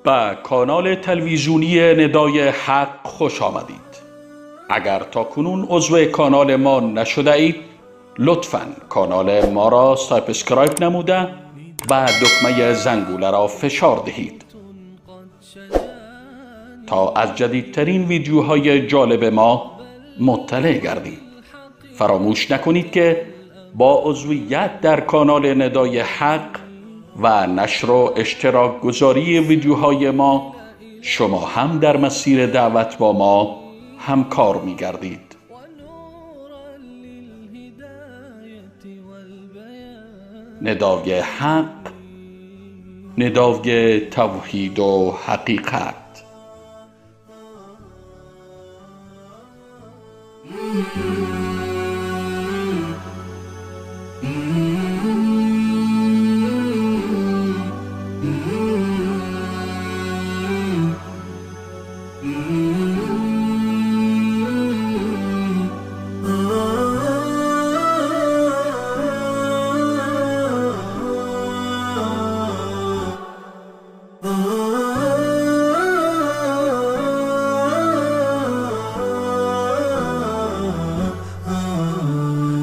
به کانال تلویزیونی ندای حق خوش آمدید. اگر تا کنون عضو کانال ما نشده اید، لطفاً کانال ما را subscribe نموده و دکمه زنگوله را فشار دهید تا از جدیدترین ویدیوهای جالب ما مطلع گردید. فراموش نکنید که با عضویت در کانال ندای حق و نشر و اشتراک گذاری ویدیوهای ما، شما هم در مسیر دعوت با ما همکار می گردید. ندای حق، ندای توحید و حقیقت.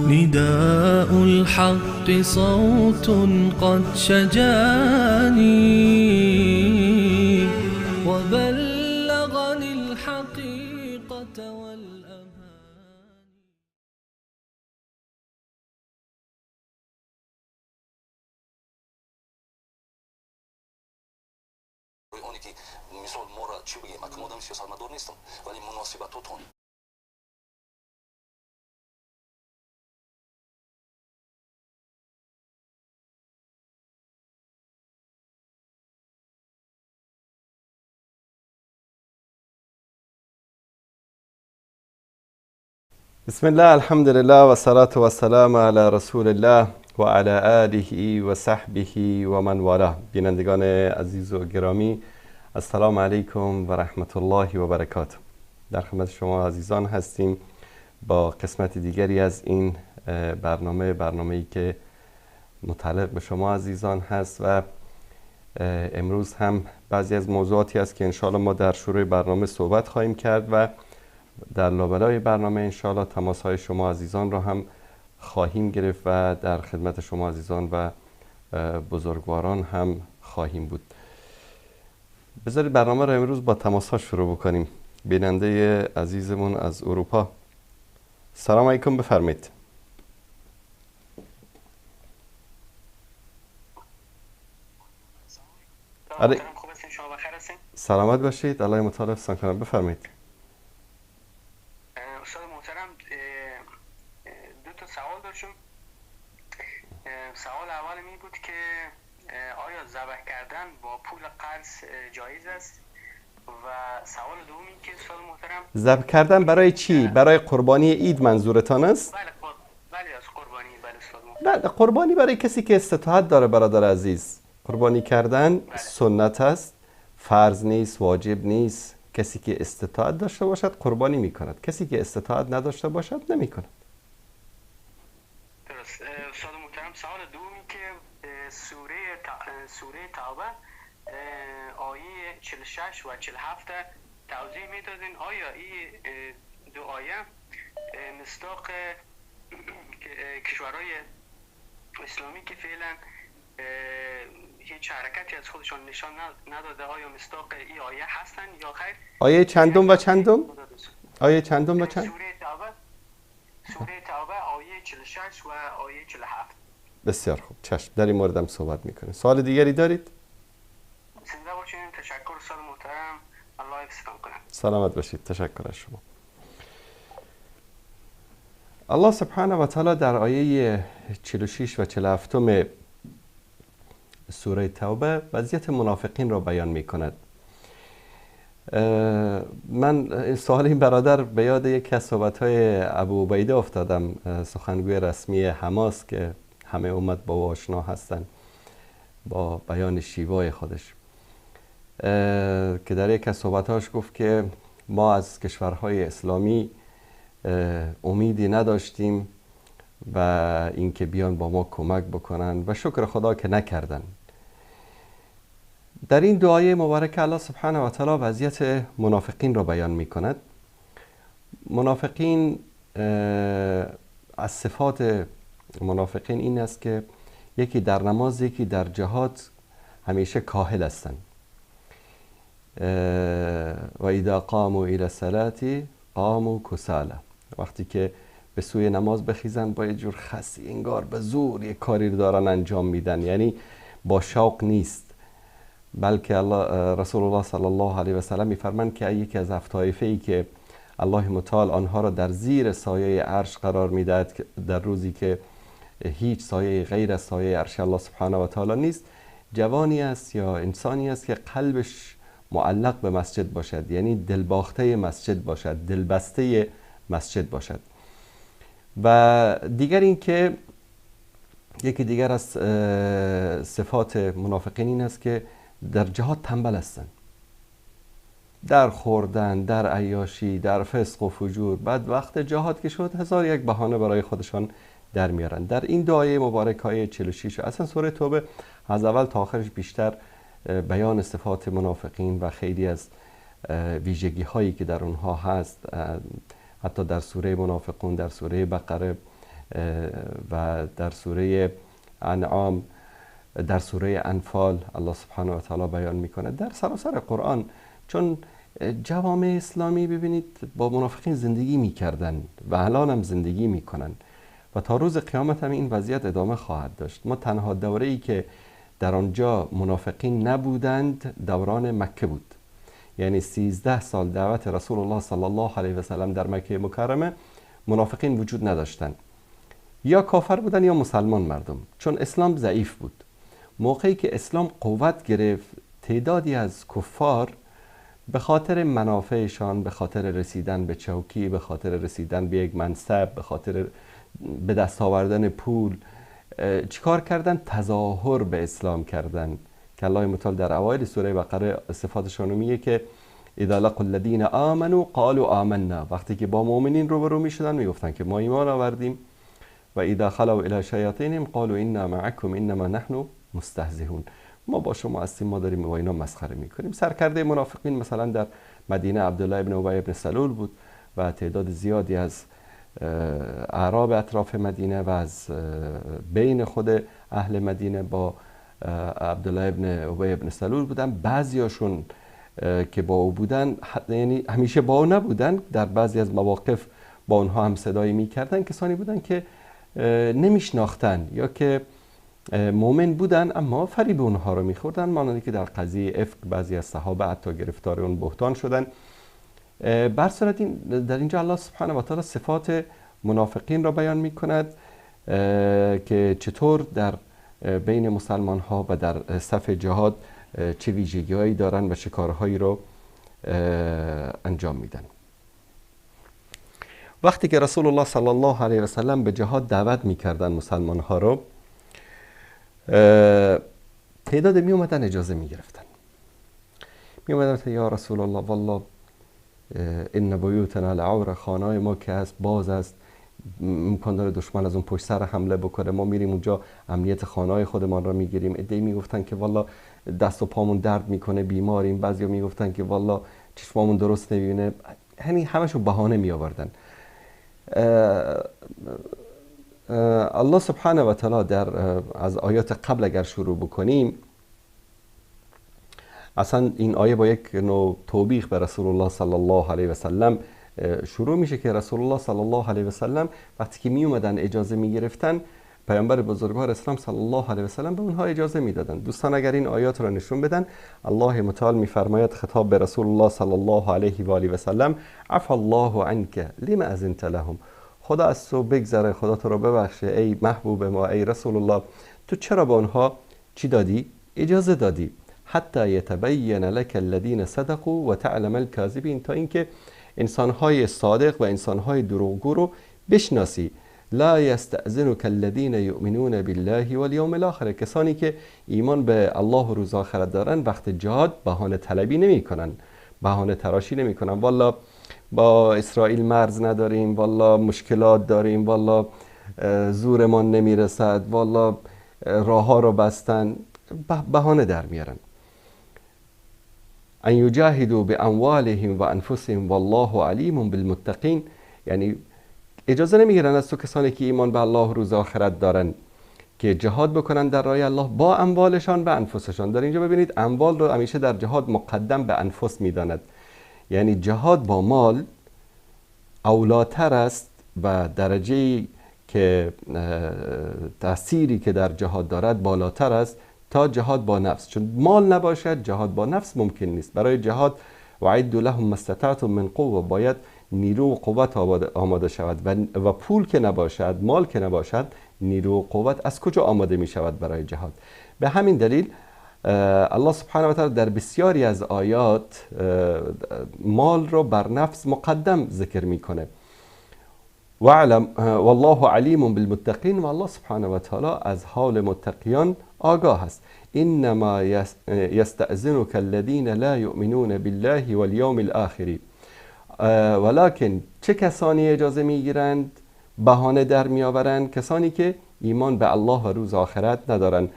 نداء الحق صوت قد شجاني وبلغني الحقيقة والأمان. اونی که مثال ما را چی بگیم، اکنون آدم سیاستمدار نیستم ولی مناسبتاتون بسم الله، الحمد لله و صلاة و سلام علی رسول الله و علی آله و صحبه و من والاه. بینندگان عزیز و گرامی، السلام علیکم و رحمت الله و برکاته. در خدمت شما عزیزان هستیم با قسمت دیگری از این برنامه، برنامه‌ای که متعلق به شما عزیزان هست و امروز هم بعضی از موضوعاتی است که انشاءالله ما در شروع برنامه صحبت خواهیم کرد و در لابلای برنامه انشاءالله تماس های شما عزیزان را هم خواهیم گرفت و در خدمت شما عزیزان و بزرگواران هم خواهیم بود. بذارید برنامه را امروز با تماس ها شروع بکنیم. بیننده عزیزمون از اروپا، سلام علیکم، بفرمایید. سلامت باشید، الله متعال حفظتان کنه. بفرمایید. استاد محترم، دو تا سوال داشتم. سوال اول می بود که آیا ذبح کردن با پول قرض جایز است؟ و سوال دوم این که استاد محترم، ذبح کردن برای چی؟ برای قربانی عید منظورتان است؟ بله، بله، از قربانی، بله استاد محترم. بله، قربانی برای کسی که استطاعت داره برادر عزیز. قربانی کردن بله. سنت است، فرض نیست، واجب نیست. کسی که استطاعت داشته باشد قربانی میکند، کسی که استطاعت نداشته باشد نمیکند. درست. استاد محترم، سوال دومی که سوره توبه آیه 46 و 47 توضیح میدادین، آیا این دو آیه مصداق کشورهای اسلامی که فعلا هیچ حرکتی از خودشان نشان نداده، آیا مصداق این آیه هستن یا خیر؟ آیه چندم و چندم؟ آیه چندم و چند؟ سوره توبه آیه 46 و آیه 47. بسیار خوب، چشم، در این مورد هم صحبت میکنیم. سوال دیگری دارید؟ زنده باشین، تشکر استاد محترم، الله حفظتان کنه. سلامت باشید، تشکر از شما. الله سبحانه و تعالی در آیه 46 و 47 سوره توبه وضعیت منافقین را بیان می کند. من سوال این برادر به یاد یکی از صحبت‌های ابو عبیده افتادم، سخنگوی رسمی حماس که همه امت با او آشنا هستند، با بیان شیوای خودش، که در یک از صحبت‌هاش گفت که ما از کشورهای اسلامی امیدی نداشتیم و اینکه بیان با ما کمک بکنن و شکر خدا که نکردن. در این دعای مبارک الله سبحانه و تعالی وضعیت منافقین را بیان می کند. منافقین، از صفات منافقین این است که یکی در نماز، یکی در جهاد همیشه کاهل هستند. و اذا قاموا الى الصلاة قاموا کسالى، وقتی که به سوی نماز بخیزن با یه جور خسی، انگار به زور یک کاری رو دارن انجام میدن، یعنی با شوق نیست. بلکه الله، رسول الله صلی الله علیه و سلم میفرمند که یکی از هفت طایفه ای که الله متعال آنها را در زیر سایه عرش قرار میدهد در روزی که هیچ سایه غیر از سایه عرش الله سبحانه و تعالی نیست، جوانی است یا انسانی است که قلبش معلق به مسجد باشد، یعنی دلباخته مسجد باشد، دلبسته مسجد باشد. و دیگر این که یکی دیگر از صفات منافقین این است که در جهاد تنبل هستند، در خوردن، در عیاشی، در فسق و فجور. بعد وقت جهاد که شد هزار یک بهانه برای خودشان در میارن. در این دعای مبارک های 46، اصلا سوره توبه از اول تا آخرش بیشتر بیان صفات منافقین و خیلی از ویژگی هایی که در اونها هست، حتی در سوره منافقون، در سوره بقره و در سوره انعام، در سوره انفال الله سبحانه و تعالی بیان میکنه. در سراسر قرآن، چون جوامع اسلامی ببینید با منافقین زندگی میکردن و الان هم زندگی میکنن و تا روز قیامت هم این وضعیت ادامه خواهد داشت. ما تنها دوره‌ای که در آنجا منافقین نبودند دوران مکه بود، یعنی 13 سال دعوت رسول الله صلی الله علیه و سلم در مکه مکرمه منافقین وجود نداشتند، یا کافر بودن یا مسلمان مردم، چون اسلام ضعیف بود. موقعی که اسلام قوت گرفت، تعدادی از کفار به خاطر منافعشان، به خاطر رسیدن به چوکی، به خاطر رسیدن به یک منصب، به خاطر به دست آوردن پول، چیکار کردن؟ تظاهر به اسلام کردن که الله متعال در اوایل سوره بقره صفاتشان رو میگه که اذا لقوا الذین آمنوا قالوا آمنا، وقتی که با مؤمنین روبرو میشدن میگفتن که ما ایمان آوردیم، و اذا خلوا الی شیاطینهم قالوا انا معکم انما نحن مستهزئون، ما با شما هستیم، ما داریم با اینا مسخره میکنیم. سرکرده منافقین مثلا در مدینه عبدالله ابن ابی ابن سلول بود و تعداد زیادی از اعراب اطراف مدینه و از بین خود اهل مدینه با عبدالله ابن ابی ابن سلول بودن. بعضیاشون که با او بودن، یعنی همیشه با او نبودن، در بعضی از مواقف با اونها هم صدایی میکردن، کسانی بودن که نمیشناختن یا که مؤمن بودن اما فریب اونها رو میخوردن، مانند که در قضیه افک بعضی از صحابه حتی گرفتار اون بهتان شدن. بر صورت این در اینجا الله سبحانه و تعالی صفات منافقین را بیان میکند که چطور در بین مسلمان ها و در صف جهاد چه ویژگی هایی دارن و چه کارهایی رو انجام میدن. وقتی که رسول الله صلی الله علیه و سلم به جهاد دعوت میکردن مسلمان ها رو، تعداد می اومدن اجازه میگرفتن، می اومدن یا رسول الله والله ان بیوتنا لعوره، خانه ما که هست باز است، امکان داره دشمن از اون پشت سر حمله بکنه، ما میریم اونجا امنیت خانه خودمان را میگیریم. عده‌ای میگفتن که والله دست و پامون درد میکنه، بیماریم. بعضیا میگفتن که والله چشمامون درست نمیبینه. یعنی همشون بهانه می آوردن. الله سبحانه و تعالی در از آیات قبل اگر شروع بکنیم، اصلا این آیه با یک نوع توبیخ به رسول الله صلی الله علیه و سلم شروع میشه که رسول الله صلی الله علیه و سلم وقتی که می اومدن اجازه می گرفتن، پیامبر بزرگوار اسلام صلی الله علیه و سلم به اونها اجازه میدادن. دوستان اگر این آیات را نشون بدن، الله متعال میفرماید خطاب به رسول الله صلی الله علیه و آله و سلم: عفا الله عنک لما اذنت لهم، خدا از تو بگذره، خدا تو رو ببخشه ای محبوب ما، ای رسول الله، تو چرا به اونها چی دادی؟ اجازه دادی. حتی یتبین لک الذین صدقوا و تعلم الکاذبین، تا اینکه انسانهای صادق و انسانهای دروغگو رو بشناسی. لا یستأذنک الذین یؤمنون بالله والیوم الاخر، کسانی که ایمان به الله و روز آخرت دارن وقت جهاد بهانه طلبی نمی کنن، بهانه تراشی نمی کنن. والا با اسرائیل مرز نداریم، والا مشکلات داریم، والا زورمان نمیرسد، والا راه ها رو بستن، بهانه در میارن. ان یجاهدوا باموالهم و انفسهم والله علیم بالمتقین. یعنی اجازه نمیگیرن از تو کسانی که ایمان به الله و روز آخرت دارن که جهاد بکنن در راه الله با اموالشان و انفسشان. در اینجا ببینید اموال رو همیشه در جهاد مقدم به انفس میداند، یعنی جهاد با مال اولاتر است و درجه که تأثیری که در جهاد دارد بالاتر است تا جهاد با نفس. چون مال نباشد جهاد با نفس ممکن نیست. برای جهاد وعدوا لهم ما استطعتم من قوه، باید نیرو و قوت آماده شود و پول که نباشد، مال که نباشد، نیرو و قوت از کجا آماده می شود برای جهاد؟ به همین دلیل الله سبحانه و تعالی در بسیاری از آیات مال رو بر نفس مقدم ذکر میکنه. والله علیم بالمتقین، و الله سبحانه و تعالی از حال متقیان آگاه است. انما یستأذنک الذین لا یؤمنون بالله والیوم الاخر. ولکن چه کسانی اجازه میگیرند، بهانه در میآورند؟ کسانی که ایمان به الله و روز آخرت ندارند.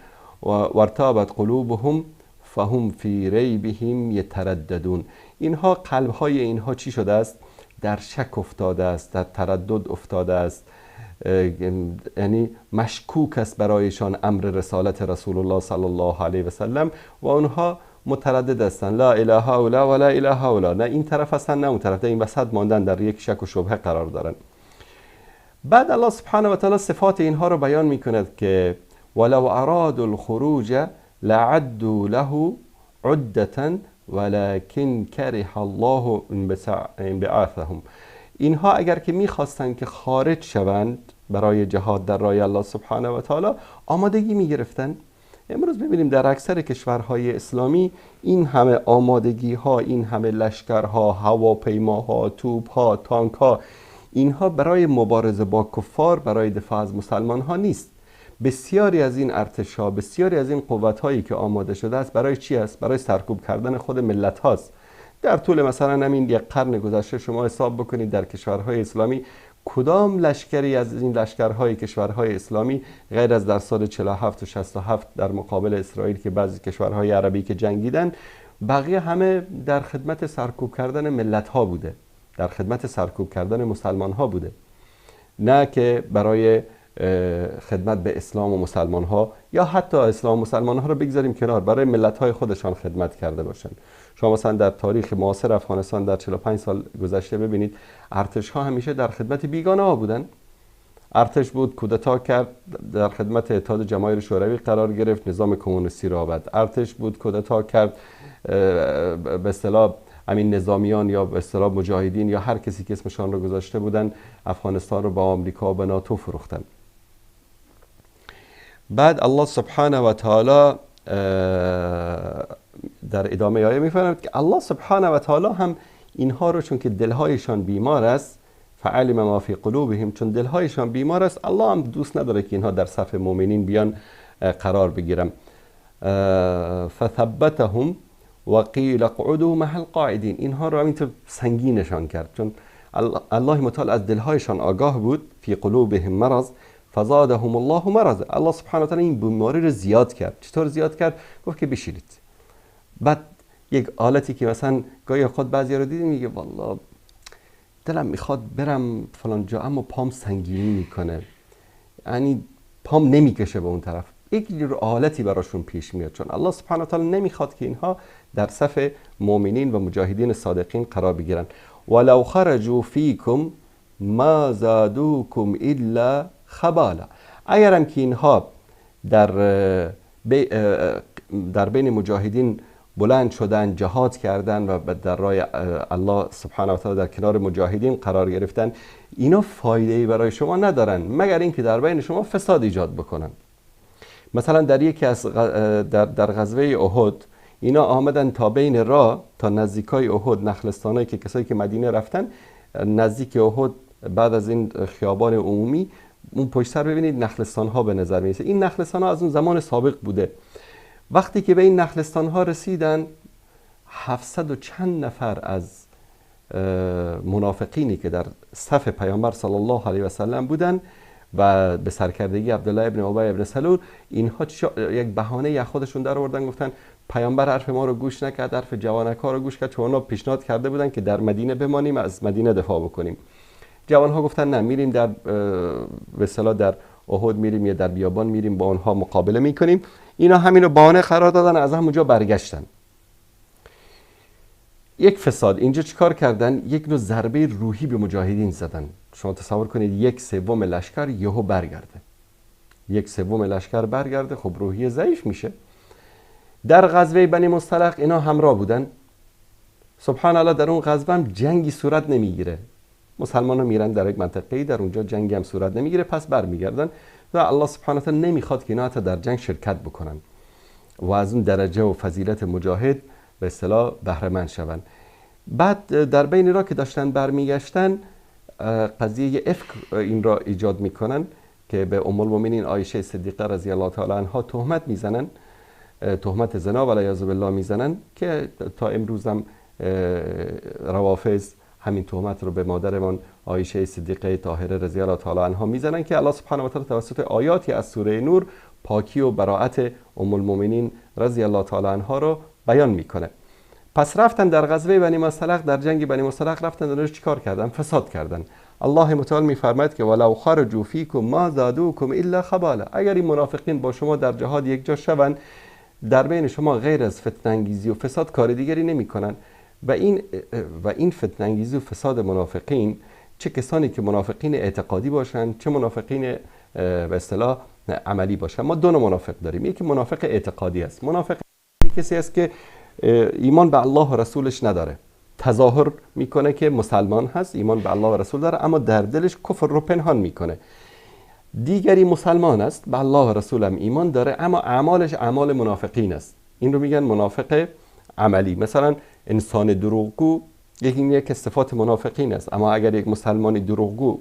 و وارتابت قلوبهم فهم فی ریبهم یترددون. اینها قلبهای اینها چی شده است؟ در شک افتاده است، در تردد افتاده است، یعنی مشکوک است برایشان امر رسالت رسول الله صلی الله علیه و سلم و آنها متردد هستند. لا اله الا و لا اله الا، نه این طرف هستند نه اون طرف، در این وسط ماندن، در یک شک و شبهه قرار دارند. بعد الله سبحانه و تعالی صفات اینها رو بیان میکند که ولو ارادوا الخروج لعدوا له عدة ولكن كره الله انبعاثهم. اینها اگر که میخواستند که خارج شوند برای جهاد در راه الله سبحانه و تعالی آمادگی میگرفتند. امروز ببینیم در اکثر کشورهای اسلامی این همه آمادگی ها، این همه لشکرها، هواپیماها، توپها، تانکها، اینها برای مبارزه با کفار، برای دفاع از مسلمان ها نیست. بسیاری از این ارتش‌ها، بسیاری از این قوت‌هایی که آماده شده است برای چی است؟ برای سرکوب کردن خود ملت هاست. در طول مثلا همین یک قرن گذشته شما حساب بکنید در کشورهای اسلامی کدام لشکری از این لشکرهای کشورهای اسلامی غیر از در سال 47 و 67 در مقابل اسرائیل که بعضی کشورهای عربی که جنگیدن، بقیه همه در خدمت سرکوب کردن ملت ها بوده، در خدمت سرکوب کردن مسلمان ها بوده، نه که برای خدمت به اسلام و مسلمان ها، یا حتی اسلام و مسلمان ها رو بگذاریم کنار، برای ملت های خودشان خدمت کرده باشند. شما مثلا در تاریخ معاصر افغانستان در 45 سال گذشته ببینید ارتش ها همیشه در خدمت بیگانه ها بودن. ارتش بود کودتا کرد، در خدمت اتحاد جماهیر شوروی قرار گرفت، نظام کمونیستی را آورد. ارتش بود کودتا کرد، به اصطلاح همین نظامیان یا به اصطلاح مجاهدین یا هر کسی که اسمشان رو گذاشته بودن، افغانستان رو با آمریکا و به ناتو فروختن. بعد الله سبحانه و تعالی در ادامه آیه می‌فرماید که الله سبحانه و تعالی هم اینها رو چون که دلهایشان بیمار است، فعلم ما فی قلوبهم، چون دلهایشان بیمار است، الله هم دوست نداره که اینها در صف مؤمنین بیان قرار بگیرن. فثبتهم وقیل اقعدوا مع القاعدین. اینها رو همینطور سنگینشان کرد، چون الله متعال از دلهایشان آگاه بود. فی قلوبهم مرض فزادهم الله مرض. الله سبحانه و تعالی این بیماری رو زیاد کرد. چطور زیاد کرد؟ گفت که بشینید. بعد یک حالتی که مثلا گاهی اوقات بعضی رو دیدیم میگه والله دلم میخواد برم فلان جا، اما پام سنگینی میکنه، یعنی پام نمیکشه به اون طرف. یک حالتی براشون پیش میاد، چون الله سبحانه و تعالی نمیخواد که اینها در صف مؤمنین و مجاهدین صادقین قرار بگیرن. ولو خرجوا فیکم ما زادوکم الا خبالا. اگرم که اینها در بین مجاهدین بلند شدن، جهاد کردن و در راه الله سبحانه و تعالی در کنار مجاهدین قرار گرفتن، اینا فایده‌ای برای شما ندارن مگر اینکه در بین شما فساد ایجاد بکنن. مثلا در یکی از در غزوه احد اینا آمدن تا بین راه، تا نزدیکای احد، نخلستانایی که کسایی که مدینه رفتن نزدیک احد، بعد از این خیابان عمومی اون پشت سر ببینید نخلستان ها به نظر میرسه. این نخلستان ها از اون زمان سابق بوده. وقتی که به این نخلستان ها رسیدن، 700 و چند نفر از منافقینی که در صف پیامبر صلی الله علیه و سلم بودن و به سرکردگی عبدالله ابن ابی ابن سلول، اینها یک بهانه خودشون در آوردن، گفتن پیامبر حرف ما رو گوش نکرد، حرف جوانک ها رو گوش کرد، چون اونا پیشنهاد کرده بودن که در مدینه بمانیم، از مدینه دفاع بکنیم. جوان ها گفتن نه، میریم در به اصطلاح در احد میریم یا در بیابان میریم با اونها مقابله میکنیم. اینا همینو بهانه قرار دادن، از همونجا برگشتن. یک فساد اینجا چیکار کردن؟ یک نوع ضربه روحی به مجاهدین زدن. شما تصور کنید 1/3 لشکر یهو برگرده، 1/3 لشکر برگرده، خب روحیه ضعیف میشه. در غزوه بنی مصطلق اینا همراه بودن. سبحان الله، در اون غزوه هم جنگی صورت نمیگیره. مسلمان ها میرن در یک منطقه‌ای، در اونجا جنگی هم صورت نمیگیره، پس برمیگردن و الله سبحانه وتعالی نمیخواد که اینا حتی در جنگ شرکت بکنن و از اون درجه و فضیلت مجاهد به اصطلاح بهره مند شوند. بعد در بین را که داشتن برمیگشتن، قضیه افک این را ایجاد میکنن که به ام المؤمنین عایشه صدیقه رضی الله تعالی عنها تهمت میزنن، تهمت زنا و عیاذ بالله میزنن که تا امروز هم روافض همین تهمت رو به مادرمان عایشه صدیقه طاهره رضی الله تعالی عنها میزنن که الله سبحانه و تعالی توسط آیاتی از سوره نور پاکی و براعت ام المؤمنین رضی الله تعالی عنها رو بیان میکنه. پس رفتن در غزوه بنی مصطلق، در جنگ بنی مصطلق رفتن، درش چیکار کردن؟ فساد کردن. الله متعال میفرماید که ولو خرجوا فیکم ما زادوکم الا خبالا. اگر این منافقین با شما در جهاد یکجا شوند، در بین شما غیر از فتنه انگیزی و فساد کار دیگری نمیکنن. و این فتنه انگیزی و فساد منافقین، چه کسانی که منافقین اعتقادی باشند، چه منافقین به اصطلاح عملی باشند. ما دو نوع منافق داریم. یکی منافق اعتقادی است. منافق کسی است که ایمان به الله و رسولش نداره، تظاهر میکنه که مسلمان هست، ایمان به الله و رسول داره، اما در دلش کفر رو پنهان میکنه. دیگری مسلمان است، به الله و رسول هم ایمان داره، اما اعمالش اعمال منافقین است. این رو میگن منافق عملی. مثلا انسان دروغگو یکی صفات منافقین است، اما اگر یک مسلمانی دروغگو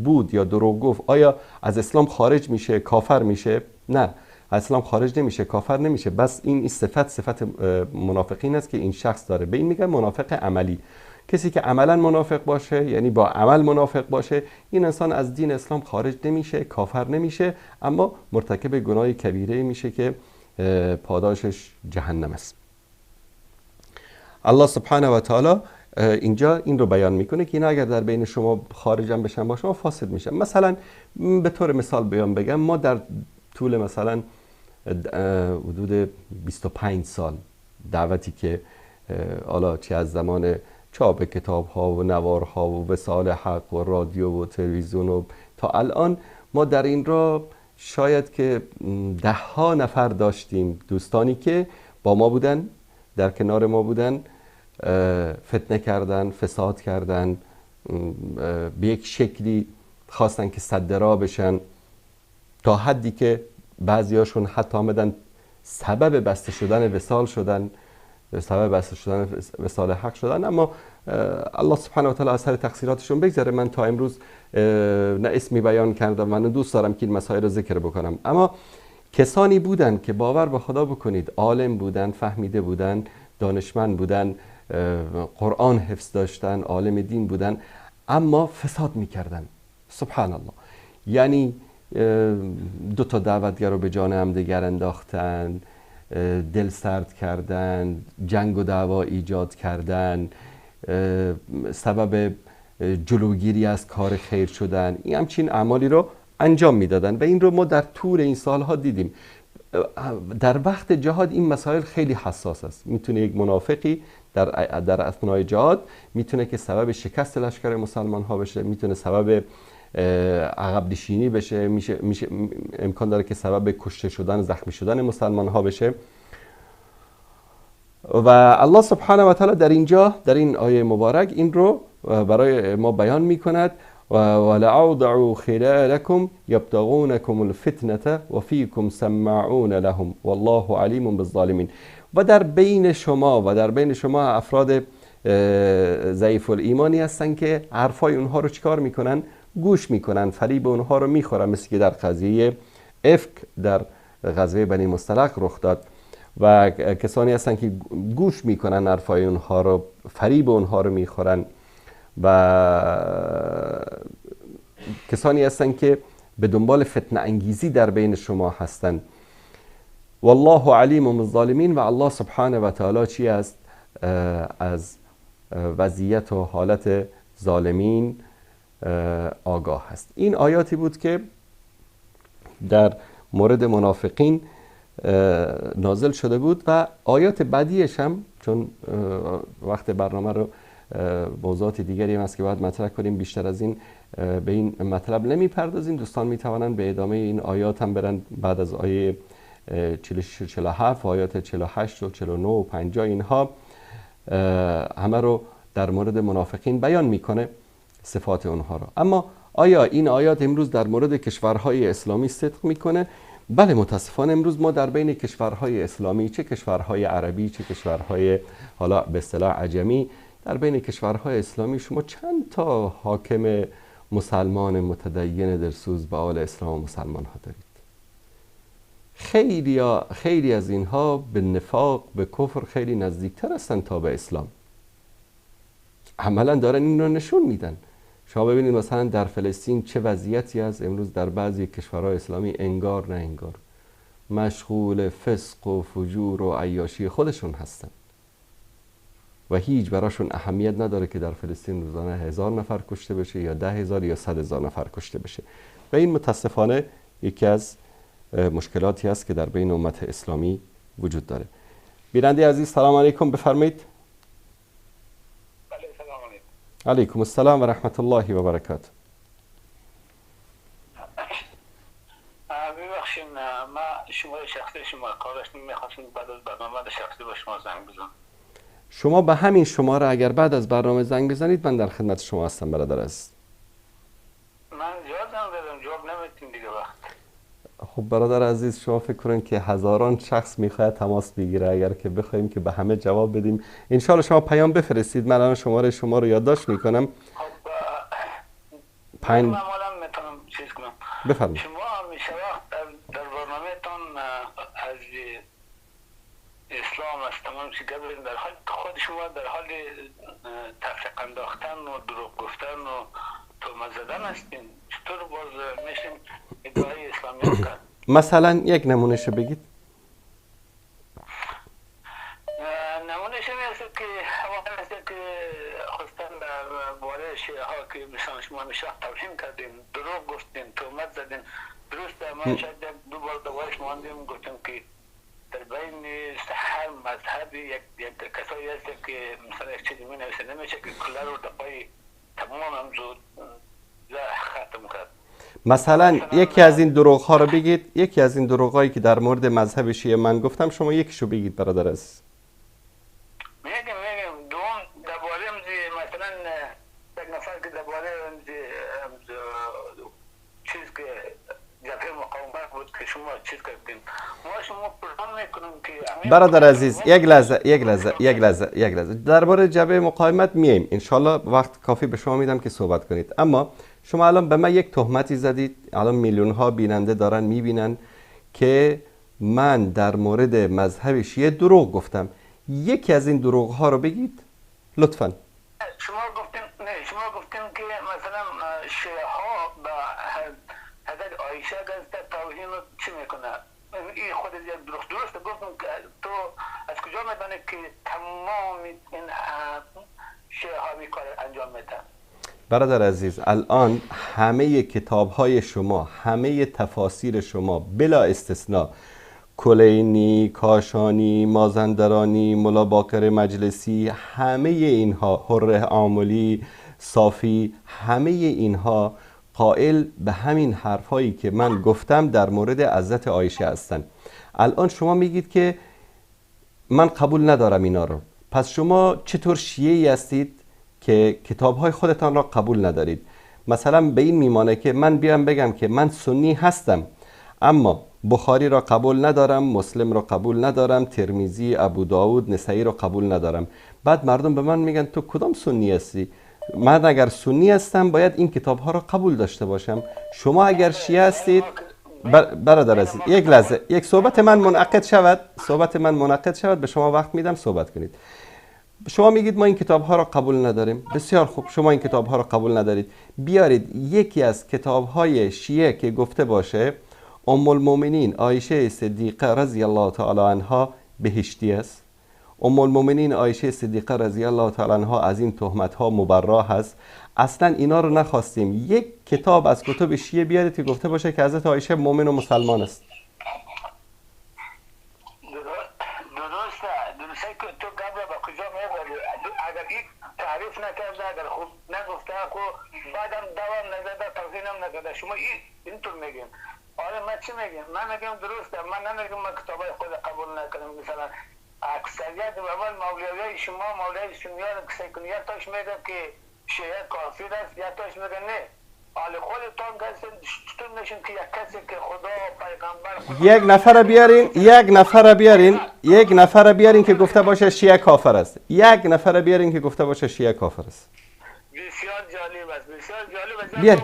بود یا دروغ گفت، آیا از اسلام خارج میشه، کافر میشه؟ نه، از اسلام خارج نمیشه، کافر نمیشه. بس این صفت منافقین است که این شخص داره. به این میگن منافق عملی. کسی که عملا منافق باشه، یعنی با عمل منافق باشه، این انسان از دین اسلام خارج نمیشه، کافر نمیشه، اما مرتکب گناه کبیره میشه که پاداشش جهنم است. الله سبحانه و تعالی اینجا این رو بیان میکنه که اینا اگر در بین شما خارجم بشن، با شما فاسد میشن. مثلا به طور مثال بیان بگم، ما در طول مثلا حدود 25 سال دعوتی که حالا چه از زمان چاپ کتاب ها و نوارها و وسایل حق و رادیو و تلویزیون و تا الان، ما در این را شاید که ده ها نفر داشتیم، دوستانی که با ما بودن، در کنار ما بودن، فتنه کردن، فساد کردن، به یک شکلی خواستن که سد راه بشن، تا حدی که بعضیاشون حتی آمدن سبب بسته شدن وصال شدن، سبب بسته شدن وصال حق شدن. اما الله سبحانه و تعالی از سر تقصیراتشون بگذره. من تا امروز نه اسمی بیان کردم و نه دوست دارم که این مسائل رو ذکر بکنم، اما کسانی بودن که باور به خدا بکنید عالم بودن، فهمیده بودن، دانشمند بودن، قرآن حفظ داشتن، عالم دین بودن، اما فساد میکردن. سبحان الله. یعنی دو تا دعوتگر رو به جان هم دیگر انداختن، دل سرد کردن، جنگ و دعوا ایجاد کردن، سبب جلوگیری از کار خیر شدن، این همچین اعمالی رو انجام میدادن و این رو ما در طول این سالها دیدیم. در وقت جهاد این مسائل خیلی حساس است. میتونه یک منافقی در اثنای جهاد میتونه که سبب شکست لشکر مسلمان ها بشه، میتونه سبب عقب نشینی بشه، میشه امکان داره که سبب کشته شدن، زخمی شدن مسلمان ها بشه. و الله سبحانه و تعالی در اینجا در این آیه مبارک این رو برای ما بیان میکند: ولأوضعوا خلالكم یبتغونکم الفتنة وفیکم سماعون لهم والله علیم بالظالمین. و در بین شما و در بین شما افراد ضعیف الایمانی هستن که حرفای اونها رو چیکار میکنن؟ گوش میکنن، فریب اونها رو میخورن، مثل که در قضیه افک در غزوه بنی مصطلق رخ داد. و کسانی هستن که گوش میکنن حرفای اونها رو، فریب اونها رو میخورن، و کسانی هستن که به دنبال فتنه انگیزی در بین شما هستند. والله علیم بالظالمین. و الله سبحانه و تعالی چی است؟ از وضعیت و حالت ظالمین آگاه است. این آیاتی بود که در مورد منافقین نازل شده بود و آیات بعدیش هم، چون وقت برنامه رو موضوعات دیگری هم هست که باید مطرح کنیم، بیشتر از این به این مطلب نمیپردازیم. دوستان میتوانند به ادامه این آیات هم برن بعد از آیه 46 و 47، آیات 48 و 49 و 50، اینها همه رو در مورد منافقین بیان میکنه، صفات اونها رو. اما آیا این آیات امروز در مورد کشورهای اسلامی صدق میکنه؟ بله، متاسفانه امروز ما در بین کشورهای اسلامی، چه کشورهای عربی چه کشورهای حالا به اصطلاح عجمی، در بین کشورهای اسلامی شما چند تا حاکم مسلمان متدین دلسوز به آل اسلام و مسلمان ها دارید؟ خیلی از اینها به نفاق، به کفر خیلی نزدیکتر هستن تا به اسلام. عملا دارن این رو نشون میدن. شما ببینید مثلا در فلسطین چه وضعیتی هست امروز، در بعضی کشورهای اسلامی انگار نه انگار مشغول فسق و فجور و عیاشی خودشون هستن و هیچ براشون اهمیت نداره که در فلسطین روزانه 1000 نفر کشته بشه یا 10,000 یا 100,000 نفر کشته بشه. و این متاسفانه یکی از مشکلاتی است که در بین امت اسلامی وجود داره. بیننده عزیز سلام علیکم، بفرمایید. بله سلام علیکم. علیکم السلام و رحمت الله و برکاته. ببخشید ما شما شخصی شما کارش می‌خواستم بعد از برنامه شخصی با شما زنگ بزنم. شما به همین شماره اگر بعد از برنامه زنگ بزنید من در خدمت شما هستم برادر عزیز. من زیاد زنگ زدم جواب نمیدین دیگه وقت. خب برادر عزیز شما فکر کنین که هزاران شخص میخواد تماس بگیره، اگر که بخوایم که به همه جواب بدیم انشالله شما پیام بفرستید، من الان شماره شما رو یادداشت میکنم. خب پنج من میتونم چیز کنم. بفرمایید. شما همیشه وقت در برنامه‌تون از اسلام از تمام چیز گپ، در حال خود شما در حال تفریق انداختن و دروغ گفتن و تهمت زدن هستین، چطور باز میشیم ادعای اسلامی کرد؟ مثلا یک نمونهش بگید. نمونهش این است که که خواستن در باره شیعه ها که مثلا شما همیشه توهین کردین، دروغ گفتین، تهمت زدین. درست ما شاید دو بار دوبارش ماندیم گفتیم که در بین هر مذهبی یک کسایی هست که مثلا یک چیزی می نویسه نمیشه که کلا رو دپای تمام همزود ختم کرد. مثلا یکی از این دروغ ها رو بگید، یکی از این دروغ هایی که در مورد مذهب شیعه من گفتم شما یکیشو بگید برادر عزیز. میگم دوم درباره مثلا یک نفر که درباره چیز که جبهه مقاومت بود که شما چیز کردین، ما شما پرسان میکنم که برادر عزیز یک لحظه یک لحظه یک لحظه یک لحظه درباره جبهه مقاومت میایم انشالله، وقت کافی به شما میدم که صحبت کنید. اما شما الان به من یک تهمتی زدید، الان میلیون ها بیننده دارن میبینن که من در مورد مذهب شیعه دروغ گفتم. یکی از این دروغ ها رو بگید لطفاً. شما گفتین نه، شما گفتین که مثلا شیعه ها به حضرت عایشه گفته توهین رو چی میکنه، این خود یک دروغ. درسته گفتم که تو از کجا میدانی که تمام این شیعه ها این کار انجام میدن؟ برادر عزیز الان همه کتاب های شما، همه تفاسیر شما بلا استثناء، کلینی، کاشانی، مازندرانی، ملا باقر مجلسی، همه اینها، حره عاملی، صافی، همه اینها قائل به همین حرفهایی که من گفتم در مورد حضرت عایشه هستند. الان شما میگید که من قبول ندارم اینا رو، پس شما چطور شیعه‌ای هستید که کتاب‌های خودتان را قبول ندارید؟ مثلا به این میمانه که من بیام بگم که من سنی هستم اما بخاری را قبول ندارم، مسلم را قبول ندارم، ترمیزی، ابو داود، نسائی را قبول ندارم. بعد مردم به من میگن تو کدام سنی هستی؟ من اگر سنی هستم باید این کتاب ها را قبول داشته باشم. شما اگر شیعه هستید برادر عزیز یک لحظه، یک صحبت من منعقد شود، صحبت من منعقد شود، به شما وقت میدم صحبت کنید. شما میگید ما این کتاب ها را قبول نداریم. بسیار خوب، شما این کتاب ها را قبول ندارید، بیارید یکی از کتاب های شیعه که گفته باشه ام المؤمنین عایشه صدیقه رضی الله تعالی عنها بهشتی است؟ ام المؤمنین عایشه صدیقه رضی الله تعالی عنها از این تهمت ها مبرا هست؟ اصلا اینا رو نخواستیم. یک کتاب از کتب شیعه بیارید که گفته باشه که حضرت عایشه مؤمن و مسلمان است. درسته که تو قبل با کجا میبری؟ اگر این تعریف نکرده، اگر خوب نگفته، خب بعدم دوام نزده، توهین هم نکرده، شما اینطور میگین. آره من چی میگم؟ من میگم درسته، من نمیگم من کتابای خود قبول نکنم. مثلا اکثریت اول مولوی شما، مولوی سنیان کسی کنی، یک تاش میگه که شیعه کافر است، یک تاش میگه نه. حال خودتان چطور میشین که یک کسی که خدا پیغمبر خدا یک نفر بیارین که گفته باشه شیعه کافر است. یک نفر بیارین که گفته باشه شیعه کافر است. بسیار جالب است، بسیار جالب است.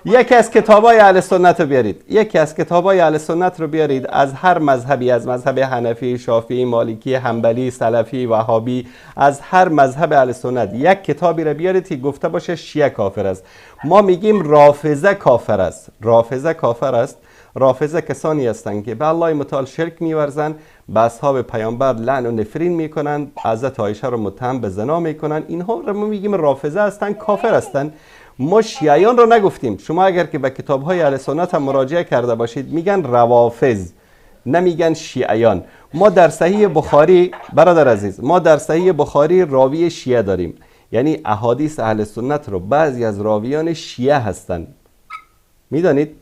یکی از کتابای اهل سنت رو بیارید، یکی از کتابای اهل سنت رو بیارید، از هر مذهبی، از مذهب حنفی، شافعی، مالکی، حنبلی، سلفی، وهابی، از هر مذهب اهل سنت یک کتابی رو بیارید که گفته باشه شیعه کافر است. ما میگیم رافضه کافر است. رافضه کافر است. رافضه کسانی هستند که به الله متعال شرک می‌ورزند، به اصحاب پیامبر لعن و نفرین میکنند، حضرت عایشه رو متهم به زنا میکنند. اینها رو ما میگیم رافضه هستند، کافر هستند. ما شیعیان رو نگفتیم. شما اگر که به کتاب‌های اهل سنت هم مراجعه کرده باشید میگن روافض، نمیگن شیعیان. ما در صحیح بخاری، برادر عزیز، ما در صحیح بخاری راوی شیعه داریم، یعنی احادیث اهل سنت رو بعضی از راویان شیعه هستند. میدانید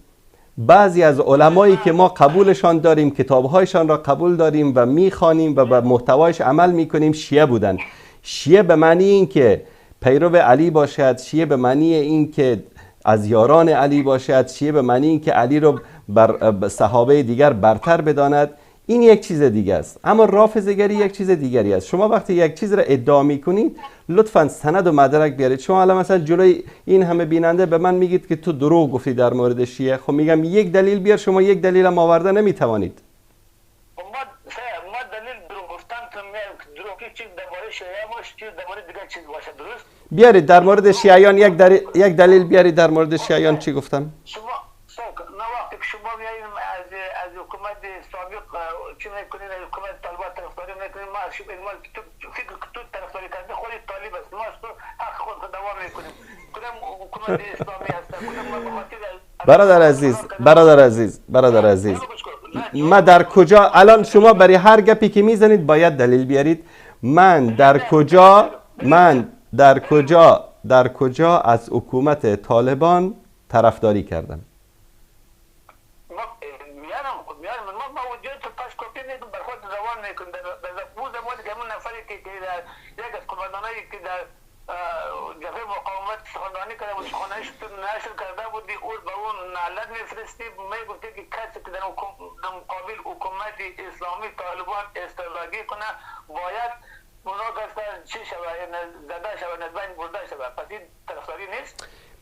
بعضی از علمایی که ما قبولشان داریم، کتابهایشان را قبول داریم و میخوانیم و به محتوایش عمل میکنیم، شیعه بودن. شیعه به معنی این که پیرو علی باشد، شیعه به معنی این که از یاران علی باشد، شیعه به معنی این که علی رو بر صحابه دیگر برتر بداند، این یک چیز دیگه است. اما رافضه‌گری یک چیز دیگری است. شما وقتی یک چیز را ادعا میکنید لطفاً سند و مدرک بیارید. شما الان مثلا جلوی این همه بیننده به من میگید که تو دروغ گفتی در مورد شیعه، خب میگم یک دلیل بیار، شما یک دلیل هم آورده نمیتوانید. ما دلیل دروغ گفتن تو دروغ چیز درباره شیعه باشه، چیز درباره دیگه چیز باشه، درست؟ بیارید در مورد شیعیان یک دلیل بیارید در مورد شیعیان چی گفتم؟ شما نه وقتی که شما میایین از حکومت سابق چی میکنین، از حکومت طالبان طرفداری میکنین، ما از تو فکر تو طرفداری کردن خود طالب است، ما از تو حق خود دوام میکنیم. کدام حکومت اسلامی هست؟ کدام ما به خاطر برادر عزیز، ما در کجا الان شما برای هر گپی که میزنید باید دلیل بیارید. من در کجا از حکومت طالبان طرفداری کردم؟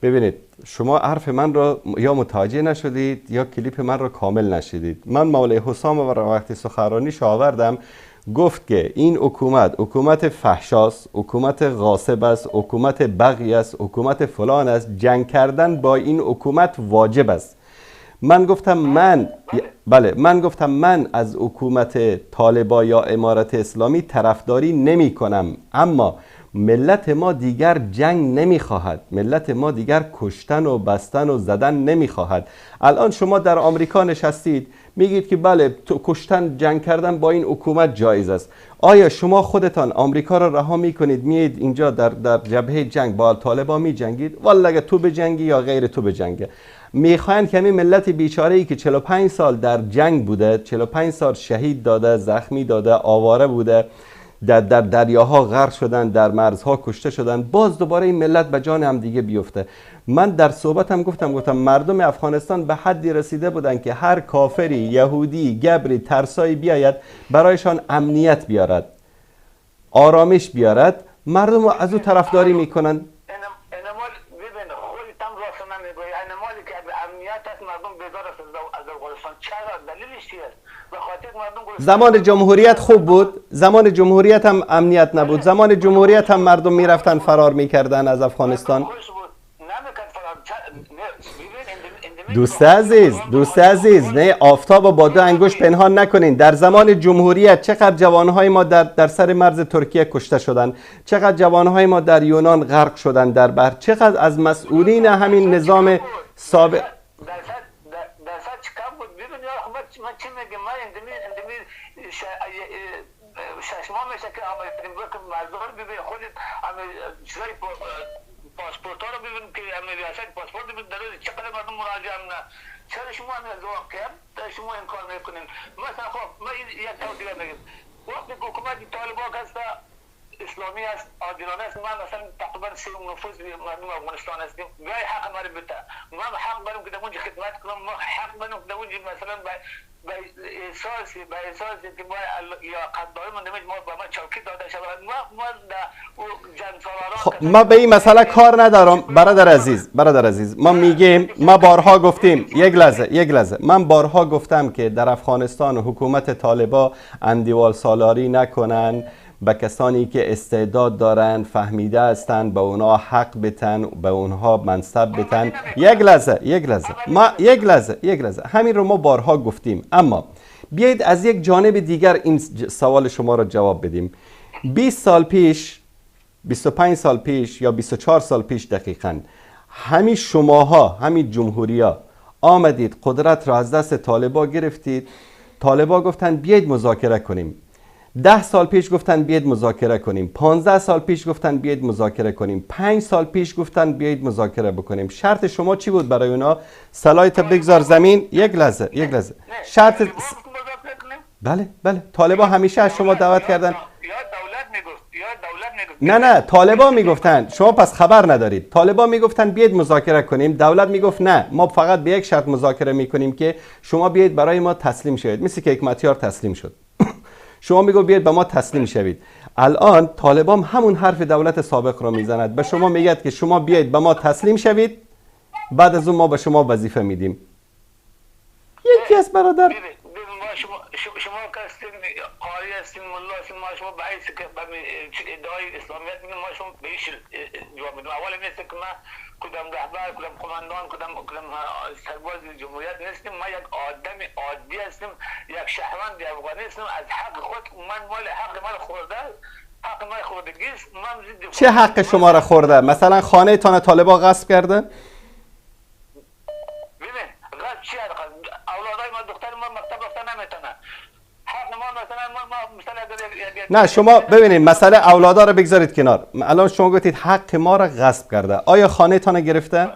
ببینید شما حرف من را یا متوجه نشدید یا کلیپ من را کامل نشدید. من مولوی حسام را وقتی سخنرانیش آوردم گفت که این حکومت حکومت فحشاست، حکومت غاصب است، حکومت بغی است، حکومت فلان است، جنگ کردن با این حکومت واجب است. من گفتم من از حکومت طالبا یا امارت اسلامی طرفداری نمی کنم، اما ملت ما دیگر جنگ نمیخواهد، ملت ما دیگر کشتن و بستن و زدن نمیخواهد. الان شما در آمریکا نشستید میگید که بله کشتن جنگ کردن با این حکومت جایز است. آیا شما خودتان آمریکا را رها میکنید میید اینجا در جبهه جنگ با طالبان میجنگید؟ والله اگه تو بجنگی یا غیر تو بجنگه. میخواهند که همین ملت بیچاره ای که 45 سال در جنگ بوده، 45 سال شهید داده، زخمی داده، آواره بوده، در دریاها غرق شدن، در مرزها کشته شدن، باز دوباره این ملت به جان هم دیگه بیفته. من در صحبتم گفتم مردم افغانستان به حدی رسیده بودن که هر کافری، یهودی، گبری، ترسایی بیاید برایشان امنیت بیارد، آرامش بیارد، مردم از او طرفداری میکنن. زمان جمهوریت خوب بود، زمان جمهوریت هم امنیت نبود، زمان جمهوریت هم مردم میرفتن فرار میکردن از افغانستان. دوست عزیز نه، آفتاب با دو انگشت پنهان نکنین. در زمان جمهوریت چقدر جوانهای ما در سر مرز ترکیه کشته شدن، چقدر جوانهای ما در یونان غرق شدن در بحر، چقدر از مسئولین همین نظام سابق. درصد کم بود. ببین من چی میگم، من اندمی 6 ماه میشه که مردم ببین خودت چیزای پاسپورت ها رو ببین که ریاست پاسپورت ببین در روز چقدر مردم مراجعه نه. چرا شما از واقعیت شما انکار میکنین؟ مثلا خب من یک طور دیگه میگم، وقتی که حکومت طالبان هست اسلامی است، عادلانه است، من مثلا تقریبا 3 نفوذ مردم افغانستان هستیم، گاهی حق ما رو بده، من حق دارم که در اونجا خدمت کنم، ما حق دارم که در اونجا مثلا به احساسی که ما لیاقت داریم ما به ما چوکی داده شود. ما خب ما به این مسئله کار ندارم برادر عزیز. ما میگیم، ما بارها گفتیم، یک لحظه من بارها گفتم که در افغانستان حکومت طالبا اندیوال سالاری نکنن، به کسانی که استعداد دارن، فهمیده هستند، به اونها حق بتن، به اونها منصب بتن. یک لحظه ما یک لحظه همین رو ما بارها گفتیم. اما بیایید از یک جانب دیگر این سوال شما رو جواب بدیم. 20 سال پیش، 25 سال پیش یا 24 سال پیش دقیقاً، همین شماها، همین جمهوریا آمدید قدرت را از دست طالبا گرفتید. طالبا گفتن بیایید مذاکره کنیم. 10 سال پیش گفتن بیاید مذاکره کنیم، 15 سال پیش گفتن بیاید مذاکره کنیم، 5 سال پیش گفتن بیاید مذاکره بکنیم. شرط شما چی بود برای اونا؟ سلایت بگذار زمین. یک لحظه شرط. بله طالبا همیشه از شما دعوت کردن. نه طالبا میگفتن، شما پس خبر ندارید. طالبا میگفتن بیاید مذاکره کنیم، دولت میگفت نه، ما فقط به یک شرط مذاکره میکنیم که شما بیاید برای ما تسلیم شوید، مثل که حکمتیار تسلیم شد. شما میگو بیاید به ما تسلیم شوید. الان طالبان همون حرف دولت سابق رو میزند، به شما میگه که شما بیاید به ما تسلیم شوید، بعد از اون ما به شما وظیفه میدیم. یکی از برادر شما که هستین قاری هستین، ملا هستین، ما شما به حیث که به ادعای اسلامیت میگیم، ما شما به ایش جواب میدیم. اول نیست که ما کدام رهبر، کدام قماندان، کدام سرباز جمهوریت نیستیم. ما یک آدم عادی هستیم، یک شهروند افغانی هستیم. از حق خود من مال حق من خورده، حق من خوردگی است. من چه حق شما را خورده؟ مثلا خانه تان طالبا غصب کرده؟ ببین غصب چی؟ اولادای ما، دختر ما مکتب رفته نمیتونه. حق ما مثلا ما مثلا نه، شما ببینید مسئله اولادا رو بگذارید کنار. الان شما گفتید حق ما را غصب کرده. آیا خانه تان گرفته؟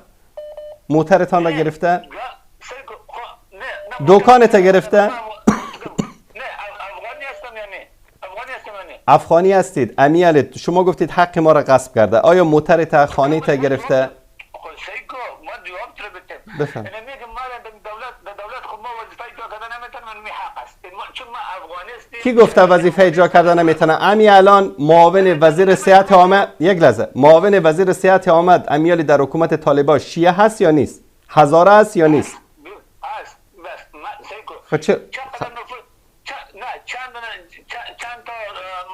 موترتان را گرفته؟ دکانت گرفته؟ نه، افغانی هستم، یعنی افغانی هستم، یعنی افغانی هستید. امیال شما گفتید حق ما را غصب کرده. آیا موترت، خانه تا گرفته؟ بفهم. کی گفته وظیفه اجرا کردن نمیتونه؟ امی الان معاون وزیر صحت آمد، یک لحظه، معاون وزیر صحت آمد، امیالی در حکومت طالبان شیعه هست یا نیست؟ هزاره هست یا نیست؟ هست. بس خب چه چند تا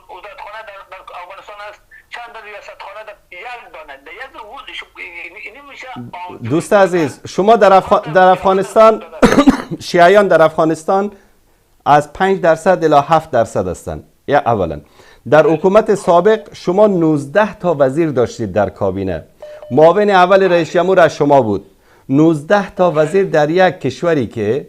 وزارتخانه در افغانستان هست، چند تا ریاستخانه در یک دانه در یک. دوست عزیز، شما در افغانستان شیعیان در افغانستان از 5% الی 7% هستند. یا اولا در حکومت سابق شما 19 تا وزیر داشتید در کابینه. معاون اول رئیس جمهور از شما بود. 19 تا وزیر در یک کشوری که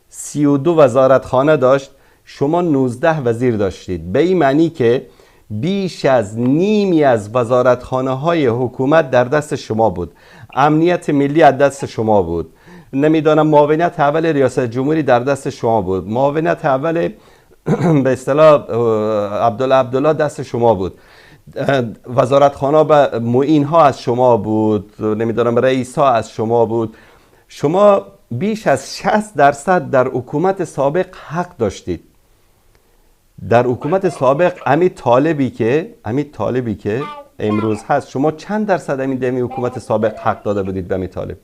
32 وزارتخانه داشت، شما 19 وزیر داشتید. به این معنی که بیش از نیمی از وزارتخانه های حکومت در دست شما بود. امنیت ملی از دست شما بود، نمیدانم معاونت اول ریاست جمهوری در دست شما بود، معاونت اول به اصطلاح عبدالله دست شما بود، وزارتخانه به معین ها از شما بود، نمیدانم رئیس ها از شما بود. شما بیش از 60% در حکومت سابق حق داشتید. در حکومت سابق امی طالبی که امروز هست، شما چند درصد امی دمی حکومت سابق حق داده بودید به امی طالب؟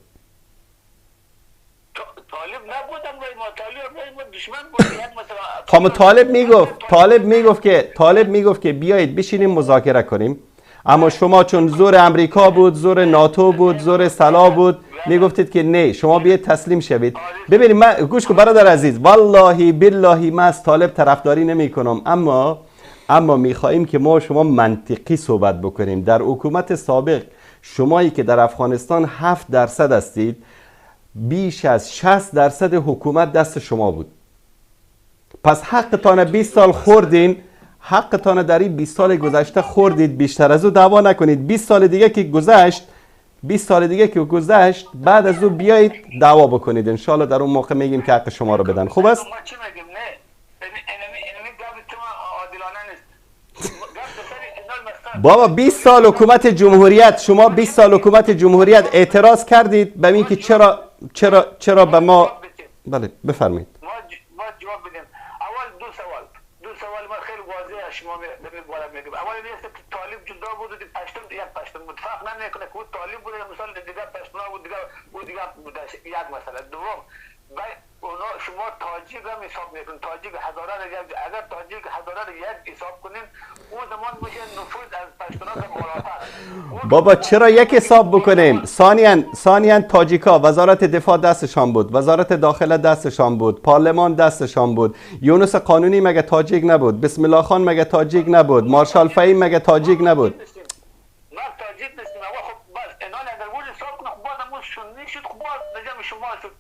طالب نبودم، ما طالب دشمن بود. خب طالب میگفت که بیایید بشینیم مذاکره کنیم، اما شما چون زور امریکا بود، زور ناتو بود، زور سلا بود، میگفتید که نه شما بیاید تسلیم شوید. ببینید من گوش کن برادر عزیز، والله بالله من از طالب طرفداری نمی کنم، اما میخواییم که ما شما منطقی صحبت بکنیم. در حکومت سابق شمایی که در افغانستان 7% هستید، بیش از 60% حکومت دست شما بود. پس حقتان 20 سال خوردین، حقتان در این 20 سال گذشته خوردید، بیشتر از او دعوا نکنید. 20 سال دیگه که گذشت، 20 سال دیگه که گذشت، بعد از او بیایید دعوا بکنید، انشالله در اون موقع میگیم که حق شما رو بدن. خوب است؟ بابا 20 سال حکومت جمهوریت، شما 20 سال حکومت جمهوریت اعتراض کردید به این که چرا چرا چرا به ما. بله بفرمایید. ما جواب بدیم. اول دو سوال ما خیلی واضحه، شما میگم. اول این است که طالب جدا بود و پشتون یک پشتون بود، فرق نمیکنه که طالب بود یا مثلا دیگر پشتون بود، دیگر بود دیگر بود، یک مسئله. دوم اونا شما تاجیک هم حساب میکنین، تاجیک هزاره یک، اگر تاجیک هزاره یک حساب کنین اون زمان میشه نفوذ از پشتونا بالاتر. بابا چرا یک حساب بکنیم؟ ثانیاً تاجیکا وزارت دفاع دستشان بود، وزارت داخله دستشان بود، پارلمان دستشان بود، یونس قانونی مگه تاجیک نبود، بسم الله خان مگه تاجیک نبود، مارشال فهیم مگه تاجیک نبود؟ ما تاجیک نیستیم. خب بس اینا اگر بود حساب کنه، خب بازم اون سنی شد، خب باز نجم شما شد.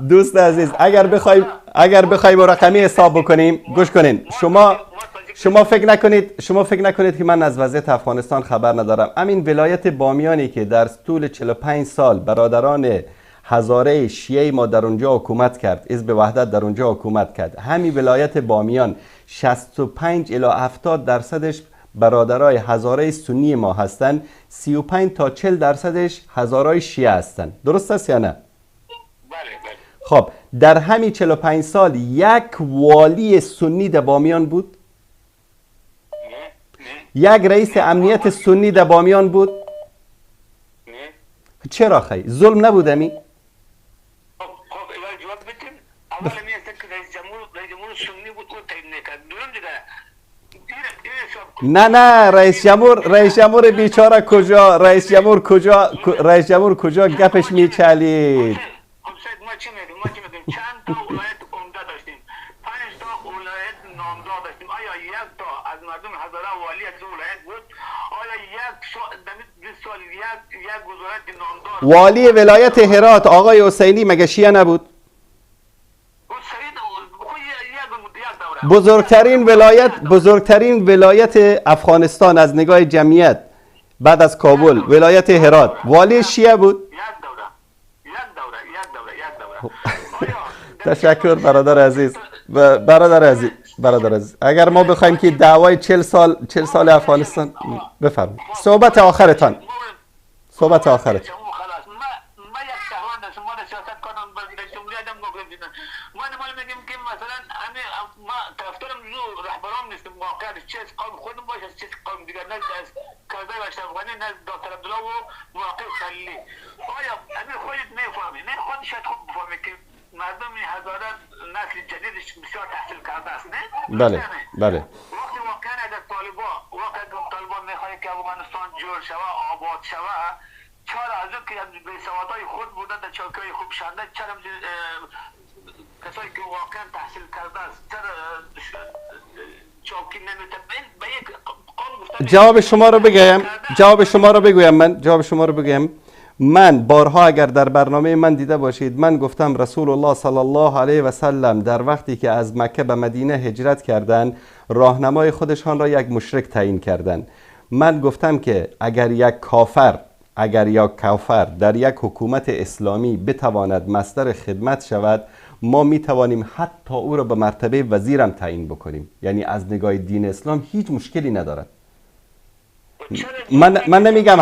دوست عزیز اگر بخوایم رقمی حساب بکنیم، گوش کنین، شما فکر نکنید که من از وضعیت افغانستان خبر ندارم. همین ولایت بامیانی که در طول 45 سال برادران هزاره شیعه ما در اونجا حکومت کرد، حزب وحدت در اونجا حکومت کرد، همین ولایت بامیان 65 الی 70% برادرای هزاره سنی ما هستند، 35 تا 40% هزارای شیعه هستند. درست است یا نه؟ بله بله. خب در همین 45 سال یک والی سنی در بامیان بود؟ نه. یک رئیس امنیت سنی در بامیان بود؟ نه. چرا خی؟ ظلم نبود امی؟ خب جواب بدیم. اول می است که رئیس جمهور سنی بود، او تعیین نکرد. دوم دیگه نه رئیس جمهور بیچاره کجا، رئیس جمهور کجا گپش میچلید؟ خب سید ما چی میگیم؟ چند تا ولایت عمده داشتیم، 5 تا ولایت نامدار داشتیم. آیا یک تا از مردم هزاره والی از ولایت بود؟ آیا یک سال 20 سال یک وزارت نامدار؟ والی ولایت هرات آقای حسینی مگه شیعه نبود؟ بزرگترین ولایت افغانستان از نگاه جمعیت بعد از کابل ولایت هرات، والی شیعه بود. یک دوره. تشکر برادر عزیز. برادر عزیز، اگر ما بخوایم که دعوای 40 سال افغانستان، بفرمایید صحبت آخرتان. بله بله. وقتی واقعا اگر طالبان میخواد که افغانستان جور شوه، آباد شوه، چرا از اون که بی‌سوادای خود بودن در چوکای خوب شنده، چرا کسایی که واقعا تحصیل کرده است چرا چوکی نمیتونن به یک قوم گفتن؟ جواب شما رو بگم. من بارها اگر در برنامه من دیده باشید، من گفتم رسول الله صلی الله علیه و سلم در وقتی که از مکه به مدینه هجرت کردند، راهنمای خودشان را یک مشرک تعیین کردند. من گفتم که اگر یک کافر در یک حکومت اسلامی بتواند مصدر خدمت شود، ما می توانیم حتی او را به مرتبه وزیرم تعیین بکنیم. یعنی از نگاه دین اسلام هیچ مشکلی ندارد. من نمیگم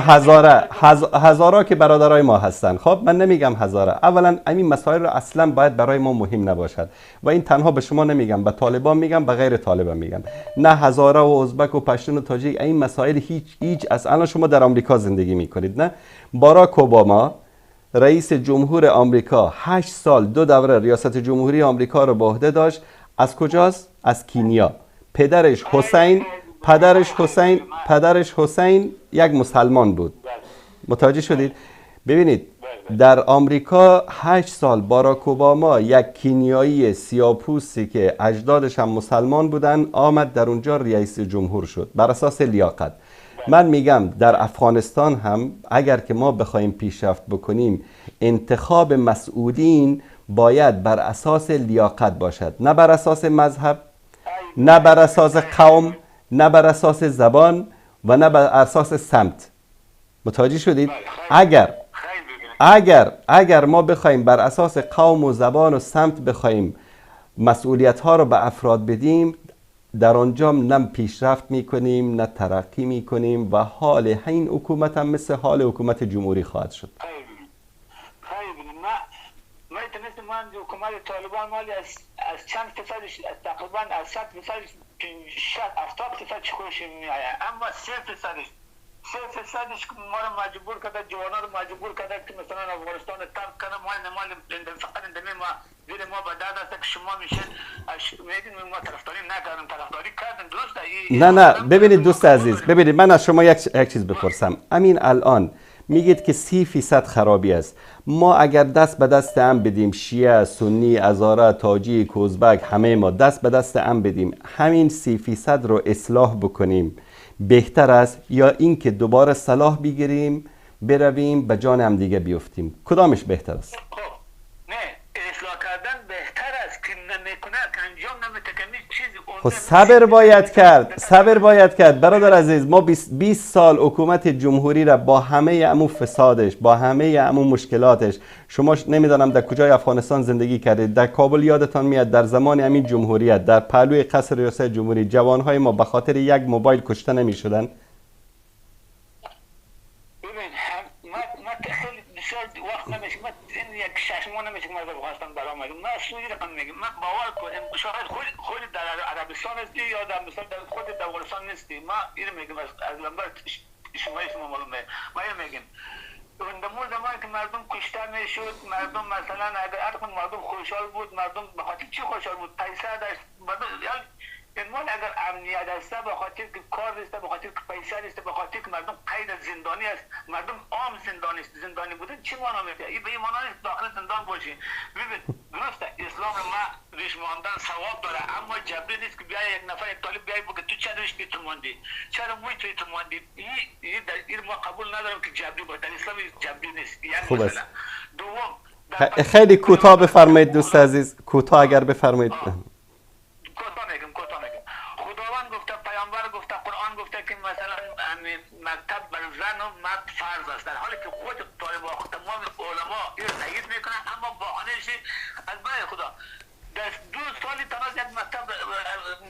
هزاره که برادرای ما هستن، خب من نمیگم هزاره. اولا این مسائل رو اصلا باید برای ما مهم نباشد و این تنها به شما نمیگم، به طالبان میگم، به غیر طالبان میگم. نه هزاره و ازبک و پشتون و تاجیک، این مسائل هیچ اصلا. شما در آمریکا زندگی میکنید، نه؟ باراک اوباما رئیس جمهور آمریکا 8 سال 2 دوره ریاست جمهوری آمریکا رو به عهده داشت. از کجاست؟ از کینیا. پدرش حسین پدرش حسین یک مسلمان بود. متوجه شدید؟ ببینید در آمریکا 8 سال باراک اوباما، یک کینیایی سیاه‌پوستی که اجدادش هم مسلمان بودن، آمد در اونجا رئیس جمهور شد بر اساس لیاقت. من میگم در افغانستان هم اگر که ما بخوایم پیشرفت بکنیم، انتخاب مسئولین باید بر اساس لیاقت باشد، نه بر اساس مذهب، نه بر اساس قوم، نه بر اساس زبان و نه بر اساس سمت. متوجه شدید؟ اگر ما بخوایم بر اساس قوم و زبان و سمت بخوایم مسئولیت ها رو به افراد بدیم، در آنجا نه پیشرفت میکنیم نه ترقی میکنیم و حال این حکومت هم مثل حال حکومت جمهوری خواهد شد. من حکومت طالبان مالی از چند فیصدش، تقریبا از 100 فیصدش 70% خوش میآید، اما 3% ما رو مجبور کرده، جوانا رو مجبور کرده که مثلا افغانستان رو ترک کنه. ما فقط اندمی ما دل ما به درد است که شما میشن میگین ما طرفداری نکردیم، طرفداری کردیم، درسته؟ نه ببینید دوست عزیز، ببینید من از شما یک چیز بپرسم. همین الان میگید که 30% خرابی است. ما اگر دست به دست هم بدیم، شیعه، سنی، هزاره، تاجیک، ازبک، همه ما دست به دست هم بدیم، همین 30% رو اصلاح بکنیم بهتر است یا اینکه دوباره سلاح بگیریم برویم به جان هم دیگه بیفتیم؟ کدامش بهتر است؟ نه، اصلاح کردن بهتر است که نمیکنه، که انجام نمیده، که چیزی. خب صبر باید کرد، صبر باید کرد برادر عزیز. ما 20 سال حکومت جمهوری را با همه امو فسادش، با همه امو مشکلاتش، شما نمیدانم در کجای افغانستان زندگی کردید، در کابل یادتان میاد در زمان همین جمهوریت در پهلوی قصر ریاست جمهوری جوانهای ما به خاطر یک موبایل کشته نمیشدن؟ ببین ما خیلی بسیار وقت نمیشه، ما این یک 6 ماه نمیشه که ما از افغانستان برآمدیم. ما اصلا رقم میگم، من باور کن شاید خود در عربستان هستی یا در مثلا در خود در افغانستان نیستی. ما اینو میگم از لمبر شما معلومه. ما اینو میگم در زمانی که مردم کشته میشد، مردم مثلا اگر مردم خوشحال بود، مردم به خاطر چی خوشحال بود؟ پیسه داشت مردم. یعنی اگر امنیت هست به خاطر که کار نیست، به خاطر که پیسه نیست، به خاطر که مردم قید زندانی است، مردم عام زندانی است. زندانی بودن چی معنا میده؟ این به این معنا نیست داخل زندان باشی. ببین درسته اسلام ما ریش ماندن ثواب داره، اما جبری نیست که بیای یک نفر یک طالب بیای بگه تو چرا ریش تو ماندی، چرا موی تو ماندی. این ما قبول نداریم که جبری باشه. در اسلام جبری نیست. خوب است. دوم خیلی کوتاه بفرمایید دوست عزیز، کوتاه اگر بفرمایید. کوتاه میگم. خداوند گفته، پیامبر گفته، قرآن گفته که مثلا مکتب بر زن و مرد فرض است، در حالی که خود طالب تمام علما این تایید میکنن، اما بهانه‌اش از برای خدا در 2 سال تناز یک مکتب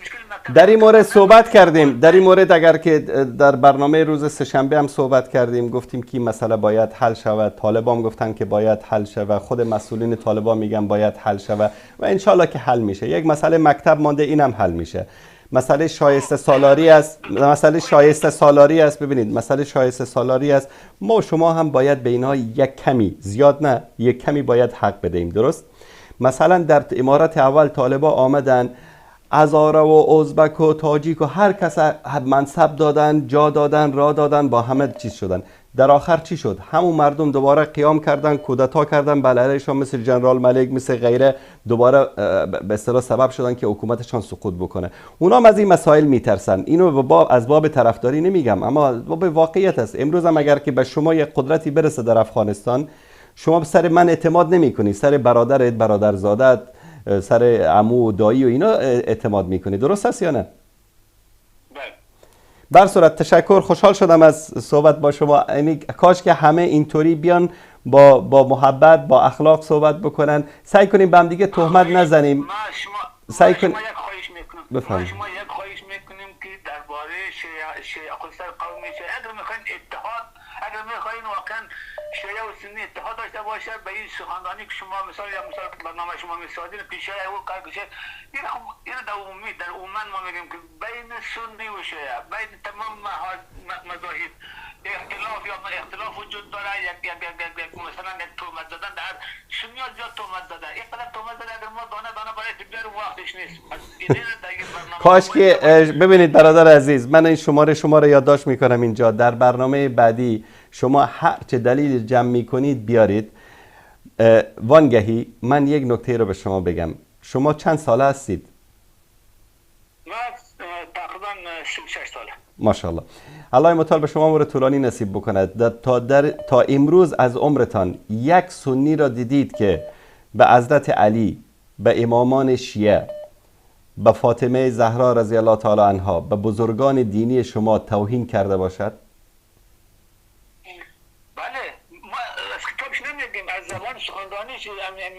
مشکل مکتب. در این مورد صحبت کردیم، در این مورد اگر که در برنامه روز سه‌شنبه هم صحبت کردیم، گفتیم که این مسئله باید حل شود. طالبان گفتن که باید حل شود، خود مسئولین طالبان میگن باید حل شود و انشالله که حل میشه. یک مسئله مکتب مانده، اینم حل میشه. مسئله شایسته سالاری است، مسئله شایسته سالاری است. ببینید مسئله شایسته سالاری است. ما شما هم باید به اینها یک کمی، زیاد نه، یک کمی باید حق بدهیم، درست؟ مثلا در امارت اول طالبا آمدن هزاره و ازبک و تاجیک و هر کس منصب دادن، جا دادن، را دادن، با همه چیز شدن. در آخر چی شد؟ همون مردم دوباره قیام کردن، کودتا کردن بر علیهشان، مثل جنرال ملک، مثل غیره، دوباره به اصطلاح سبب شدن که حکومتشان سقوط بکنه. اونا هم از این مسائل میترسن. اینو از باب طرفداری نمیگم، اما از باب واقعیت است. امروز هم اگر که به شما یک قدرتی برسه در افغانستان، شما سر من اعتماد نمیکنی، سر برادرت، برادرزادت، سر عمو و دایی و اینا اعتماد میکنی، درست است یا نه؟ بر صورت تشکر، خوشحال شدم از صحبت با شما. یعنی کاش که همه اینطوری بیان با محبت، با اخلاق صحبت بکنن. سعی کنیم به هم دیگه تهمت نزنیم. سعی کنیم. بفرمایید. شما یک خواهش میکنیم که درباره شیعه خصوصا قوم شیعه، اگر میخواین اتحاد، اگر میخواین واقعا شیعه و سنی اتحاد داشته باشه، به این سخنرانی که شما مثال یا مثال برنامه شما میسازین که شیعه و کار که این در عمومی در عموما ما میگیم که بین سنی و شیعه، بین تمام مذاهب اختلاف یا اختلاف وجود داره. یک مثلا یک تهمت زدن در سنی‌ها زیاد تهمت زده، اینقدر تهمت زده اگر ما دانه دانه برای بیاریم وقتش نیست. کاش که ببینید برادر عزیز، من این شماره شما رو یادداشت میکنم اینجا، در برنامه بعدی شما هر چه دلیل جمع میکنید بیارید. وانگهی من یک نکته رو به شما بگم. شما چند ساله هستید؟ من تقریبا 36 ساله. ماشاءالله. الله متعال به شما عمر طولانی نصیب بکند. تا امروز از عمرتان یک سنی را دیدید که به حضرت علی، به امامان شیعه، به فاطمه زهرا رضی الله تعالی عنها، به بزرگان دینی شما توهین کرده باشد؟ بله، ما از کتابش نمیگیم، از زبان سخنرانیش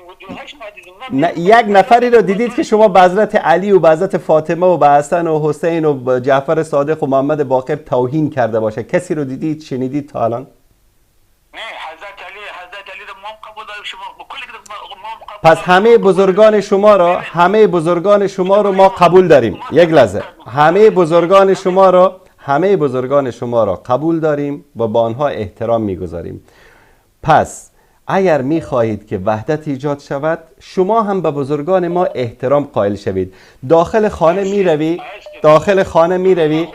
ویدیوهاش ما دیدیم. نه، یک نفری رو دیدید که شما به حضرت علی و به حضرت فاطمه و به حسن و حسین و جعفر صادق و محمد باقر توهین کرده باشه؟ کسی رو دیدید، شنیدید تا الان؟ نه، حضرت علی رو ما قبول داریم، شما کل ما پس همه بزرگان شما را، همه بزرگان شما رو ما قبول داریم. یک لحظه، همه بزرگان شما را، همه بزرگان شما را قبول داریم و با آنها احترام میگذاریم. پس اگر میخواهید که وحدت ایجاد شود، شما هم به بزرگان ما احترام قائل شوید. داخل خانه میروی، داخل خانه میروی،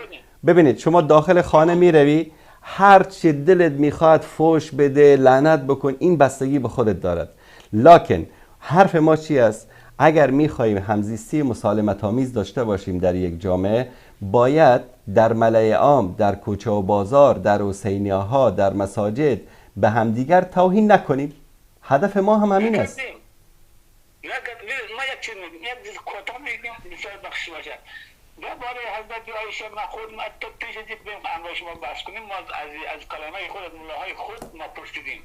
ببینید شما داخل خانه میروی، هر چی دلت میخواد فوش بده، لعنت بکن، این بستگی به خودت دارد. لکن حرف ما چی است؟ اگر میخواهیم همزیستی مسالمت آمیز داشته باشیم در یک جامعه، باید در ملأ عام، در کوچه و بازار، در حسینیه ها، در مساجد به همدیگر توهین نکنیم. هدف ما هم همین است. ما یک چیز میگیم، یک چیز کوتاه میگیم، بسیار بخش باشه. درباره حضرت عایشه ما خود ما تا پیش از اینکه بریم همراه شما بحث کنیم، ما از کلمه خود، از ملاهای خود ما پرسیدیم.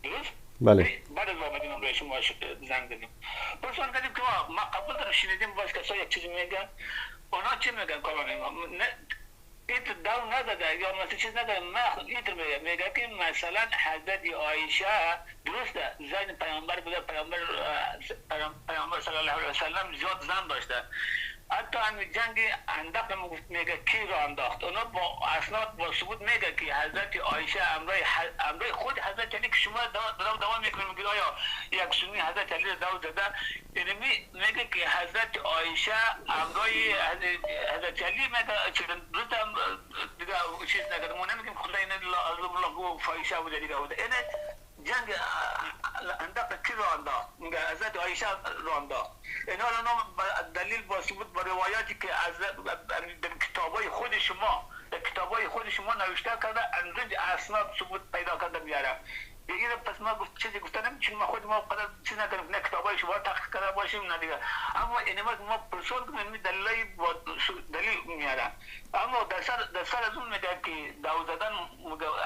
درست؟ بله. بعد از آمدیم همراه شما زنگ زدیم، پرسان کردیم که ما قبول داریم، شنیدیم باز کسایی یک چیز میگن، اونا چی میگن؟ کلمه ما ایت دو نداده یا مثلا چیز نداده. ما ایت میگه که مثلا حضرت عایشه درسته زن پیامبر بوده، پیامبر صلی الله علیه و سلم زیاد زن داشته، حتی همین جنگ انداخت میگه کی رو انداخت، اونا با اسناد با ثبوت میگه که حضرت عایشه امرای خود حضرت علی که شما دوام میکنید، میگه آیا یک سنی حضرت علی رو دو زده؟ یعنی میگه که حضرت عایشه امرای حضرت علی میگه درست هم دیگه چیز نکرده. ما نمیگیم خدا این الله فاحشه بوده دیگه بوده. اینه جنگ انداخت کی رو انداخت؟ میگه حضرت عایشه رو انداخت. اینا رو دلیل با ثبوت با روایاتی که از در کتابای خود شما، در کتابای خود شما نوشته کرده، اندرج اسناد ثبوت پیدا کرده میاره. دیگه پس ما گفت چیزی گفتن چون ما خود ما قدر چیز نکردیم، نه کتابای شما تحقیق کرده باشیم نه دیگه. اما این ما پرسون کنیم دلیل با دلیل میاره. اما در سر از اون میگه که دو زدن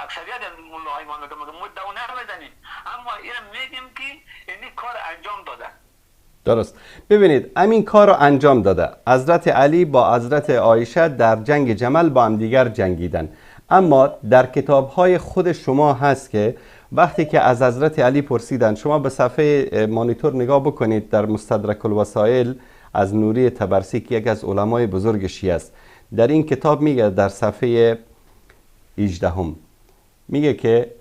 اکثریت از ملاهای ما میگه ما دو نمیزنیم، اما اینو میگیم که این کار انجام داده. درست. ببینید همین کار رو انجام داده. حضرت علی با حضرت عایشه در جنگ جمل با هم دیگر جنگیدن، اما در کتاب‌های خود شما هست که وقتی که از حضرت علی پرسیدن، شما به صفحه مانیتور نگاه بکنید، در مستدرک الوسائل از نوری طبرسی که یک از علمای بزرگ شیعه است، در این کتاب میگه در صفحه 18 میگه که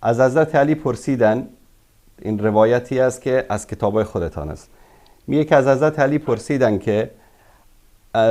از حضرت علی پرسیدن، این روایتی است که از کتابای خودتان است، میگه که از حضرت علی پرسیدن که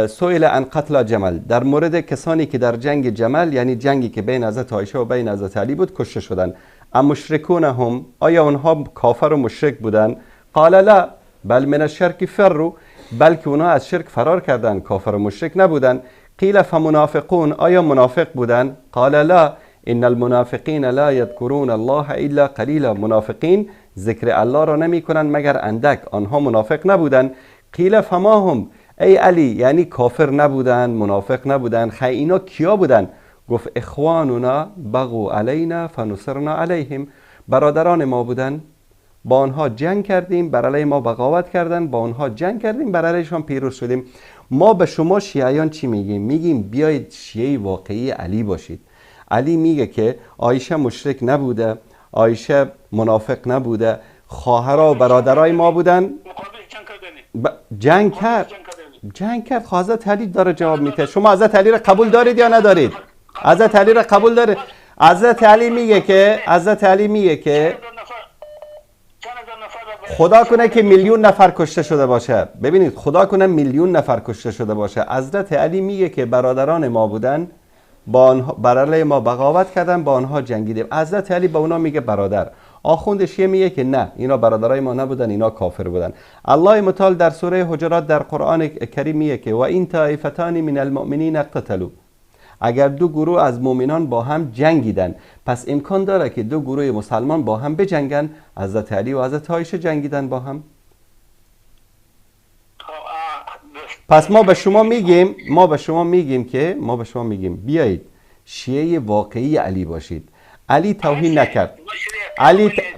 سئل عن قتل جمل، در مورد کسانی که در جنگ جمل، یعنی جنگی که بین حضرت عایشه و بین حضرت علی بود، کشته شدن، ام مشرکون هم، آیا اونها کافر و مشرک بودن؟ قال لا بل من الشرک فروا، بلکه اونها از شرک فرار کردن، کافر و مشرک نبودن. قیل فمنافقون، آیا منافق بودن؟ قال لا ان المنافقین لا یذکرون الله الا قلیلا، منافقین ذکر الله را نمی کنند مگر اندک، آنها منافق نبودن. قیل فما هم، ای علی، یعنی کافر نبودن، منافق نبودن، اینا کیا بودن؟ گفت اخواننا بغوا علینا فنصرنا علیهم، برادران ما بودن، با آنها جنگ کردیم، بر علیه ما بغاوت کردن، با آنها جنگ کردیم، بر علیهشان پیروز شدیم. ما به شما شیعیان چی میگیم؟ میگیم بیایید شیعه واقعی علی باشید. علی میگه که عایشه مشرک نبوده، عایشه منافق نبوده، خواهرها و برادرای ما بودن. جنگ کرد، جنگ کرد. حضرت علی داره جواب میده. شما حضرت علی را قبول دارید یا ندارید؟ حضرت علی را قبول دارید؟ حضرت علی میگه که، حضرت علی میگه که چند هزار نفر. خدا کنه که میلیون نفر کشته شده باشه. ببینید خدا کنه میلیون نفر کشته شده باشه. حضرت علی میگه که برادران ما بودن، با آنها بر علیه ما بغاوت کردن، با آنها جنگیدیم. حضرت علی به اونا میگه برادر. آخوند شیعه میگه که نه، اینا برادرای ما نبودن، اینا کافر بودن. الله متعال در سوره حجرات در قرآن کریم میگه که و این طائفتان من المؤمنین اقتتلوا، اگر دو گروه از مؤمنان با هم جنگیدن، پس امکان داره که دو گروه مسلمان با هم بجنگن. حضرت علی و حضرت عایشه جنگیدن با هم. پس ما به شما میگیم، ما به شما میگیم بیایید شیعه واقعی علی باشید. علی توهین نکرد.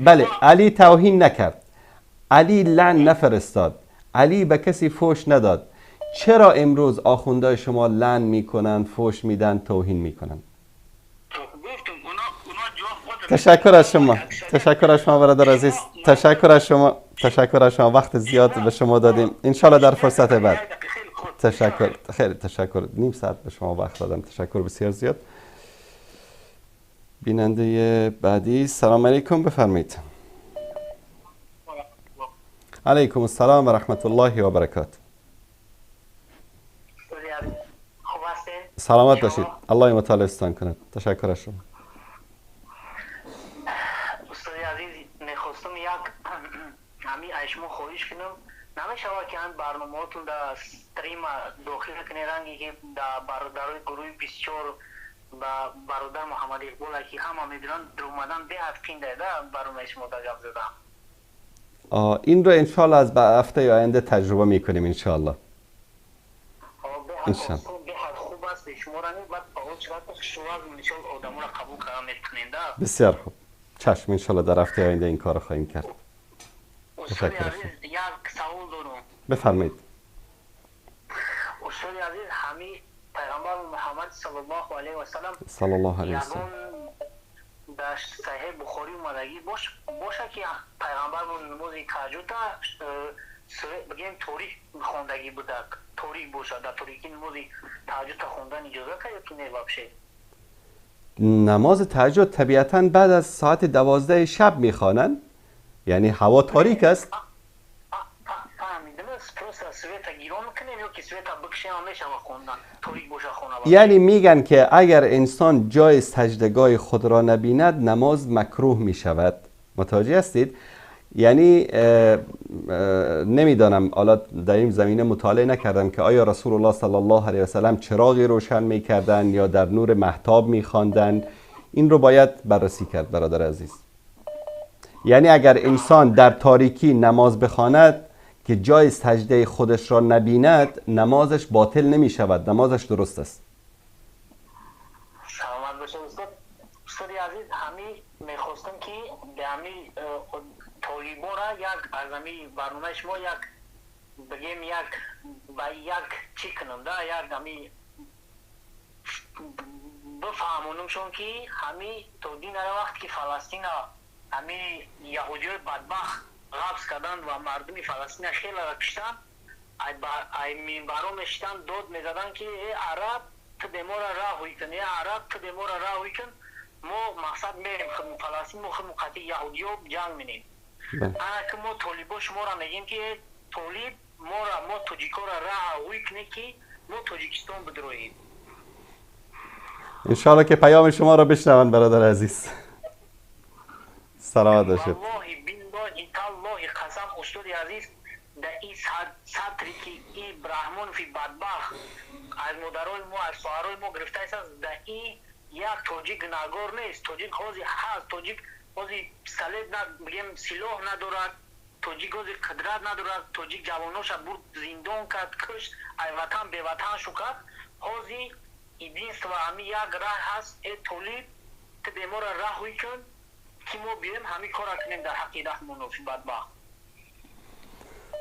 بله، علی توهین نکرد. علی لعن نفرستاد. علی به کسی فوش نداد. چرا امروز آخوندهای شما لعن میکنن، فوش میدن، توهین میکنن؟ تشکر از شما، تشکر از شما برادر عزیز، تشکر از شما، تشکر از شما. وقت زیاد به شما دادیم، انشالله در فرصت بعد. تشکر، خیلی تشکر. نیم ساعت به شما وقت دادم، تشکر بسیار زیاد. بیننده بعدی، سلام علیکم، بفرمایید. علیکم السلام و رحمت الله و برکات. سلامت باشید، الله متعال استان کند. تشکر از شما. استاد عزیز، میخواستم یک همی از شما خواهش کنم، نمیشود که هم برنامه‌هاتون در استریم داخل کنی، رنگی که در برادرای گروه 24 با برادر محمد اقبال که همه میدونن در اومدن به هفت ده برنامه شما در گپ زدم. این رو انشالله از هفته آینده تجربه میکنیم انشالله. انشالله. بسیار خوب، چشم، انشالله در هفته آینده این کار خواهیم کرد. تشکر. یک سوال دارم. بفرمایید. استاد عزیز، همی پیغمبر محمد صلی الله علیه و سلم صلی الله علیه و سلم در صحیح بخاری اومدگی باشه که پیغمبر نماز تهجد بگیم تاریک خواندگی بوده، تاریک باشه، در تاریکی نماز تهجد خوندن اجازه که که نه باشه؟ نماز تهجد طبیعتاً بعد از ساعت 12 شب میخوانن، یعنی هوا تاریک است. یعنی میگن که اگر انسان جای سجدگاه خود را نبیند نماز مکروه میشود. متوجه هستید؟ یعنی نمیدانم، حالا در این زمینه مطالعه نکردم که آیا رسول الله صلی الله علیه و سلم چراغی روشن میکردن یا در نور مهتاب میخواندن. این رو باید بررسی کرد برادر عزیز. یعنی اگر انسان در تاریکی نماز بخواند که جای سجده خودش را نبیند، نمازش باطل نمی شود، نمازش درست است. سلامت باشید استاد. استاد عزیز، همی میخواستم که به همی طالبان را یک از همی برنامه شما یک بگیم یک با یک چی کنم ده، یک همی بفهمونمشون که همی تا دین وقت که فلسطین همی یهودی های بدبخت غبس کردن و مردم فلسطین خیلی را کشتن، ای منبرا میشتن داد میزدن که ای عرب تو به ما را راه کن، ای عرب تو به ما را راه کن، ما مقصد میریم خود فلسطین، ما خود قطعی یهودی ها جنگ منیم. انا که ما طالبا شما را میگیم که طالب ما را، ما تاجیکا را راه کنه که ما تاجیکستان بدرویم. انشالله که پیام شما را بشنون برادر عزیز. سلامت باشید. والله بالله تالله قسم استاد عزیز، در این سطری که این برهمون فی بدبخت از مادرای ما، از خواهرای ما گرفته است، در این یک تاجیک گناهگار نیست. تاجیک حاضر هست، تاجیک حاضر سلب بگیم سلاح ندارد، تاجیک حاضر قدرت ندارد، تاجیک جواناش برد زندان کرد، کشت، ای وطن به وطن شو کرد. حاضر единство همی یک راه هست، ای طالب تو به ما را راه کن که ما بیایم همین کار کنیم در حق رحمان فی بدبخت.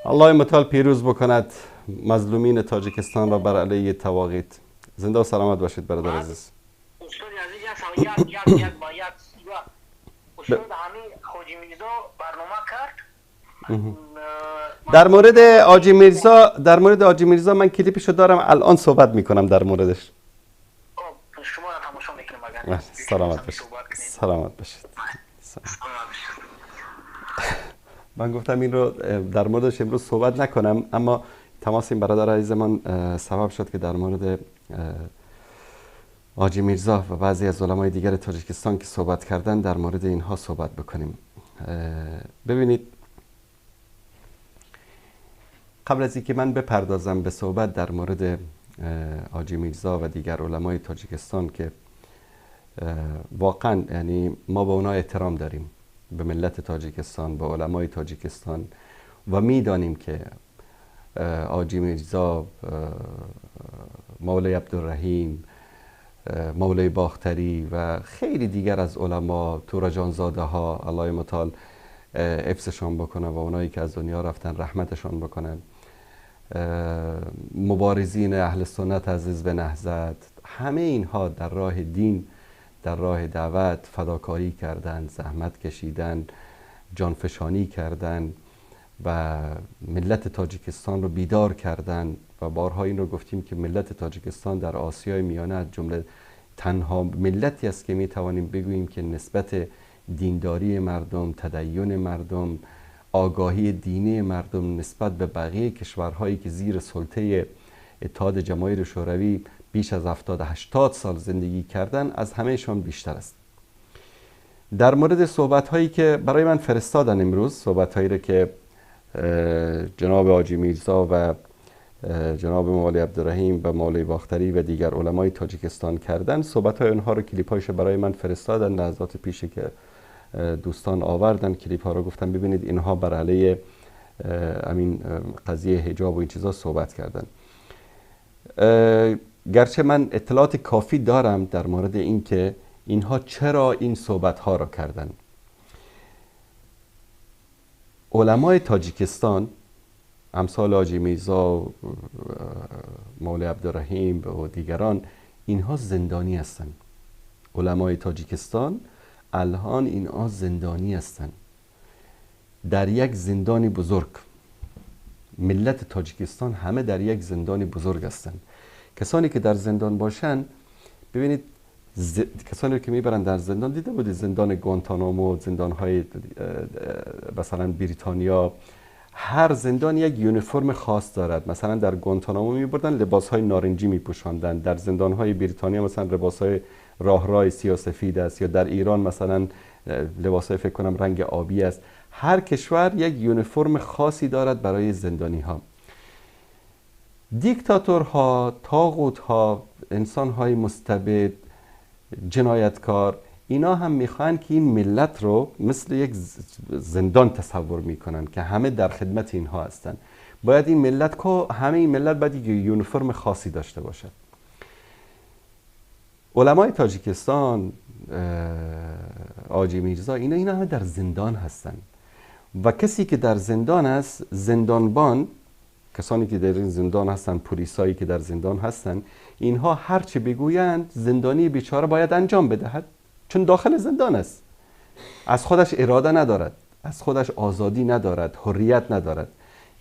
الله متعال پیروز بکند مظلومین تاجیکستان را بر علیه طواغیت. زنده و سلامت باشید برادر عزیز. استاد عزیز، یک یک یک با یک استاد همین حاجی میرزا برنامه کرد. در مورد حاجی میرزا، در مورد حاجی میرزا من کلیپشو دارم، الان صحبت میکنم در موردش. شما را تماشا میکنم. سلامت باشید. سلامت باشید. من گفتم این رو در موردش امروز صحبت نکنم، اما تماس این برادر عزیز من سبب شد که در مورد حاجی میرزا و بعضی از علمای دیگر تاجیکستان که صحبت کردن در مورد اینها صحبت بکنیم. ببینید، قبل از اینکه من بپردازم به صحبت در مورد حاجی میرزا و دیگر علمای تاجیکستان که واقعا یعنی ما به اونا احترام داریم، به ملت تاجیکستان، به علمای تاجیکستان، و میدانیم که حاجی میرزا، مولوی عبدالرحیم، مولوی باختری و خیلی دیگر از علما، تورجانزاده ها، الله متعال حفظشان بکنه و اونایی که از دنیا رفتن رحمتشان بکنن، مبارزین اهل سنت از حزب نهضت، همه اینها در راه دین، در راه دعوت فداکاری کردند، زحمت کشیدند، جانفشانی کردند و ملت تاجیکستان رو بیدار کردند. و بارها این رو گفتیم که ملت تاجیکستان در آسیای میانه از جمله تنها ملتی است که می توانیم بگوییم که نسبت دینداری مردم، تدین مردم، آگاهی دینی مردم نسبت به بقیه کشورهایی که زیر سلطه اتحاد جماهیر شوروی بیش از 70-80 سال زندگی کردن از همهشان بیشتر است. در مورد صحبت هایی که برای من فرستادن امروز، صحبت هایی رو که جناب حاجی میرزا و جناب مولوی عبدالرحیم و مولوی باختری و دیگر علمای تاجیکستان کردن، صحبت های اونها رو، کلیپ هایش برای من فرستادن لحظات پیش که دوستان آوردن کلیپ ها رو، گفتم ببینید اینها بر علیه همین قضیه حجاب و این چیزا صحبت کردن. گرچه من اطلاعات کافی دارم در مورد اینکه اینها چرا این صحبت ها رو کردن. علمای تاجیکستان امثال حاجی میرزا و مولوی عبدالرحیم و دیگران، اینها زندانی هستند. علمای تاجیکستان الان اینها زندانی هستند، در یک زندان بزرگ. ملت تاجیکستان همه در یک زندان بزرگ هستند. کسانی که در زندان باشند، ببینید کسانی که میبرن در زندان، دیده بودید زندان گوانتانامو، زندان‌های مثلا بریتانیا، هر زندان یک یونیفرم خاص دارد. مثلا در گوانتانامو میبردن لباس‌های نارنجی میپوشاندن، در زندان‌های بریتانیا مثلا لباس‌های راهرای سیاه‌سفید است، یا در ایران مثلا لباس‌های فکر کنم رنگ آبی است. هر کشور یک یونیفرم خاصی دارد برای زندانی‌ها. دیکتاتورها، طاغوت‌ها، انسان‌های مستبد، جنایتکار، اینا هم میخوان که این ملت رو مثل یک زندان تصور میکنن که همه در خدمت اینها هستن. باید این ملت که همه این ملت باید یک یونیفرم خاصی داشته باشد. علمای تاجیکستان، حاجی میرزا، اینا همه در زندان هستن و کسی که در زندان است، زندانبان، کسانی که در این زندان هستن، پلیسایی که در زندان هستن، اینها هرچی بگویند زندانی بیچاره باید انجام بدهد، چون داخل زندان است، از خودش اراده ندارد، از خودش آزادی ندارد، حریت ندارد.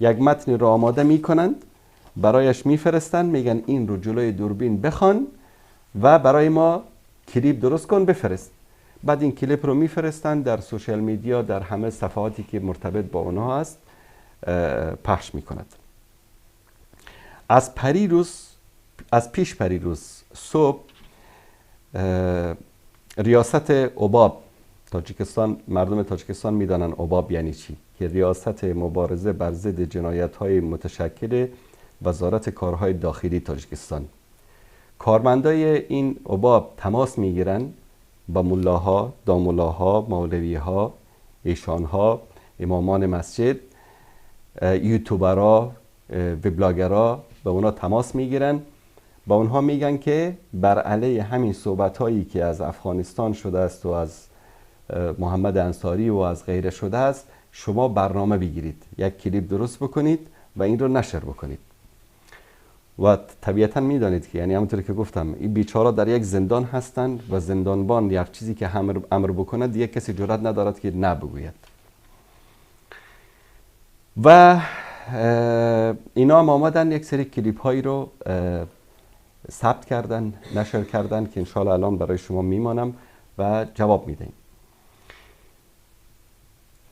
یک متن را آماده میکنند، برایش میفرستند، میگن این رو جلوی دوربین بخوان و برای ما کلیپ درست کن بفرست. بعد این کلیپ رو میفرستند در social media، در همه صفحاتی که مرتبط با اونها است پخش میکند. از پیش پریروز صبح ریاست اوباب تاجیکستان، مردم تاجیکستان میدانن اوباب یعنی چی، که ریاست مبارزه بر ضد جنایت‌های متشکل وزارت کارهای داخلی تاجیکستان، کارمندای این اوباب تماس میگیرن با ملاها، داملاها، مولویها، ایشانها، امامان مسجد، یوتیوبرها، وبلاگرها، با اونا تماس میگیرن، با اونها میگن که بر علیه همین صحبت هایی که از افغانستان شده است و از محمد انصاری و از غیره شده است، شما برنامه بگیرید، یک کلیپ درست بکنید و این رو نشر بکنید. و طبیعتا میدانید که یعنی همونطوری که گفتم این بیچارا در یک زندان هستند و زندانبان یک چیزی که امر بکند دیگه کسی جرئت ندارد که نه بگوید. و اینا هم آمدن یک سری کلیپ هایی رو ثبت کردن، نشر کردن که انشالله الان برای شما میمانم و جواب میدهیم.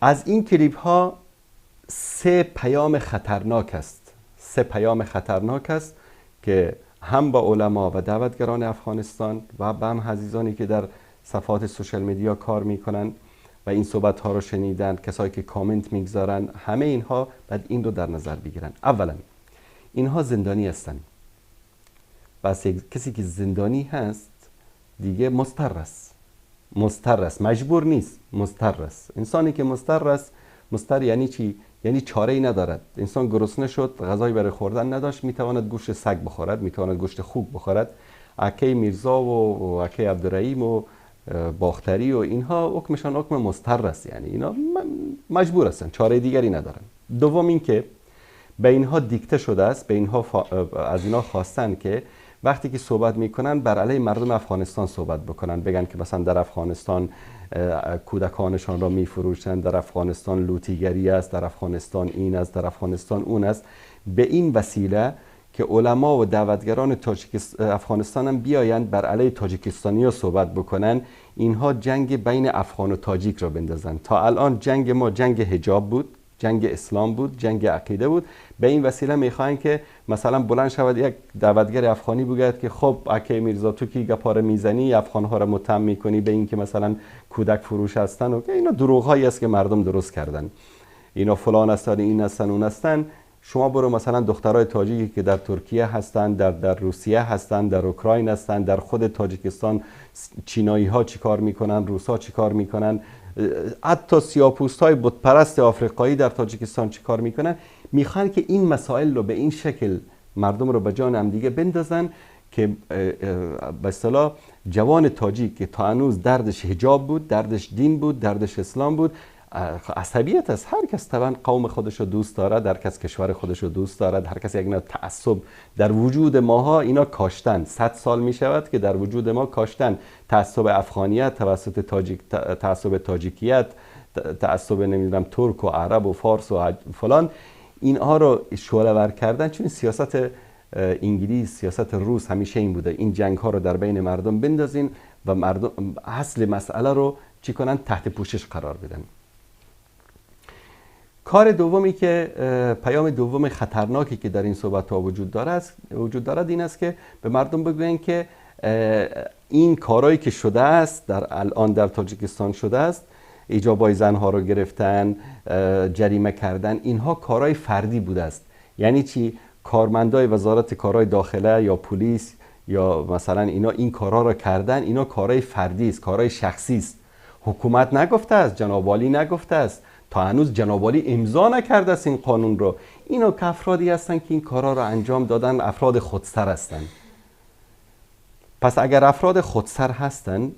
از این کلیپ ها سه پیام خطرناک است، سه پیام خطرناک است که هم با علما و دعوتگران افغانستان و به هم عزیزانی که در صفحات social media کار میکنن و این صحبت ها رو شنیدن، کسایی که کامنت میگذارن، همه اینها باید این رو در نظر بگیرن. اولا اینها زندانی هستن. بس کسی که زندانی هست دیگه مضطر است، مضطر است، مجبور نیست، مضطر است. انسانی که مضطر است، مضطر یعنی چی؟ یعنی چاره ای ندارد. انسان گرسنه شد، غذایی برای خوردن نداشت، میتواند گوشت سگ بخورد، میتواند گوشت خوک بخورد. اکی میرزا و اکی عبدالرحیم و باختری و اینها حکمشان حکم مضطر است، یعنی اینا مجبور هستند، چاره دیگری ندارن. دوم اینکه به اینها دیکته شده است، به اینها از اینها خواستن که وقتی که صحبت میکنن بر علیه مردم افغانستان صحبت بکنن، بگن که مثلا در افغانستان کودکانشان را میفروشند، در افغانستان لوتیگری است، در افغانستان این است، در افغانستان اون است. به این وسیله که علما و دعوتگران افغانستان هم بیایند بر علیه تاجیکستانی ها صحبت بکنن، اینها جنگ بین افغان و تاجیک را بندازن. تا الان جنگ ما جنگ حجاب بود، جنگ اسلام بود، جنگ عقیده بود. به این وسیله میخواین که مثلا بلند شود یک دعوتگر افغانی بگوید که خب اکی میرزا تو کی گپاره میزنی، افغان ها را متهم میکنی به این که مثلا کودک فروش هستن و که اینا دروغ هایی است که مردم درست کردن، اینا فلان هستن، این هستن، اون هستن. شما برو مثلا دخترای تاجیکی که در ترکیه هستند، در روسیه هستند، در اوکراین هستند، در خود تاجیکستان چینایی ها چیکار میکنن، روس ها چیکار میکنن، حتی سیاه‌پوست های بتپرست آفریقایی در تاجیکستان چیکار میکنن. میخوان که این مسائل رو به این شکل مردم رو به جان هم دیگه بندازن که به اصطلاح جوان تاجیک که تا هنوز دردش حجاب بود، دردش دین بود، دردش اسلام بود، عصبیت است. هر کس طبعا قوم خودش رو دوست دارد، هر کس کشور خودش رو دوست دارد، هر کس یک نوع تعصب در وجود ماها اینا کاشتن. 100 سال می شود که در وجود ما کاشتن تعصب افغانیت توسط تاجیک، تعصب تاجیکیت، تعصب نمیدونم ترک و عرب و فارس و فلان، اینها رو شعله ور کردن. چون سیاست انگلیس، سیاست روس همیشه این بوده، این جنگ ها رو در بین مردم بندازین و مردم اصل مسئله رو چی کنن، تحت پوشش قرار بدن. کار دومی که پیام دوم خطرناکی که در این صحبت ها وجود دارد این است که به مردم بگویند که این کارهایی که شده است در الان در تاجیکستان شده است، ایجابای زنها رو گرفتن، جریمه کردن، اینها کارهای فردی بوده است. یعنی چی؟ کارمندای وزارت کارهای داخله یا پلیس یا مثلا اینا این کارها رو کردن، اینا کارهای فردی است، کارهای شخصی است. حکومت نگفته است، جناب عالی نگفته است، تا هنوز جناب عالی امضا نکرده است این قانون رو. اینا که افرادی هستن که این کارها رو انجام دادن، افراد خودسر هستن. پس اگر افراد خودسر هستن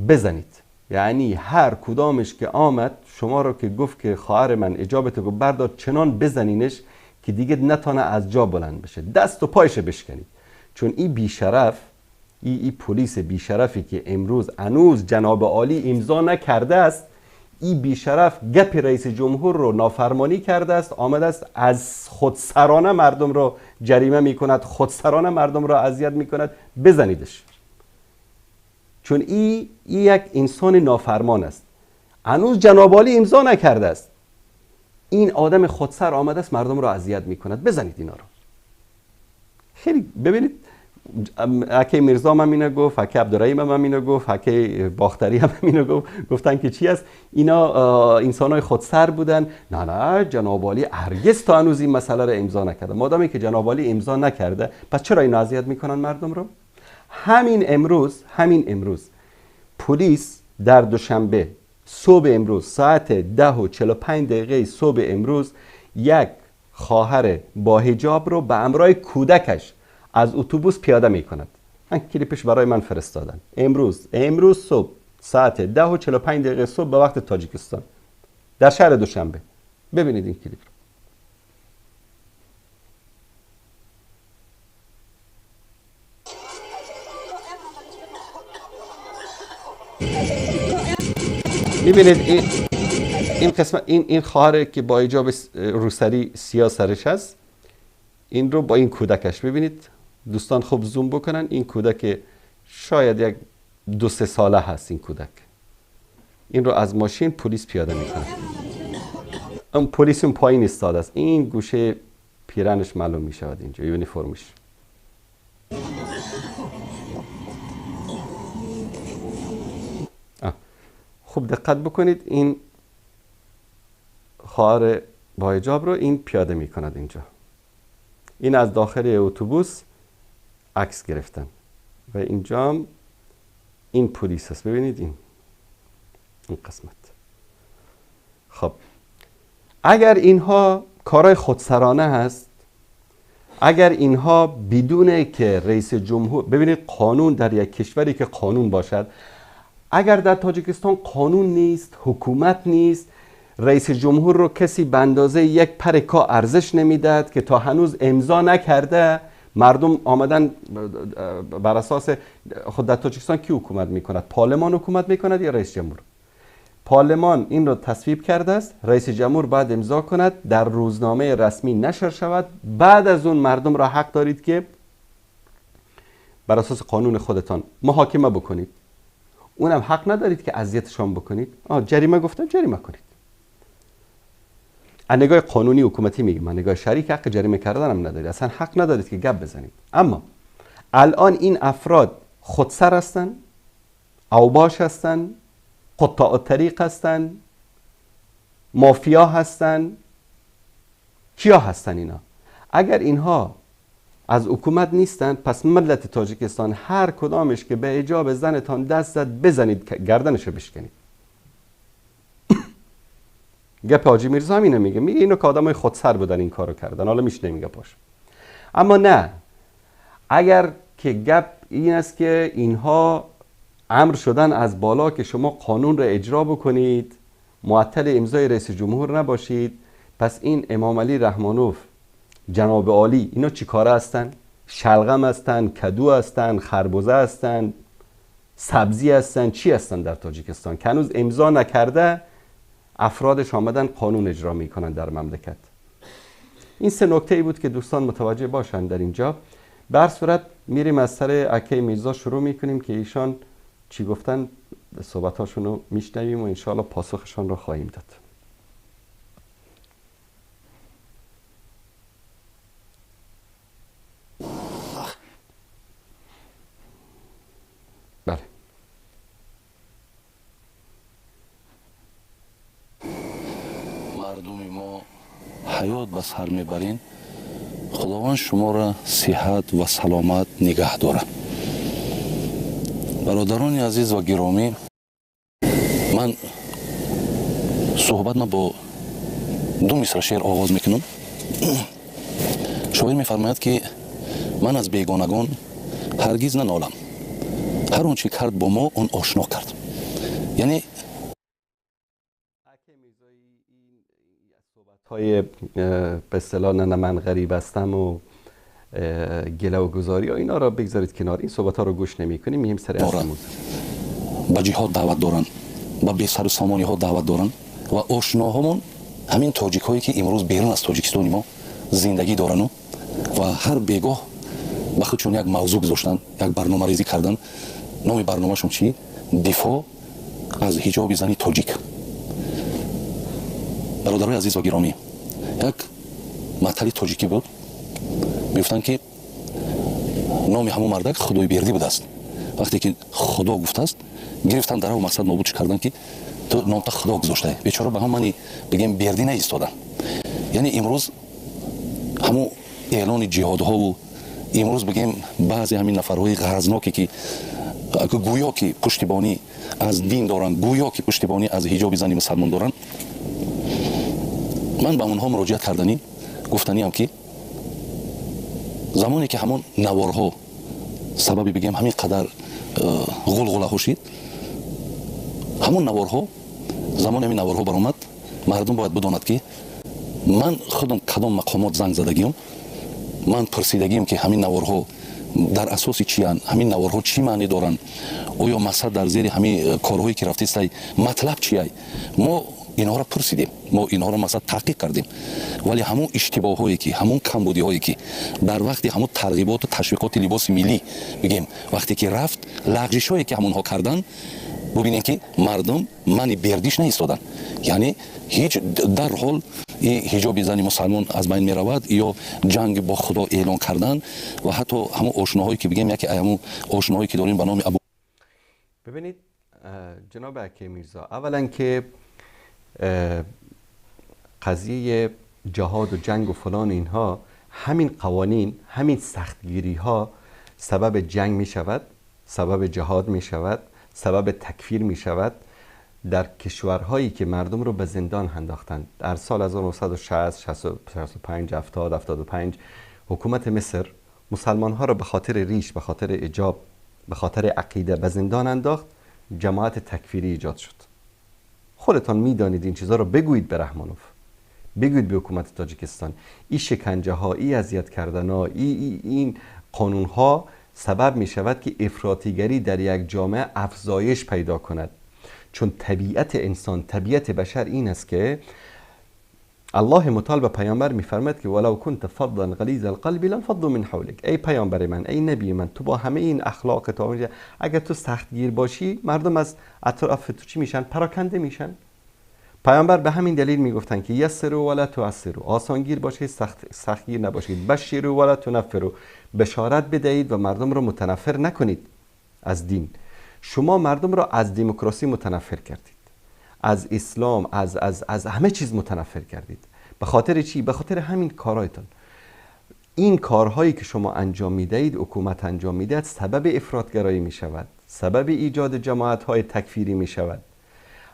بزنید، یعنی هر کدامش که آمد شما رو که گفت که خواهر من اجابت رو بردار، چنان بزنینش که دیگه نتانه از جا بلند بشه، دست و پایش بشکنید. چون این بیشرف، این پلیس بیشرفی که امروز هنوز جناب عالی امضا نکرده است، این بیشرف گپ رئیس جمهور رو نافرمانی کرده است، آمده است از خودسرانه مردم رو جریمه میکند، خودسرانه مردم رو اذیت میکند. بزنیدش، چون ای یک انسان نافرمان است، هنوز جناب عالی امضا نکرده است، این آدم خودسر آمده است مردم رو اذیت میکند، بزنید اینا رو. خیلی ببینید، اکی میرزا هم اینو گفت، اکی عبدالرحیم هم اینو گفت، اکی باختری هم اینو گفت. گفتن که چی است؟ اینا انسانای خودسر بودن. نه نه، جناب عالی هرگز تا هنوز این مسئله رو امضا نکرده. مادامی که جناب عالی امضا نکرده، پس چرا اینا اذیت میکنن مردم رو؟ همین امروز پلیس در دوشنبه صبح امروز ساعت 10:45 صبح امروز یک خواهر با حجاب رو به همراه کودکش از اتوبوس پیاده می کند. من کلیپش برای من فرستادن. امروز صبح ساعت 10:45 صبح به وقت تاجیکستان در شهر دوشنبه. ببینید این کلیپ رو. میبینید این قسمت، این خواهر که با حجاب روسری سیاه سرش هست، این رو با این کودکش ببینید. دوستان خوب زوم بکنن، این کودک شاید یک 2-3 ساله هست این کودک. این رو از ماشین پلیس پیاده میکنه. اون پلیس اون پایین ایستاده است، این گوشه پیرنش معلوم می شود اینجا، یونیفرمش. خوب دقت بکنید، این خواهر با حجاب رو این پیاده می کند اینجا. این از داخل اتوبوس عکس گرفتن و اینجا هم این پلیس است. ببینید این قسمت. خب اگر اینها کارهای خودسرانه هست، اگر اینها بدون که رئیس جمهور، ببینید قانون در یک کشوری که قانون باشد، اگر در تاجیکستان قانون نیست، حکومت نیست، رئیس جمهور رو کسی به اندازه یک پرکا ارزش نمیداد که تا هنوز امضا نکرده، مردم آمدن بر اساس خود. در تاجیکستان کی حکومت میکند؟ پارلمان حکومت میکند یا رئیس جمهور؟ پارلمان این رو تصویب کرده است، رئیس جمهور بعد امضا کند، در روزنامه رسمی نشر شود، بعد از اون مردم را حق دارید که بر اساس قانون خودتان محاکمه بکنید. اونم حق ندارید که اذیتشان بکنید. جریمه گفتن جریمه کنید. از نگاه قانونی حکومتی میگم، از نگاه شریک حق جریمه کردن هم ندارید، اصلا حق ندارید که گپ بزنید. اما الان این افراد خودسر هستن، اوباش هستن، قطاع الطریق هستن، مافیا هستن، کیا هستن اینا؟ اگر اینها از حکومت نیستن، پس ملت تاجیکستان هر کدامش که به حجاب زنتان دست زد بزنید، گردنشو بشکنید. گپ حاجی میرزا اینو میگه، میگه اینو که آدمای خودسر بودن این کارو کردن، حالا میشه نمیگه پاش. اما نه، اگر که گپ این است که اینها امر شدن از بالا که شما قانون را اجرا بکنید، معطل امضای رئیس جمهور نباشید، پس این امام علی رحمانوف، جناب عالی، اینا چی کاره هستن؟ شلغم هستن، کدو هستن، خربزه هستن، سبزی هستن، چی هستن در تاجیکستان که هنوز امضا نکرده افرادش آمدن قانون اجرا میکنن در مملکت؟ این سه نکته ای بود که دوستان متوجه باشن در اینجا. به هر صورت میریم از سر اکی میرزا شروع میکنیم که ایشان چی گفتن، صحبتاشون رو میشنویم و انشاءالله پاسخشان رو خواهیم داد. بله. مردم ما حیات به سر میبرین، خداوند شما را صحت و سلامت نگه داره. برادران عزیز و گرامی، من صحبت ما با دو مصرع شعر آغاز میکنم. شاعر میفرماید که من از بیگانگان هرگز ننالم، هر آنچه کرد با ما آن آشنا کرد. یعنی های به اصطلاح نه من غریب هستم و گله و گذاری و اینا را بگذارید کنار، این صحبت ها رو گوش نمی کنیم، می‌ایم سر اصل موضوع. به جهاد دعوت دارن، به بی سر و سامانی ها دعوت دارن و آشناهامون همین تاجیک هایی که امروز بیرون از تاجیکستان ما زندگی دارن و هر بیگاه به خودشون یک موضوع گذاشتن، یک برنامه ریزی کردن. نام برنامه‌شون چی؟ دفاع از حجاب زنی تاجیک. برادرای عزیز و گرامی، یک مطلب تاجیکی بود، میگفتن که نام همون مردک خدای بیردی بوده است. وقتی که خدا گفته است، گرفتن در او مقصد نابودش کردن که تو نام تا خدا گذاشته. بیچاره به هم معنی بگیم بیردی نایستادن. یعنی امروز همون اعلان جهادها و امروز بگیم بعضی همین نفرهای غرضناکی که گویا که پشتیبانی از دین دارن، گویا که پشتیبانی از حجاب زنی مسلمان دارن، من به اونها مراجعت کردنی گفتنی هم که زمانی که همون نوارها سببی بگیم همین قدر غلغله ها شد، همون نوارها، زمان همین نوارها برآمد، مردم باید بداند که من خودم کدام مقامات زنگ زدگیم، من پرسیدگیم که همین نوارها در اساس چی هن، همین نوارها چی معنی دارن، آیا مقصد در زیر همین کارهایی که رفته است مطلب چیه؟ ما اینها را پرسیدیم، ما اینها را مثلا تحقیق کردیم، ولی همون اشتباه هایی که، همون کمبودی هایی که در وقتی همون ترغیبات و تشویقات لباس ملی بگیم وقتی که رفت، لغزش هایی که همونها کردن، ببینیم که مردم من بردیش نایستادن. یعنی هیچ در حال حجاب زن مسلمان از بین میرود یا جنگ با خدا اعلان کردن و حتی همون آشناهایی که بگیم، یکی همون آشناهایی که داریم به نام ابو. ببینید جناب اکی میرزا، اولا که قضیه جهاد و جنگ و فلان اینها، همین قوانین، همین سختگیری ها سبب جنگ می شود، سبب جهاد می شود، سبب تکفیر می شود. در کشورهایی که مردم رو به زندان انداختند در سال 1960، 65، 70، 75 حکومت مصر مسلمان ها رو به خاطر ریش، به خاطر حجاب، به خاطر عقیده به زندان انداخت. جماعت تکفیری ایجاد شد. خودتان میدانید این چیزها رو بگویید به رحمانوف، بگویید به حکومت تاجیکستان. این شکنجه ها، این اذیت کردن ها، این قانون ها سبب می شود که افراطیگری در یک جامعه افزایش پیدا کند. چون طبیعت انسان، طبیعت بشر این است که الله متعال به پیامبر میفرماید که ولو كنت فظا غلیظ القلب لانفضوا من حولک. ای پیامبر من، ای نبی من، تو با همه این اخلاق تو، اگر تو سختگیر باشی مردم از اطراف تو چی میشن؟ پراکنده میشن. پیامبر به همین دلیل میگفتن که یسروا ولا تعسروا، آسانگیر باشید، سختگیر نباشید. بشروا ولا تنفروا، بشارت بدهید و مردم رو متنفر نکنید از دین. شما مردم را از دموکراسی متنفر کردید، از اسلام، از از از همه چیز متنفر کردید. به خاطر چی؟ به خاطر همین کارهایتان. این کارهایی که شما انجام میدهید، حکومت انجام میدهد، سبب افراطگرایی میشود، سبب ایجاد جماعت های تکفیری میشود.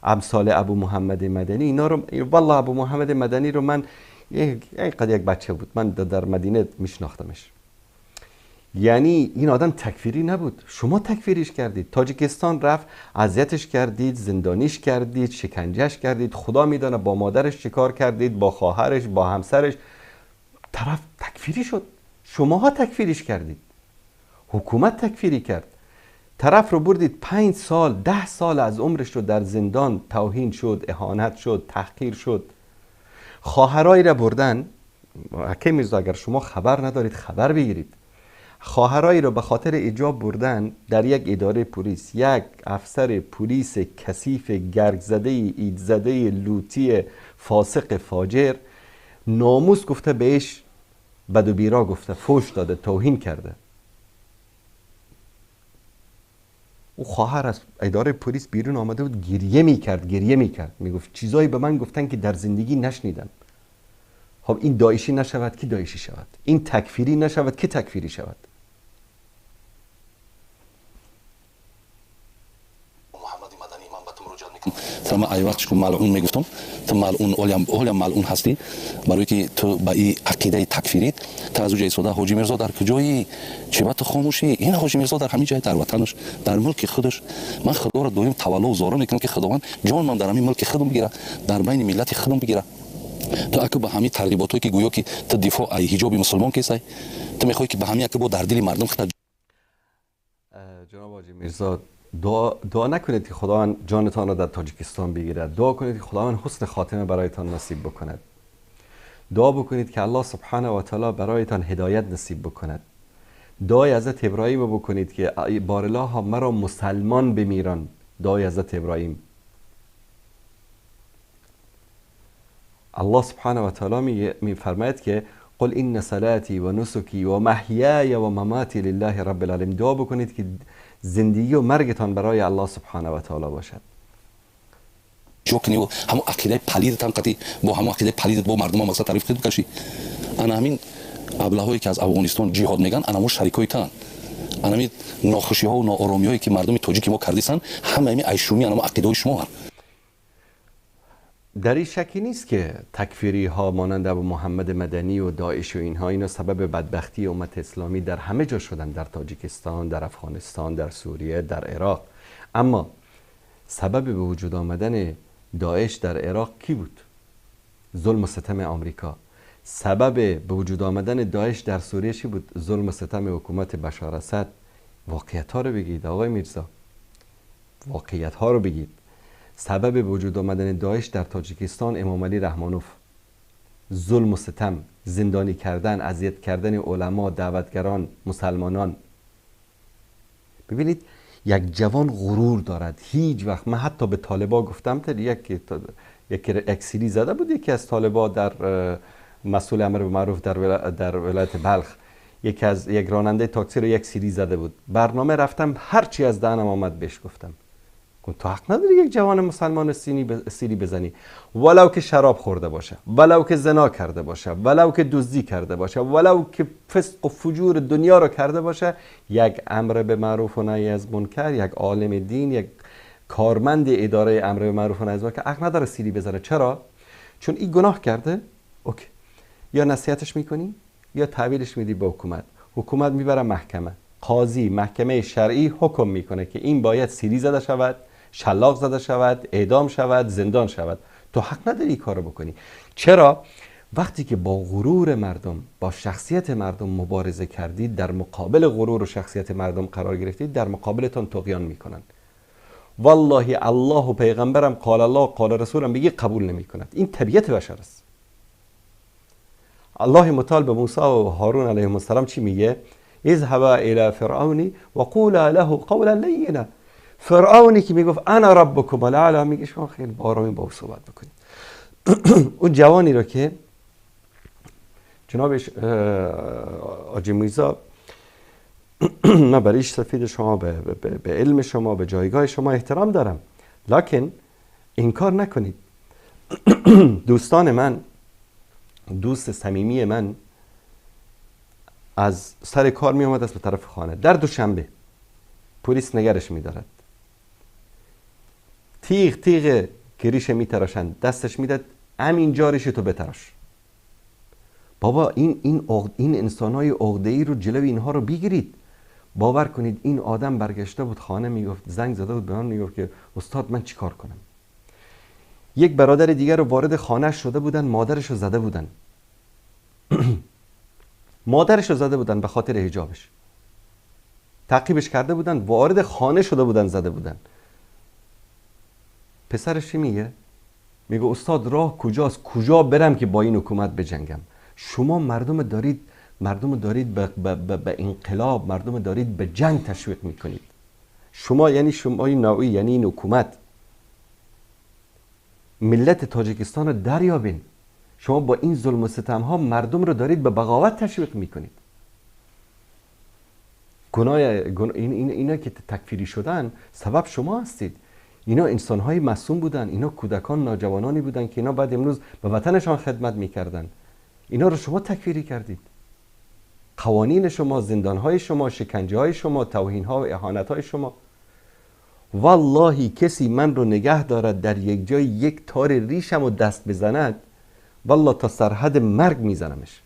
امثال ابو محمد مدنی، اینا رو والله ابو محمد مدنی رو من اینقدر یک بچه بود، من در مدینه میشناختمش. یعنی این آدم تکفیری نبود، شما تکفیریش کردید. تاجیکستان رفت، اذیتش کردید، زندانیش کردید، شکنجهش کردید، خدا میدانه با مادرش چیکار کردید، با خواهرش، با همسرش. طرف تکفیری شد، شماها تکفیریش کردید، حکومت تکفیری کرد. طرف رو بردید 5 سال 10 سال از عمرش رو در زندان توهین شد، اهانت شد، تحقیر شد. خواهرایی را بردن، حکیم میرزا اگر شما خبر ندارید خبر بگیرید، خواهرایی رو به خاطر ایجاب بردن در یک اداره پلیس، یک افسر پلیس کثیف گرگ زده، اید زده، لوتی، فاسق، فاجر، ناموس گفته بهش، بد و بیرا گفته، فوش داده، توهین کرده. او خواهر از اداره پلیس بیرون آمده بود، گریه میکرد، گریه میکرد، میگفت چیزایی به من گفتن که در زندگی نشنیدم. خب این داعشی نشود که داعشی شود، این تکفیری نشود که تکفیری شود. محمد مدنی من به تو مراجعت میکنم، تو من ای وقت ملعون میگفتم، تو ملعون اولم ملعون هستی، برای که تو با این عقیده تکفیری تو از اونجا ایستاده. حاجی میرزا در کجایی؟ چه با تو خاموشی؟ این حاجی میرزا در همین جای، در وطنش، در ملک خودش. من خدا را دائم تولا و زارا میکنم که خداوند جان من در همین ملک خودم بگیره، در بین ملت خودم بگیره. تو اگه به همین ترغیباتایی که گویا که تو دفاع ای حجاب مسلمان کیسای، تو میخوای که به همین اگه با در دل مردم خطر. جناب حاجی میرزا، دعا نکنید که خداوند جانتان را در تاجیکستان بگیرد. دعا کنید که خداوند حسن خاتمه برایتان نصیب بکند. دعا بکنید که الله سبحانه و تعالی برایتان هدایت نصیب بکند. دعای حضرت ابراهیم بکنید که بارالله مرا مسلمان بمیران. دعای حضرت ابراهیم. الله سبحانه و تعالی میفرماید که قل ان صلاتي و نسکی و محیای و مماتی لله رب العالمین. دعا بکنید که زندگی و مرگتان برای الله سبحانه و تعالی باشد. جوکنی و همون عقیده پلیدت هم قطعی با همون عقیده پلیدت با مردم هم مثلا تعریف خود بکشی. انا همین ابلهایی که از افغانستان جهاد میگن، انا همون شریکای تن، انا همین ناخوشی ها و ناآرامی هایی که مردم تاجیک ما کردیسن، همه همین ایشومی انا عقیده های شما هن. در این شکی نیست که تکفیری ها مانند ابو محمد مدنی و داعش و اینها، اینا سبب بدبختی امت اسلامی در همه جا شدن، در تاجیکستان، در افغانستان، در سوریه، در عراق. اما سبب به وجود آمدن داعش در عراق کی بود؟ ظلم و ستم آمریکا. سبب به وجود آمدن داعش در سوریه چی بود؟ ظلم و ستم حکومت بشار اسد. واقعیت ها رو بگید آقای میرزا، واقعیت ها رو بگید. سبب به وجود آمدن داعش در تاجیکستان امام علی رحمانوف، ظلم و ستم، زندانی کردن، اذیت کردن علما، دعوتگران، مسلمانان. ببینید یک جوان غرور دارد. هیچ وقت من حتی به طالبا گفتم، یک سیلی زده بود یکی از طالبا در مسئول امر به معروف در ولایت بلخ، یکی از یک راننده تاکسی رو یک سیلی زده بود. برنامه رفتم هرچی از دهنم آمد بهش گفتم تو حق نداری یک جوان مسلمان سیلی بزنی، ولو که شراب خورده باشه، ولو که زنا کرده باشه، ولو که دزدی کرده باشه، ولو که فسق و فجور دنیا رو کرده باشه. یک امر به معروف و نهی از منکر، یک عالم دین، یک کارمند اداره امر به معروف و نهی از منکر حق نداره سیلی بزنه. چرا؟ چون این گناه کرده. okay، یا نصیحتش میکنی یا تحویلش میدی به حکومت، حکومت میبره محکمه، قاضی محکمه شرعی حکم میکنه که این باید سیلی زده شود، شلاق زده شود، اعدام شود، زندان شود. تو حق نداری کارو بکنی. چرا؟ وقتی که با غرور مردم، با شخصیت مردم مبارزه کردید، در مقابل غرور و شخصیت مردم قرار گرفتید، در مقابلتان طغیان میکنند. والله الله و پیغمبرم قال الله قال رسولم بگی قبول نمیکند. این طبیعت بشر است. الله متعال به موسی و هارون علیهم السلام چی میگه؟ اذهبا الی فرعون وقولا له قولا لینا. فرعونی که میگفت انا ربکم الاعلی، میگه شما خیلی با آرامی با او صحبت بکنید. اون جوانی رو که جناب حاجی میرزا، من برای سفید شما، به علم شما، به جایگاه شما احترام دارم، لکن انکار نکنید. دوستان من، دوست صمیمی من از سر کار می آمد است به طرف خانه در دوشنبه، پلیس نگرش می دارد، تیغ تیغ گریش می تراشند، دستش میداد همین جاریش تو بتراش. بابا این انسانای عقده‌ای رو جلوی اینها رو بگیرید. باور کنید این آدم برگشته بود خانه، میگفت زنگ زده بود به من، میگفت که استاد من چیکار کنم. یک برادر دیگر رو وارد خانه شده بودن، مادرش رو زده بودن. مادرش رو زده بودن به خاطر حجابش. تعقیبش کرده بودن، وارد خانه شده بودن، زده بودن. پسرش چی میگه؟ میگه استاد راه کجاست؟ کجا برم که با این حکومت بجنگم؟ شما مردم دارید به انقلاب، مردم دارید به جنگ تشویق میکنید. شما یعنی شما این نوعی، یعنی این حکومت، ملت تاجیکستان رو دریابین. شما با این ظلم و ستم ها مردم رو دارید به بغاوت تشویق میکنید. گناه اینا که تکفیری شدن سبب شما هستید. اینا انسان های معصوم بودن، اینا کودکان نوجوانانی بودن که اینا بعد امروز به وطنشان خدمت میکردن. اینا رو شما تکفیری کردید. قوانین شما، زندان های شما، شکنجه های شما، توهین ها و اهانت های شما. والله کسی من رو نگه دارد در یک جای یک تار ریشم و دست بزند، والله تا سرحد مرگ میزنمش.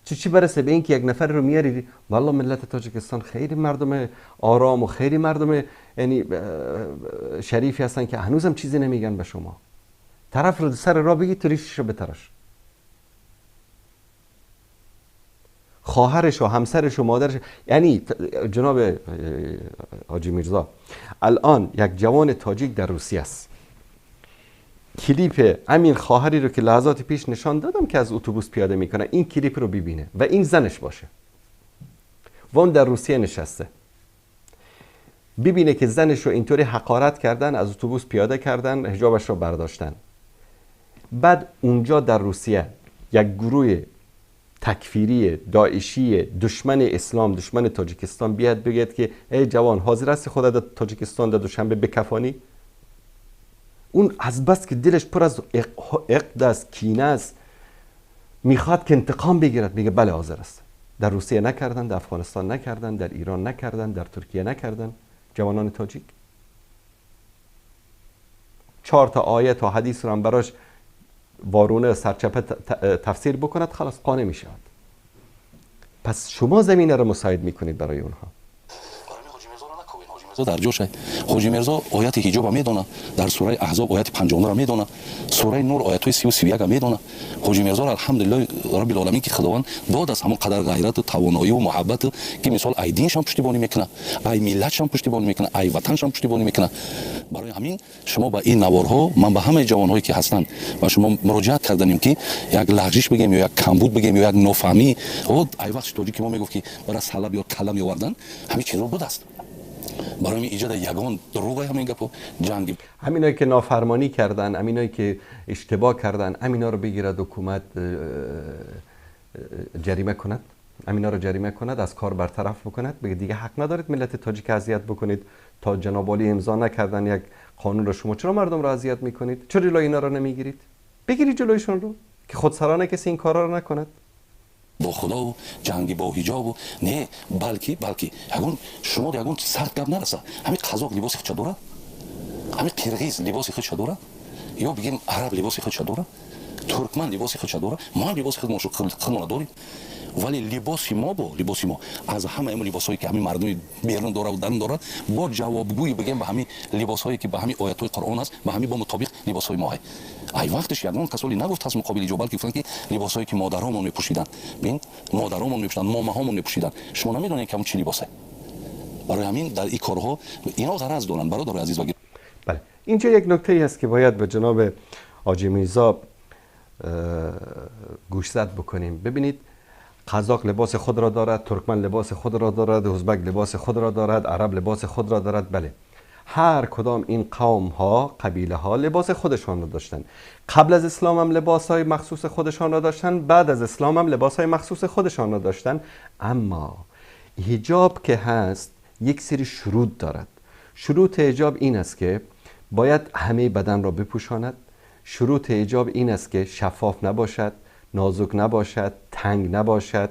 چی برسه به اینکه یک نفر رو میاری. والله ملت تاجیکستان خیلی مردم آرام و خیلی مردم یعنی شریفی هستن که هنوزم چیزی نمیگن به شما. طرف رو سر راه بگی تو ریشش رو بتراش. خواهرش و همسرش و مادرش، یعنی جناب حاجی میرزا الان یک جوان تاجیک در روسیه است. کلیپ همین خواهری رو که لحظات پیش نشان دادم که از اتوبوس پیاده میکنه، این کلیپ رو ببینه و این زنش باشه و اون در روسیه نشسته، ببینه که زنش رو اینطوری حقارت کردن، از اتوبوس پیاده کردن، حجابش رو برداشتن. بعد اونجا در روسیه یک گروه تکفیری داعشی دشمن اسلام، دشمن تاجیکستان بیاد بگید که ای جوان حاضر هستی خدا در تاجیکستان در دوشنبه بکفانی؟ اون از بس که دلش پر از عقد است، کینه است، میخواد که انتقام بگیرد، میگه بله حاضر است. در روسیه نکردن، در افغانستان نکردن، در ایران نکردن، در ترکیه نکردن. جوانان تاجیک 4 تا آیه تا حدیث رو هم براش وارونه سرچپه تفسیر بکند، خلاص قانع می شود. پس شما زمینه رو مساعد میکنید برای اونها. در جوش حاجی میرزا آیت حجاب میدونه، در سوره احزاب آیت 59 را میدونه، سوره نور آیت های 30 و 31 میدونه. حاجی میرزا الحمدلله رب العالمین که خداوند داد از همون قدر غیرت و توانایی و محبت که مثال ای دینش هم پشتیبانی میکنه، ای ملتش هم پشتیبانی میکنه، ای وطنش هم پشتیبانی میکنه. برای همین شما با این نوارها، من به همه جوانهایی که هستند و شما مراجعت کردنیم که یک لغزش بگیم یا یک کمبود بگیم یا یک نافهمی، ای وقت تاجیک ما میگفت که برای سلب یا کلم میآوردن، همین چیزا بود است. برای ایجاد یگان دروغ همین گپو جنگ، همینایی که نافرمانی کردن، همینایی که اشتباه کردن، همینا رو بگیرد حکومت جریمه کند، همینا رو جریمه کند، از کار برطرف بکند، بگه دیگه حق ندارید ملت تاجیک اذیت بکنید. تا جناب عالی امضا نکردن یک قانون رو شما چرا مردم رو اذیت میکنید؟ چرا جلوی اینا رو نمیگیرید؟ بگیرید جلویشون رو که خودسرانه کسی این کارا رو نکند. با خدا و جنگی با حجاب و نه، بلکه یگان شما یگان سخت گپ نرسه. همین قزاق لباس خودش داره، همین قرقیز لباس خودش داره، یا بگیم عرب لباس خودش داره، ترکمن لباس خودش داره، ما هم لباس خودمون داریم. ولی لباس ما با لباس ما از همه این لباسایی که همین مردم بیرون داره و درون داره با جوابگویی بگیم به همین لباسایی که به همین آیات قرآن است، به همین با مطابق لباسای ما. ای وقتش یگان کسالی نگفت از مقابل جو، بلکه گفتن که لباسایی که مادرامون میپوشیدن، ببین مادرامون میپوشیدن، ماماهامون میپوشیدن، شما نمیدونید که اون چی لباسه. برای همین در این کارها اینا غرض دارن برادر عزیز. بله، اینجا یک نکته ای هست که باید به جناب حاجی میرزا گوشزد بکنیم. ببینید، قزاق لباس خود را دارد، ترکمن لباس خود را دارد، ازبک لباس خود را دارد، عرب لباس خود را دارد. بله، هر کدام این قوم ها، قبیله ها لباس خودشان را داشتن. قبل از اسلام هم لباس های مخصوص خودشان را داشتن، بعد از اسلام هم لباس های مخصوص خودشان را داشتن. اما حجاب که هست یک سری شروط دارد. شروط حجاب این است که باید همه بدن را بپوشاند. شروط حجاب این است که شفاف نباشد، نازک نباشد، تنگ نباشد.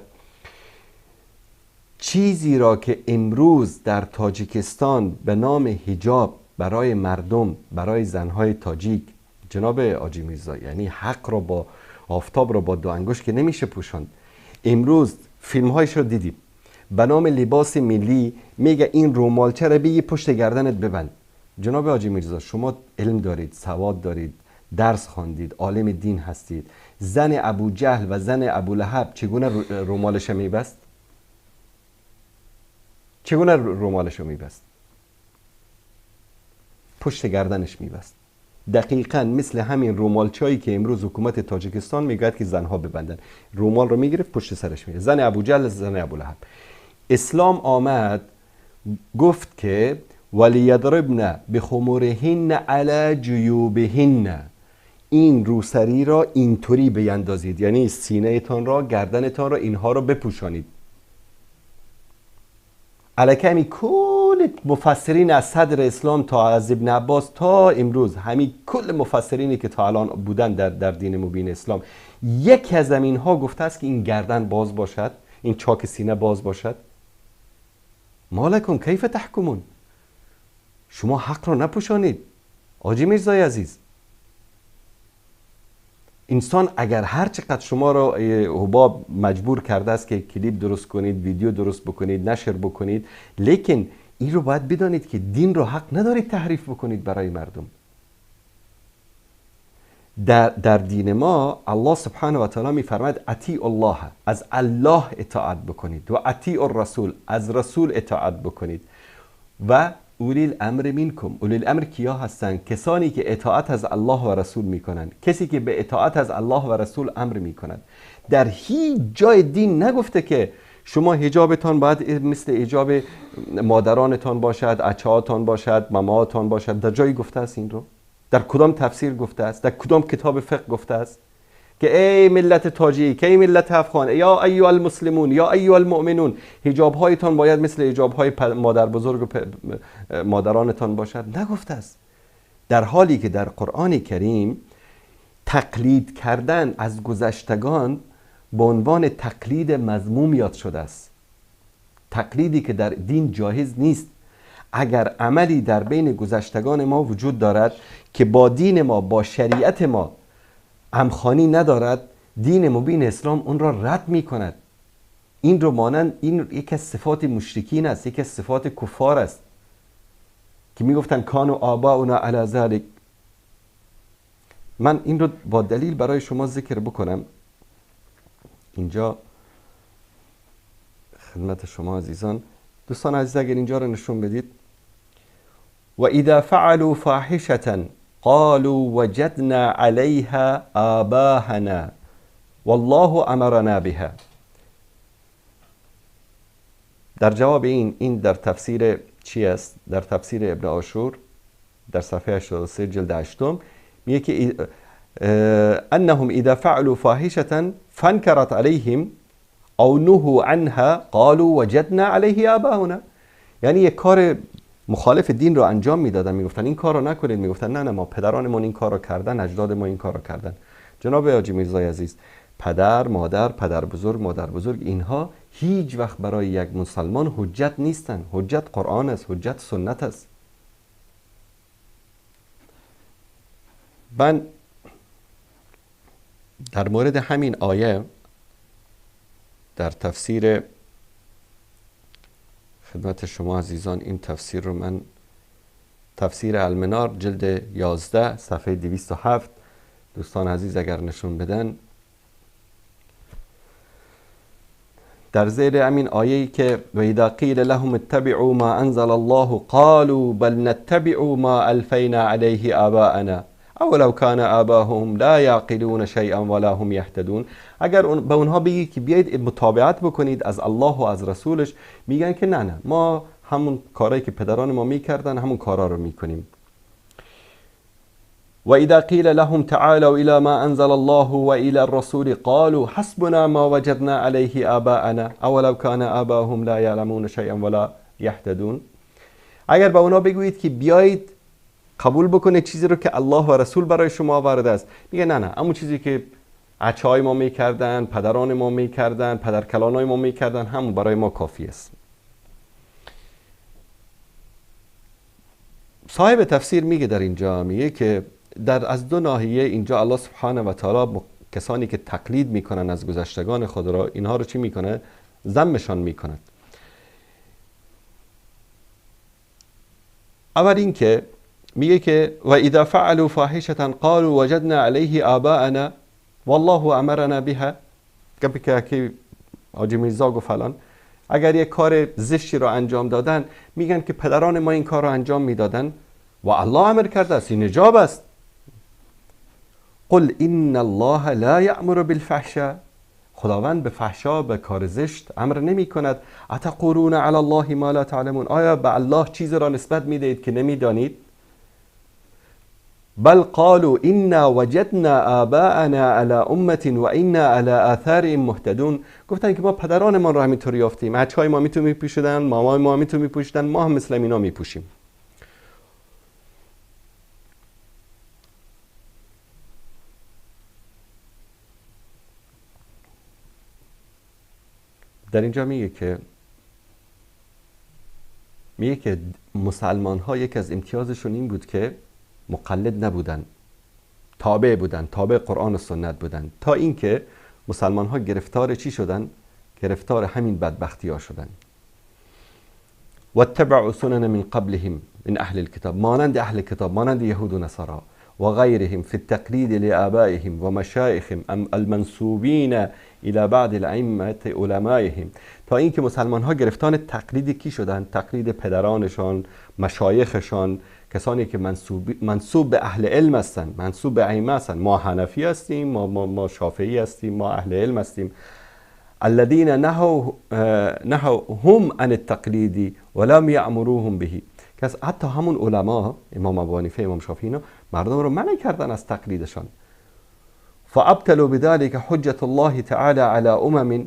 چیزی را که امروز در تاجیکستان به نام حجاب برای مردم، برای زنهای تاجیک، جناب حاجی میرزا، یعنی حق را با آفتاب را با دو انگشت که نمیشه پوشاند. امروز فیلمهایش رو دیدیم، به نام لباس ملی میگه این رومالچه را بگی پشت گردنت ببند. جناب حاجی میرزا، شما علم دارید، سواد دارید، درس خواندید، عالم دین هستید. زن ابو جهل و زن ابو لهب چگونه رومالش میبست؟ چگونه رومالش میبست؟ پشت گردنش میبست. دقیقاً مثل همین رومالچایی که امروز حکومت تاجیکستان میگوید که زنها ببندن. رومال رو میگرفت پشت سرش میگرفت. زن ابو جهل، زن ابو لهب. اسلام آمد گفت که ولیضربن بخمرهن علی جیوبهن، این روسری را اینطوری بیندازید، یعنی سینه تان را، گردنتان را، اینها را بپوشانید. علیکمی کل مفسرین از صدر اسلام تا از ابن عباس تا امروز، همین کل مفسرینی که تا الان بودن در دین مبین اسلام، یکی از اینها گفته است که این گردن باز باشد، این چاک سینه باز باشد. مالکم کیف تحکمون؟ شما حق را نپوشانید حاجی میرزای عزیز. انسان اگر هر چقدر شما را حباب مجبور کرده است که کلیپ درست کنید، ویدیو درست بکنید، نشر بکنید، لیکن این رو باید بدانید که دین رو حق ندارید تحریف بکنید برای مردم. در دین ما الله سبحانه و تعالی میفرماید اطیع الله، از الله اطاعت بکنید، و اطیع الرسول، از رسول اطاعت بکنید، و اولی الامر منکم. اولی الامر کیا هستند؟ کسانی که اطاعت از الله و رسول میکنند، کسی که به اطاعت از الله و رسول امر میکند. در هیچ جای دین نگفته که شما حجابتان باید مثل حجاب مادرانتان باشد، اچهاتان باشد، ماماتان باشد. در جایی گفته است این رو؟ در کدام تفسیر گفته است؟ در کدام کتاب فقه گفته است که ای ملت تاجیک، ای ملت افغان، یا ایها المسلمون، یا ایها المؤمنون، حجاب هایتان باید مثل حجاب های مادر بزرگ و مادرانتان باشد؟ نگفته است. در حالی که در قرآن کریم تقلید کردن از گذشتگان به عنوان تقلید مذموم یاد شده است، تقلیدی که در دین جایز نیست. اگر عملی در بین گذشتگان ما وجود دارد که با دین ما، با شریعت ما همخوانی ندارد، دین مبین اسلام اون را رد می کند. این رو مانند، این یکی از صفات مشرکین است، یکی از صفات کفار است که می گفتن کانو آباؤنا علی ذلک. من این رو با دلیل برای شما ذکر بکنم اینجا خدمت شما عزیزان. دوستان عزیز اگر اینجا رو نشون بدید، و اذا فعلوا فاحشة قالوا وجدنا عليها آباءنا والله امرنا بها. در جواب این در تفسیر چی است؟ در تفسیر ابن عاشور در صفحه 83 جلد 8 میگه که انهم اذا فعلوا فاحشه فانكرت عليهم او نهوا عنها قالوا وجدنا عليه آباؤنا. یعنی یک کار مخالف دین رو انجام میدادن، میگفتن این کار رو نکنید، میگفتن نه نه ما پدرانمون این کار رو کردن، اجداد ما این کار رو کردن. جناب حاجی میرزای عزیز، پدر، مادر، پدر بزرگ، مادر بزرگ، اینها هیچ وقت برای یک مسلمان حجت نیستن. حجت قرآن است، حجت سنت است. من در مورد همین آیه در تفسیر خدمت شما عزیزان این تفسیر رو من، تفسیر المنار جلد 11 صفحه 207، دوستان عزیز اگر نشون بدن، در زیر همین آیه‌ای که و اذا قیل لهم اتبعوا ما انزل الله قالوا بل نتبع ما الفینا علیه آباءنا اولو کان آباهم لا یعقلون شیئا ولا هم یهتدون. اگر به اونها بگی که بیایید متابعت بکنید از الله و از رسولش، میگن که نه نه ما همون کارهایی که پدران ما میکردن همون کارا رو میکنیم. و اذا قیل لهم تعالوا الى ما انزل الله و الى الرسول قالوا حسبنا ما وجدنا علیه آباءنا اولو کان آباهم لا یعلمون شیئا ولا یهتدون. اگر به اونها بگویید که بیایید قبول بکنه چیزی رو که الله و رسول برای شما آورده است، میگه نه نه همون چیزی که عچای ما میکردن، پدران ما میکردن، پدرکلانای ما میکردن، همون برای ما کافی است. صاحب تفسیر میگه در اینجا، میگه که در از دو ناحیه اینجا الله سبحانه و تعالی کسانی که تقلید میکنن از گذشتگان خود را، اینها رو چی میکنه؟ ذمشان میکند. اول اینکه میگه که و اذا فعلوا فاحشه قالوا وجدنا علیه آباءنا والله امرنا بها. گپی که حاجی میرزا گفت فلان، اگر یک کار زشتی رو انجام دادن میگن که پدران ما این کار رو انجام میدادن و الله امر کرده است، این حجاب است. قل ان الله لا یأمر بالفحشاء، خداوند به فحشا، به کار زشت امر نمی کند. اتقولون علی الله ما لا تعلمون، آیا به الله چیز را نسبت میدهید که نمیدانید؟ بل قالوا انا وجدنا آباءنا على امه و انا على آثارهم مهتدون. گفتن که ما پدرانمان را همینطور یافتیم، بچه‌های ما همینطور میپوشیدن، مامای ما همینطور میپوشیدن، ما هم مثل اینا میپوشیم. در اینجا میگه که مسلمان ها یک از امتیازشون این بود که مقلد نبودن، تابع بودن، تابع قرآن و سنت بودن، تا اینکه مسلمان ها گرفتار چی شدن؟ گرفتار همین بدبختی ها شدن. واتبعوا سنن من قبلهم من اهل الكتاب، مانند اهل کتاب، مانند یهود و نصارا و غیرهم فی التقلید لآبائهم و مشایخهم المنسوبین الى بعض الائمه علمائهم. تا اینکه مسلمان ها گرفتار تقلید کی شدن؟ تقلید پدرانشان، مشایخشان، کسانی که منسوب به اهل علم هستند، منسوب به ائمه هستند. ما حنفی هستیم، ما شافعی هستیم، ما اهل علم هستیم. الذين نهوا هم عن التقلید ولم یأمروهم به. کس حتی همون علما، امام ابو حنیفه، امام شافعی، اینا مردم رو منع کردن از تقلیدشان. فابطلوا بذلك حجة الله تعالى على امم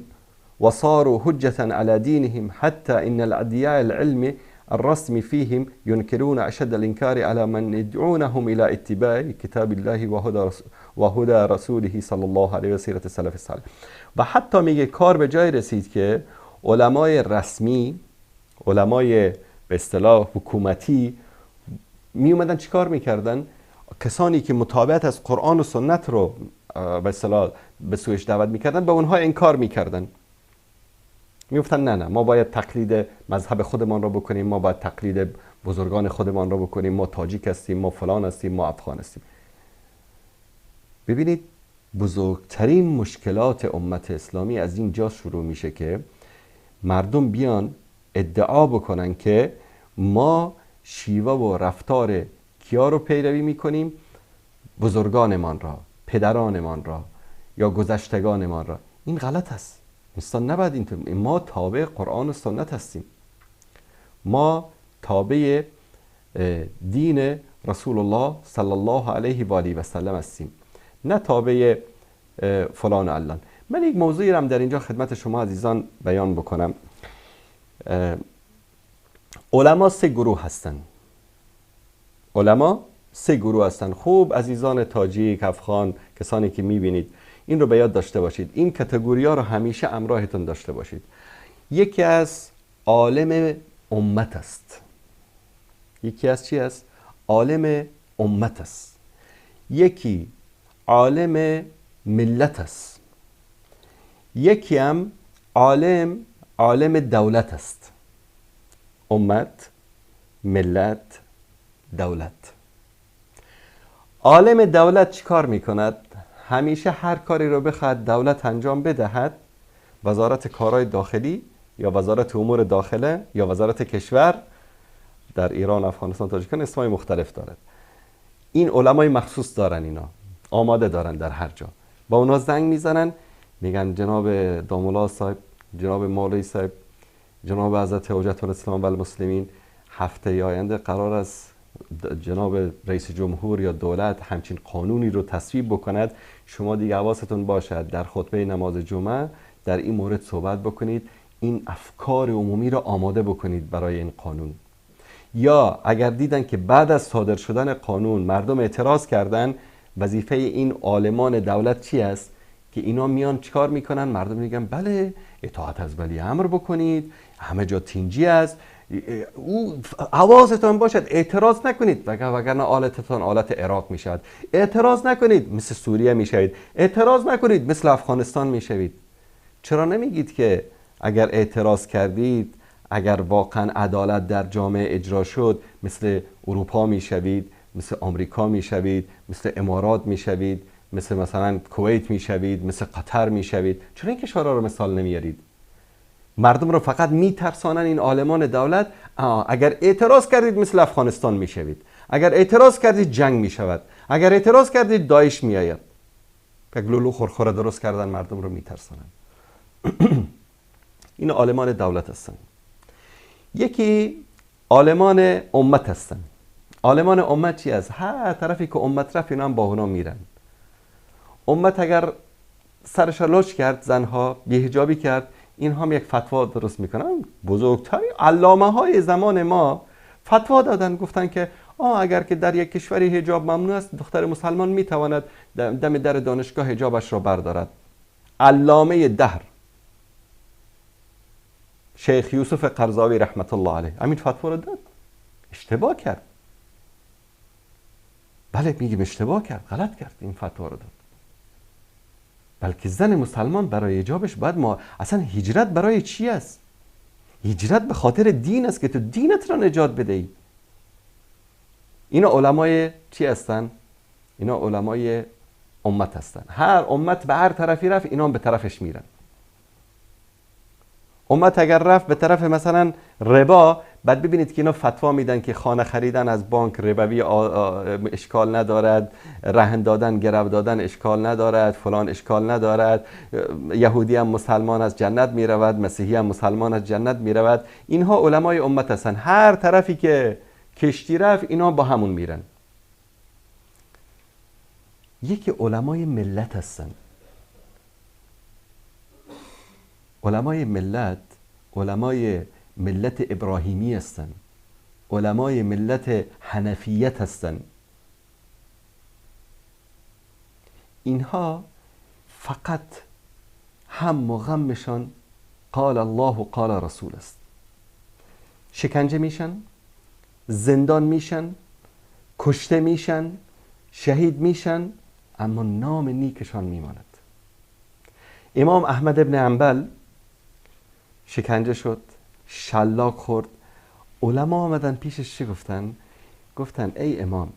وصاروا حجة على دينهم حتى ان الادعياء العلم الرسم فيهم ينكرون أشد الإنكار على من يدعونهم إلى اتباع كتاب الله وهدى رسوله صلى الله عليه وسيرة السلف الصالح. و حتی میگه کار به جای رسید که علمای رسمی، علمای به اصطلاح حکومتی می اومدن چیکار میکردن؟ کسانی که متابعت از قرآن و سنت رو به اصطلاح به سویش دعوت میکردن، به اونها انکار میکردن. میگفتن نه نه ما باید تقلید مذهب خودمان را بکنیم، ما باید تقلید بزرگان خودمان را بکنیم، ما تاجیک هستیم، ما فلان هستیم، ما افغان هستیم. ببینید بزرگترین مشکلات امت اسلامی از اینجا شروع میشه که مردم بیان ادعا بکنن که ما شیوه و رفتار کیا رو پیروی میکنیم؟ بزرگانمان را، پدرانمان را یا گذشتگانمان را. این غلط است. انسان نباید اینطور. ما تابع قرآن و سنت هستیم. ما تابع دین رسول الله صلی الله علیه و آله و سلم هستیم، نه تابع فلان و علان. من یک موضوعی را در اینجا خدمت شما عزیزان بیان بکنم. علما سه گروه هستند. علما سه گروه هستند. خوب عزیزان تاجیک، افغان، کسانی که میبینید این رو به یاد داشته باشید، این کاتگوری ها رو همیشه همراهتون داشته باشید. یکی از عالم امت است. یکی از چی است؟ عالم امت است. یکی عالم ملت است. یکی هم عالم دولت است. امت، ملت، دولت. عالم دولت چیکار میکند؟ همیشه هر کاری رو بخواد دولت انجام بدهد، وزارت کارهای داخلی یا وزارت امور داخله یا وزارت کشور در ایران، افغانستان، تاجیکستان اسمای مختلف دارد. این علمای مخصوص دارن، اینا آماده دارن در هر جا. با اونا زنگ میزنن، میگن جناب دامولا صاحب، جناب مولوی صاحب، جناب حضرت حجت الاسلام و المسلمین، هفته آینده قرار است جناب رئیس جمهور یا دولت همچین قانونی رو تصویب بکند، شما دیگه حواستون باشد در خطبه نماز جمعه در این مورد صحبت بکنید، این افکار عمومی رو آماده بکنید برای این قانون. یا اگر دیدن که بعد از صادر شدن قانون مردم اعتراض کردن، وظیفه این عالمان دولت چی است؟ که اینا میان چیکار میکنن؟ مردم میگن بله اطاعت از ولی امر بکنید، همه جا تینجی است، او حواستان باشد اعتراض نکنید وگرنه آلتتان آلت عراق میشود، اعتراض نکنید مثل سوریه میشوید، اعتراض نکنید مثل افغانستان میشوید. چرا نمیگید که اگر اعتراض کردید، اگر واقعا عدالت در جامعه اجرا شد، مثل اروپا میشوید، مثل آمریکا میشوید، مثل امارات میشوید، مثل مثلا کویت میشوید، مثل قطر میشوید؟ چرا این کشورها رو مثال نمیارید؟ مردم رو فقط میترسانن این عالمان دولت، اگر اعتراض کردید مثل افغانستان میشوید، اگر اعتراض کردید جنگ میشود، اگر اعتراض کردید داعش میآید. یک لولو خورخوره درست کردن، مردم رو میترسانن. این عالمان دولت هستن. یکی عالمان امت هستن. عالمان امت چی است؟ هر طرفی که امت رفت اینا هم با اونا میرن. امت اگر سرش لچ کرد، زنها بی‌حجابی کرد، این هم یک فتوا درست میکنن. بزرگترین علامه های زمان ما فتوا دادن، گفتن که اگر که در یک کشوری حجاب ممنوع است، دختر مسلمان میتواند دم در دانشگاه حجابش را بردارد. علامه دهر شیخ یوسف قرضاوی رحمت الله علیه همین فتوا را داد. اشتباه کرد. بله میگیم اشتباه کرد، غلط کرد این فتوا را داد. بلکه زن مسلمان برای حجابش باید ما اصلا هجرت برای چی است؟ هجرت به خاطر دین است که تو دینت را نجات بدهی. اینا علمای چی هستن؟ اینا علمای امت هستن. هر امت به هر طرفی رفت، اینا هم به طرفش میرن. امت اگر رفت به طرف مثلا ربا، بعد ببینید که اینا فتوا میدن که خانه خریدن از بانک ربوی اشکال ندارد، رهن دادن، گرو دادن اشکال ندارد، فلان اشکال ندارد، یهودی هم مسلمان از جنت میرود، مسیحی هم مسلمان از جنت میرود. اینها علمای امت هستن. هر طرفی که کشتی رفت اینا با همون میرن. یکی علمای ملت هستن. علمای ملت، علمای ملت ابراهیمی هستند، علمای ملت حنفیت هستند. اینها فقط هم و غمشان قال الله و قال رسول است. شکنجه میشن، زندان میشن، کشته میشن، شهید میشن، اما نام نیکشان میماند. امام احمد ابن حنبل شکنجه شد، شلاق خورد. علما آمدن پیشش چی گفتن؟ گفتن ای امام،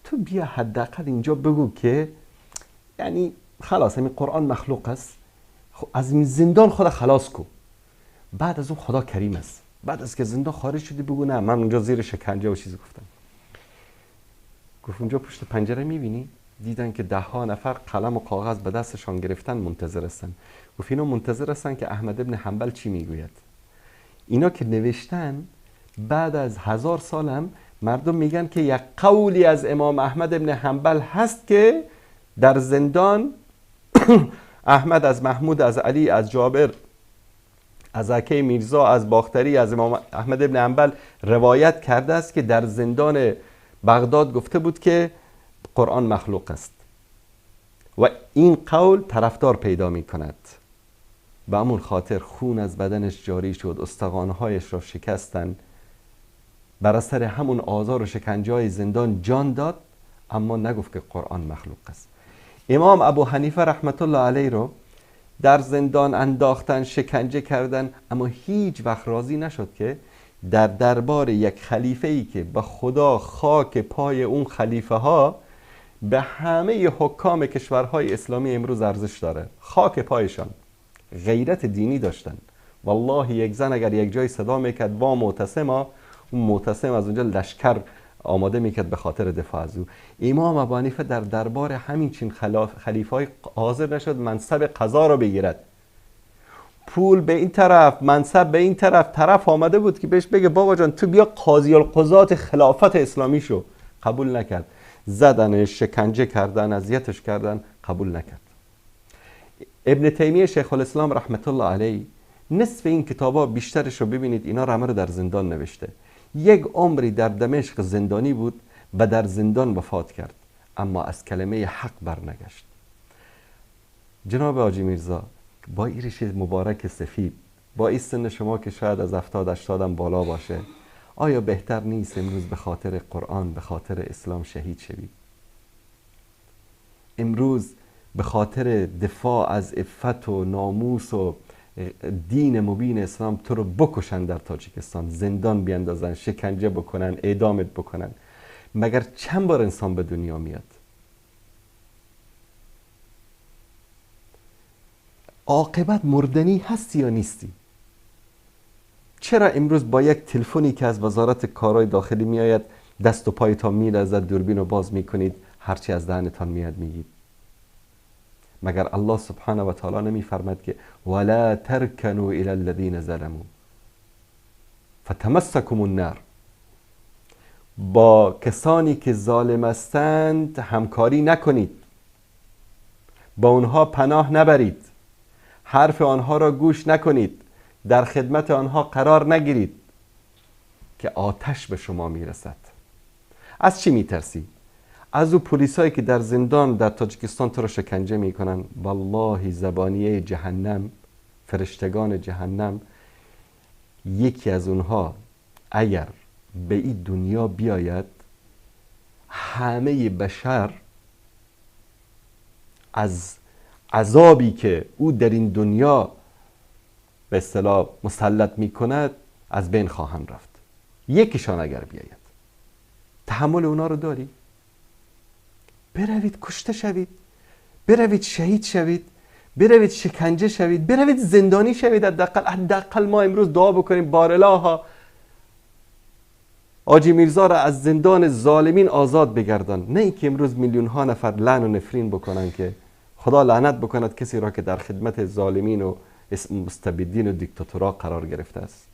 تو بیا حداقل اینجا بگو که یعنی خلاص همین قرآن مخلوق است، از این زندان خدا خلاص کو، بعد از اون خدا کریم است، بعد از که زندان خارج شدی بگو نه من اونجا زیر شکنجه و چیزی گفتم. گفت اونجا پشت پنجره میبینی؟ دیدن که ده ها نفر قلم و کاغذ به دستشان گرفتن منتظر هستن. گفت اینا منتظر هستن که احمد ابن حنبل چی میگوید. اینا که نوشتن بعد از 1000 سال هم مردم میگن که یک قولی از امام احمد ابن حنبل هست که در زندان احمد از محمود، از علی، از جابر، از عکی میرزا، از باختری، از امام احمد ابن حنبل روایت کرده است که در زندان بغداد گفته بود که قرآن مخلوق است و این قول طرفدار پیدا می کند. به همون خاطر خون از بدنش جاری شد، استخوانهایش را شکستند، بر اثر همون آزار و شکنجه زندان جان داد، اما نگفت که قرآن مخلوق است. امام ابو حنیفه رحمت الله علیه رو در زندان انداختن، شکنجه کردن، اما هیچ وقت راضی نشد که در دربار یک خلیفه ای که به خدا خاک پای اون خلیفه ها به همه حکام کشورهای اسلامی امروز ارزش داره، خاک پایشان، غیرت دینی داشتن. والله یک زن اگر یک جای صدا میکرد با معتصم، اون معتصم از اونجا لشکر آماده میکرد به خاطر دفاع از او. امام ابو حنیفه در دربار همین چین خلیفه‌ای حاضر نشد منصب قضا رو بگیرد. پول به این طرف، منصب به این طرف، طرف آمده بود که بهش بگه بابا جان تو بیا قاضی القضات خلافت اسلامی شو، قبول نکرد. زدنش، شکنجه کردن، اذیتش کردن، قبول نکرد. ابن تیمیه شیخ الاسلام رحمت الله علیه نصف این کتابا بیشترش رو ببینید اینا رو همه رو در زندان نوشته. یک عمری در دمشق زندانی بود و در زندان وفات کرد، اما از کلمه حق برنگشت. جناب حاجی میرزا با این ریش مبارک سفید، با این سن شما که شاید از 70-80 بالا باشه، آیا بهتر نیست امروز به خاطر قرآن، به خاطر اسلام شهید شوید؟ امروز به خاطر دفاع از عفت و ناموس و دین مبین اسلام تو رو بکشن در تاجیکستان، زندان بیندازن، شکنجه بکنن، اعدامت بکنن. مگر چند بار انسان به دنیا میاد؟ عاقبت مردنی هستی یا نیستی؟ چرا امروز با یک تلفنی که از وزارت کارهای داخلی میآید دست و پایتان میلرزد، دوربین رو باز میکنید، هرچی از دهنتان میاد میگید؟ مگر الله سبحانه و تعالی نمیفرماد که ولا ترکنوا الی الذین ظلموا فتمسکم النار؟ با کسانی که ظالم هستند همکاری نکنید، با اونها پناه نبرید، حرف آنها را گوش نکنید، در خدمت آنها قرار نگیرید که آتش به شما میرسد. از چی میترسی؟ از او پلیسایی که در زندان در تاجیکستان تو را شکنجه میکنن. والله زبانیه جهنم، فرشتگان جهنم، یکی از اونها اگر به این دنیا بیاید همه بشر از عذابی که او در این دنیا به اصطلاح مسلط میکند از بین خواهند رفت. یکیشان اگر بیاید، تحمل اونا رو داری؟ بروید کشته شوید، بروید شهید شوید، بروید شکنجه شوید، بروید زندانی شوید. حداقل ما امروز دعا بکنیم بارالها حاجی میرزا را از زندان ظالمین آزاد بگردان، نه اینکه امروز میلیون ها نفر لعن و نفرین بکنن که خدا لعنت بکند کسی را که در خدمت ظالمین و مستبدین و دیکتاتورها قرار گرفته است.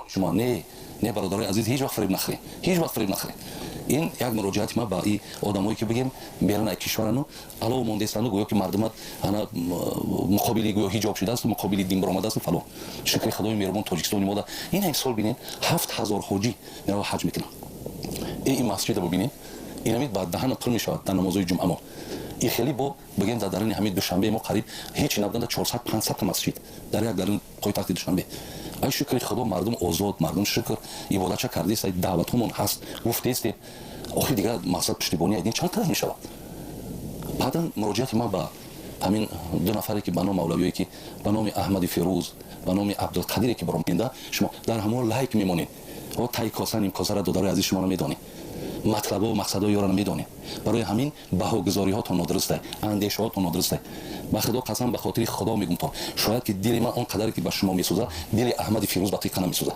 شما نه نه برادرای عزیز، هیچ وقت فریب نخورید، هیچ وقت فریب نخورید. این یک مراجعت ما با این آدمایی که بگیم بیرون از کشورانو علاوه مونده استند، گویا که مردم انا مقابل گویا حجاب شده است، مقابل دین برآمده است و فلان. شکر خدای مهربان تاجیکستان ما این هم سال ببینید 7000 حاجی میرن حج میکنن. این مسجد رو ببینید، این همین بعد دهن پر میشود در نمازهای جمعه ما. این خیلی با بگیم در درون همین دوشنبه ما قریب هیچ نبودن 400 500 تا مسجد در یک درون پایتخت دوشنبه. ای شکر خدا مردم آزاد، مردم شکر عبادت چه کرده است، دعوتمون هست، گفته است. آخه دیگه مقصد پشتیبانی این چند طرف میشود. بعدا مراجعت ما با همین دو نفری که به نام مولویی که به نام احمد فیروز، به نام عبدالقادر که برام مونده، شما در همون لایک میمونید. او تای کاسن این کاسه را دادار عزیز شما رو میدونید. مطلبا و مقصدای یارا نمیدونید. برای همین بهاگذاری‌هاتون نادرسته، اندیشه‌هاتون نادرسته. به خدا قسم، به خاطر خدا میگم تا شاید که دل من اون قدری که به شما میسوزه، دل احمد فیروز به توی قنه میسوزه،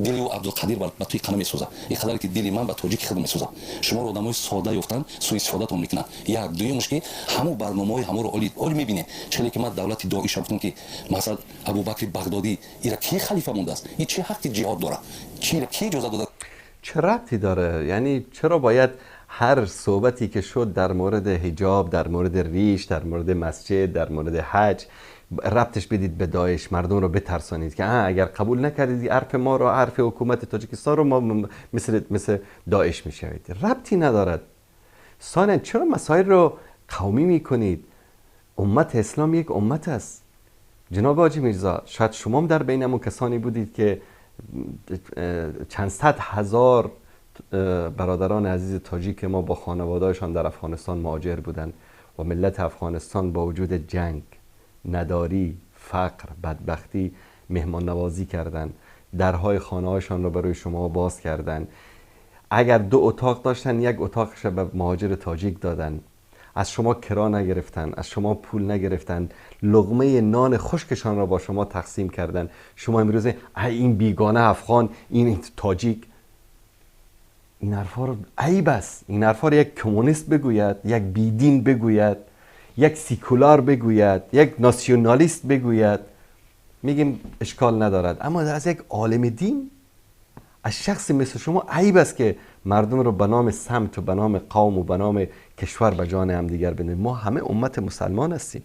دل او عبدالقدیر به توی قنه میسوزه. این قدری که دل من به تاجیک خود میسوزه. شما رو آدمای ساده یافتن، سوء استفادهتون میکنن. یک دویمش که همو برنامه‌های همو رو عالی میبینه. چلی که من دولت داعش گفتم که مثلا ابوبکر بغدادی ایرا کی خلیفه مونده است؟ این چه حق جهاد داره؟ چی کی اجازه داده؟ چه ربطی داره؟ یعنی چرا باید هر صحبتی که شد در مورد حجاب، در مورد ریش، در مورد مسجد، در مورد حج ربطش بدید به داعش، مردم رو بترسانید که اگر قبول نکردید حرف ما رو، حرف حکومت تاجیکستان رو، ما مثل داعش میشوید. ربطی ندارد. ثانیا چرا مسائل رو قومی میکنید؟ امت اسلام یک امت است. جناب حاجی میرزا، شاید شما هم در بین کسانی بودید که چند صد هزار برادران عزیز تاجیک ما با خانواده‌شان در افغانستان مهاجر بودند و ملت افغانستان با وجود جنگ، نداری، فقر، بدبختی مهمان نوازی کردند، درهای خانه‌هایشان را برای شما باز کردند. اگر دو اتاق داشتن، یک اتاقش به مهاجر تاجیک دادن. از شما کرا نگرفتن، از شما پول نگرفتن، لقمه نان خشکشان را با شما تقسیم کردن. شما امروز این بیگانه افغان، این تاجیک، این حرفا رو عیب است. این حرفا رو یک کمونیست بگوید، یک بیدین بگوید، یک سیکولار بگوید، یک ناسیونالیست بگوید، میگیم اشکال ندارد. اما از یک عالم دین، از شخصی مثل شما عیب است که مردم رو به نام سمت و به نام قوم و به نام کشور به جان هم دیگر بندازیم. ما همه امت مسلمان هستیم.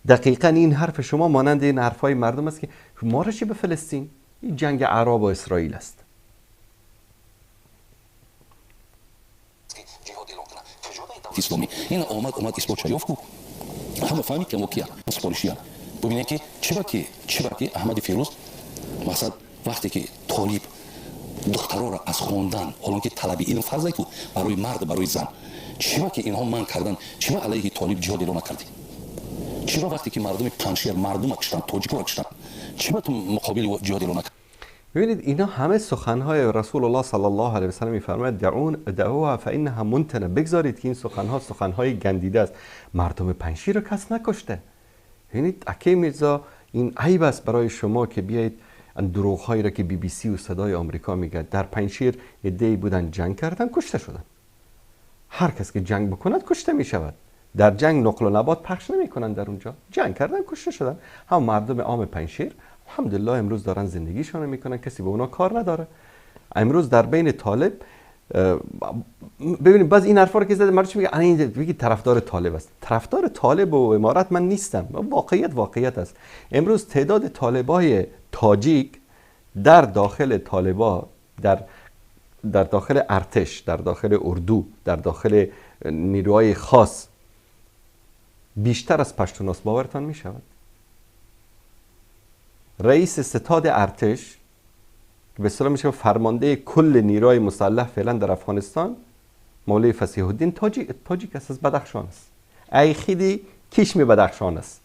دقیقا این حرف شما مانند این حرفای مردم است که ما را چه به فلسطین، این جنگ عرب و اسرائیل است. اسلامی این اومد اثبات شد کو همه فهمید که موکیا سپارشیان. ببینید که چرا که احمد فیروز مثلا وقتی که طالب دخترها را از خواندن، حالا که طلب علم فرض بود برای مرد برای زن، چرا که اینها من کردن؟ چرا علیه طالب جهاد اعلام نکردی؟ چرا وقتی که مردم پنجشیر مردم کشتن، تاجیک‌ها کشتن، چرا تو مقابل جهاد اعلام نکردی؟ ببینید اینا همه سخنهای رسول الله صلی الله علیه و سلم میفرماید دعوها فانها منتنه، بگذارید که این سخنها سخنهای گندیده است. مردم پنجشیر رو کس نکشته. ببینید اکی میرزا، این عیب است برای شما که بیایید دروغ هایی را که بی بی سی و صدای آمریکا میگه. در پنجشیر عده‌ای بودن جنگ کردن، کشته شدن. هر کس که جنگ بکند کشته میشود. در جنگ نقل و نبات پخش نمیکنن، در اونجا جنگ کردن کشته شدن. هم مردم عام پنجشیر الحمدلله امروز دارن زندگیشون رو میکنن، کسی به اونا کار نداره. امروز در بین طالب ببینید، باز این حرفا رو که زده مردم میگه این میگه طرفدار طالب است. طرفدار طالب و امارت من نیستم، واقعیت واقعیت است. امروز تعداد طالبای تاجیک در داخل طالبا، در داخل ارتش، در داخل اردو، در داخل نیروهای خاص بیشتر از پشتوناست. باورتان میشود؟ رئیس ستاد ارتش که به اصطلاح میشه فرمانده کل نیروهای مسلح فعلا در افغانستان، مولوی فصیح الدین تاجیک است، از بدخشان است. ای خیلی کشمی بدخشان است.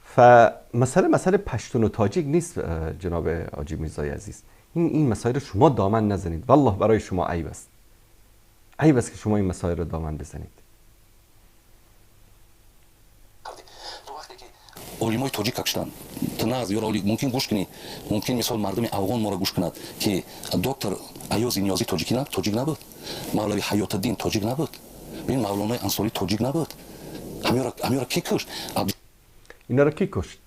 فمسئله پشتون و تاجیک نیست جناب حاجی میرزای عزیز. این مسائل رو شما دامن نزنید، والله برای شما عیب است. عیب است که شما این مسائل رو دامن بزنید. علمای تاجیک کشتن تناز یارا ممکن گوش کنی، ممکن مثال مردم افغان ما را گوش کند که دکتر ایاز نیازی تاجیکی نه، تاجیک نبود، مولوی حیات الدین تاجیک نبود، ببین مولانا انصاری تاجیک نبود. همیارا کی کشت؟ اینا را کی کشت؟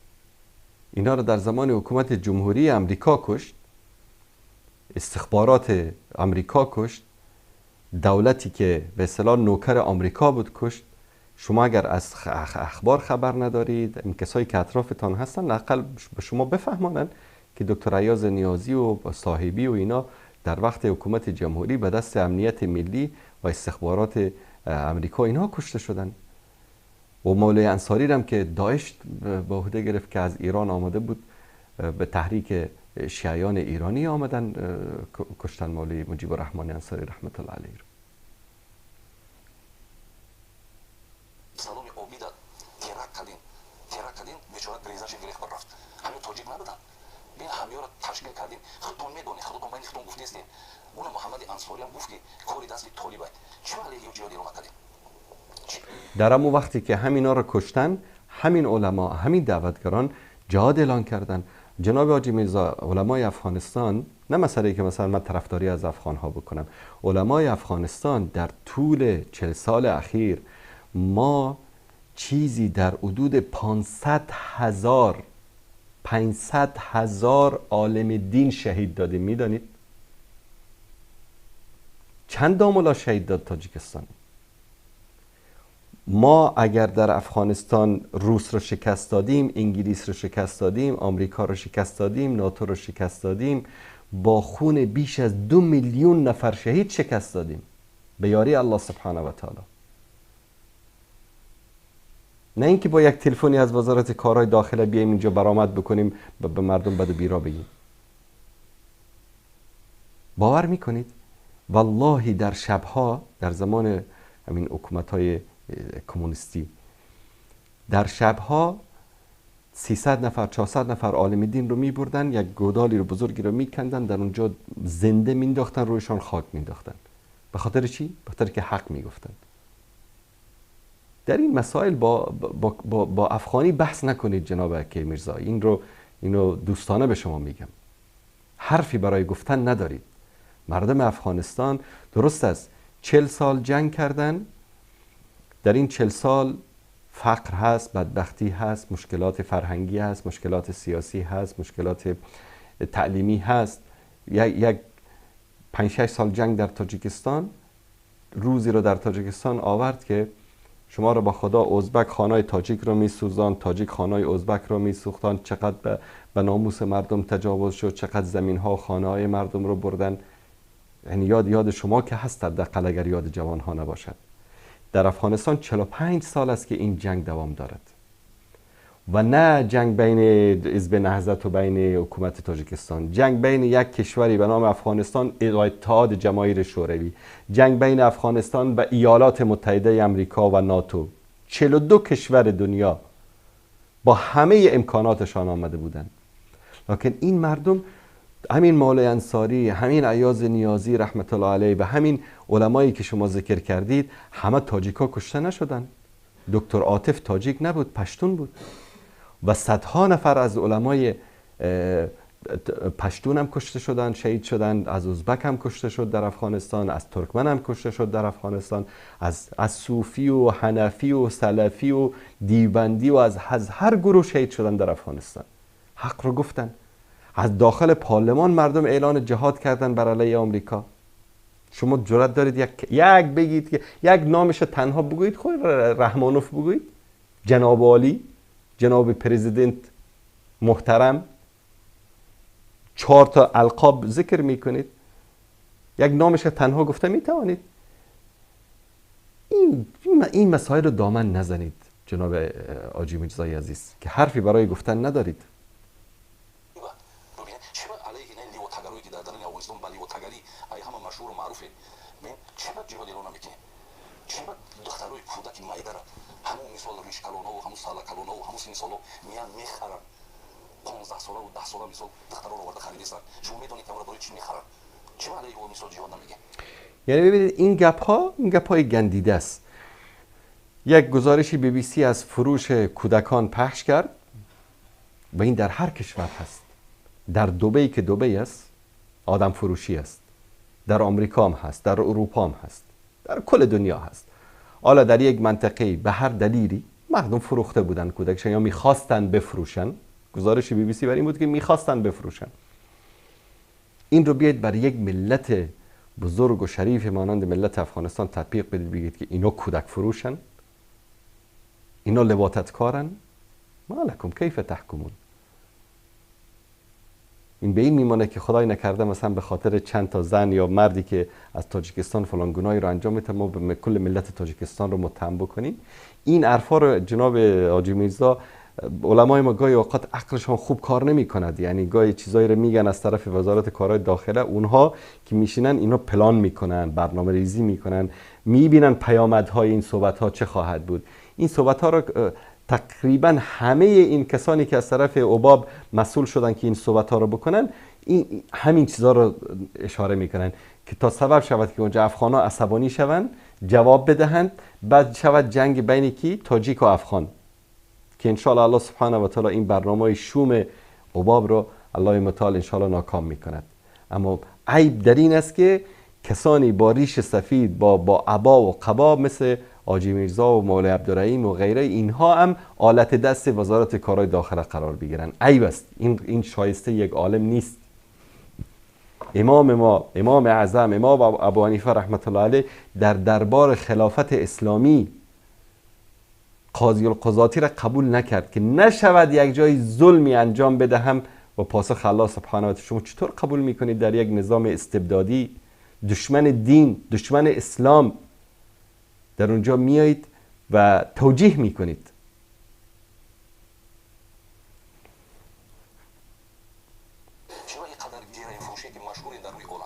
اینا را در زمان حکومت جمهوری امریکا کشت، استخبارات امریکا کشت، دولتی که به اصطلاح نوکر آمریکا بود کشت. شما اگر از اخبار خبر ندارید، این کسایی که اطرافتان هستن لااقل به شما بفهمانند که دکتر ایاز نیازی و صاحبی و اینا در وقت حکومت جمهوری به دست امنیت ملی و استخبارات امریکا اینها کشته شدن. و مولوی انصاری هم که داعش به عهده گرفت که از ایران آمده بود، به تحریک شیعیان ایرانی آمدن کشتن مولوی مجیب الرحمن انصاری رحمت الله علیه. سلام امید تیرک کردین بیچاره گریزش گریخت رفت. همه تاجیک نبودن. بین همیا را تشکیل کردیم. خودتون میدونید، خودتون بین خودتون گفتید. اون محمد انصاری هم گفت که کاری دست طالبه. چرا علیه جهاد اعلام کردیم؟ در همون وقتی که همینا رو کشتن، همین علما، همین دعوتگران جهاد اعلان کردن. جناب حاجی میرزا، علمای افغانستان، نه مسئله که مثلا من طرفداری از افغان ها بکنم، علمای افغانستان در طول 40 سال اخیر ما چیزی در حدود 500,000 عالم دین شهید دادیم. میدانید چند داملا شهید داد تاجیکستان؟ ما اگر در افغانستان روس رو شکست دادیم، انگلیس رو شکست دادیم، آمریکا رو شکست دادیم، ناتو رو شکست دادیم، با خون بیش از 2 میلیون نفر شهید شکست دادیم به یاری الله سبحانه و تعالی. نه اینکه با یک تلفنی از وزارت کارهای داخله بیایم اینجا برآمد بکنیم به مردم بد و بیرا بگیم. باور میکنید؟ والله در شبها، در زمان همین حکومت‌های کمونیستی، در شبها 300 نفر 400 نفر عالم دین رو میبردن، یک گودالی رو بزرگی رو میکندن، در اونجا زنده مینداختن، رویشان خاک مینداختن. به خاطر چی؟ به خاطر که حق میگفتن. در این مسائل با, با, با, با افغانی بحث نکنید جناب کی میرزا. اینو دوستانه به شما میگم، حرفی برای گفتن ندارید. مردم افغانستان درست است 40 سال جنگ کردن، در این 40 سال فقر هست، بدبختی هست، مشکلات فرهنگی هست، مشکلات سیاسی هست، مشکلات تعلیمی هست. یک 5-6 سال جنگ در تاجیکستان روزی رو در تاجیکستان آورد که شما رو با خدا ازبک خانای تاجیک رو میسوزان، تاجیک خانای ازبک رو میسوختان. چقدر به ناموس مردم تجاوز شد، چقدر زمین ها و خانه های مردم رو بردن. یعنی یاد شما که هست، حداقل اگر یاد جوان ها نباشد. در افغانستان 45 سال است که این جنگ دوام دارد و نه جنگ بین حزب نهضت و بین حکومت تاجیکستان، جنگ بین یک کشوری به نام افغانستان و اتحاد جماهیر شوروی، جنگ بین افغانستان و ایالات متحده امریکا و ناتو. 42 کشور دنیا با همه امکاناتشان آمده بودند، لکن این مردم، همین مولای انصاری، همین ایاز نیازی رحمت الله علیه و همین علمایی که شما ذکر کردید، همه تاجیکا کشته نشدن. دکتر عاطف تاجیک نبود، پشتون بود و صدها نفر از علمای پشتون هم کشته شدن، شهید شدن. از ازبک هم کشته شد در افغانستان، از ترکمن هم کشته شد در افغانستان، از صوفی و حنفی و سلفی و دیوبندی و از هر گروه شهید شدن در افغانستان. حق رو گفتن. از داخل پارلمان مردم اعلان جهاد کردن بر علیه آمریکا. شما جرأت دارید یک بگید که یک نامش تنها بگویید، خود رحمانوف بگویید، جناب عالی، جناب پرزیدنت محترم، 4 تا القاب ذکر میکنید، یک نامش تنها گفته میتوانید. این مسائل رو دامن نزنید جناب حاجی میرزای عزیز که حرفی برای گفتن ندارید. یعنی ببینید این گپ ها، این گپ های گندیده است. یک گزارشی بی بی سی از فروش کودکان پخش کرد و این در هر کشور هست. در دبی که دبی است آدم فروشی است، در آمریکا هم هست، در اروپا هم هست، در کل دنیا هست. حالا در یک منطقه به هر دلیلی مردم فروخته بودن کودکشان یا میخواستن بفروشن. گزارش بی بی سی بر این بود که میخواستن بفروشن. این رو بیاید بر یک ملت بزرگ و شریف مانند ملت افغانستان تطبیق بدید، بگید که اینا کودک فروشن، اینا لواطتکارن. ما لکم کیف تحکمون. این به این میمانه که خدای نکرده مثلا به خاطر چند تا زن یا مردی که از تاجیکستان فلان گناهی رو انجام میده ما به کل ملت تاجیکستان رو متهم بکنیم. این حرفا رو جناب حاجی میرزا، علمای ما گاهی اوقات عقلشان خوب کار نمی کند. یعنی گاهی چیزایی رو میگن از طرف وزارت کارهای داخله، اونها که میشینن اینا پلان میکنن، برنامه ریزی میکنن، میبینن پیامدهای این صحبت ها چه خواهد بود. این صحبت ها رو تقریبا همه این کسانی که از طرف اوباب مسئول شدن که این صحبت ها رو بکنن، این همین چیزها رو اشاره میکنن که تا سبب شود که اونجا افغان ها عصبانی شوند، جواب بدهند، بعد شود جنگ بین کی؟ تاجیک و افغان، که انشاءالله الله سبحانه و تعالی این برنامه شوم اوباب رو الله متعال انشاءالله ناکام میکند. اما عیب در این است که کسانی با ریش سفید، با عبا و قبا مثل حاجی میرزا و مولوی عبدالرحیم و غیره، اینها هم آلت دست وزارت کارهای داخله قرار بگیرن. عیب است. این شایسته یک عالم نیست. امام ما، امام اعظم، امام ابو حنیفه رحمت الله علیه در دربار خلافت اسلامی قاضی القضاتی را قبول نکرد که نشود یک جای ظلمی انجام بدهم و پاسخ الله سبحانه و تعالی. شما چطور قبول میکنید در یک نظام استبدادی، دشمن دین، دشمن اسلام، در اونجا میایید و توجیه میکنید؟ چرا اینقدر گیره فروشی که مشهورین در روی عالم،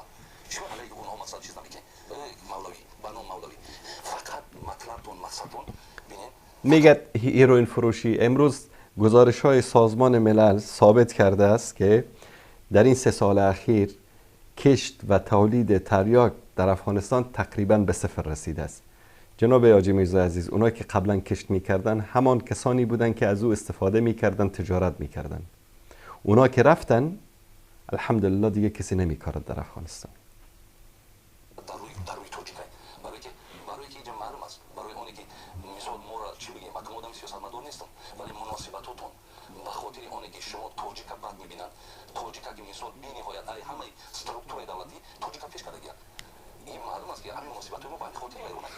چرا علیه اونها مثلا چیز نمیگه؟ مولوی بنام مولوی فقط مطلبتون مقصدتون ببینین. میگه هیروئین فروشی. امروز گزارش های سازمان ملل ثابت کرده است که در این 3 سال اخیر کشت و تولید تریاک در افغانستان تقریبا به 0 رسیده است. جناب حاجی میرزا عزیز، اونایی که قبلا کشت میکردن همان کسانی بودن که از او استفاده میکردن، تجارت میکردن. اونا که رفتن، الحمدلله دیگه کسی نمیکارد در افغانستان. در روی توجیه برای که اینجا معلوم است، برای اونی که مثال ما را چی بگیم، من آدم سیاستمدار نیستم، ولی مناسبتاتون به خاطر اونی که شما توجیه بد میبینن، توجیه که مثال بی‌نهایت همه استراکچر دولتی توجیه پیش کرده، این معلوم است که همین مناسبت ما به خاطر اونه.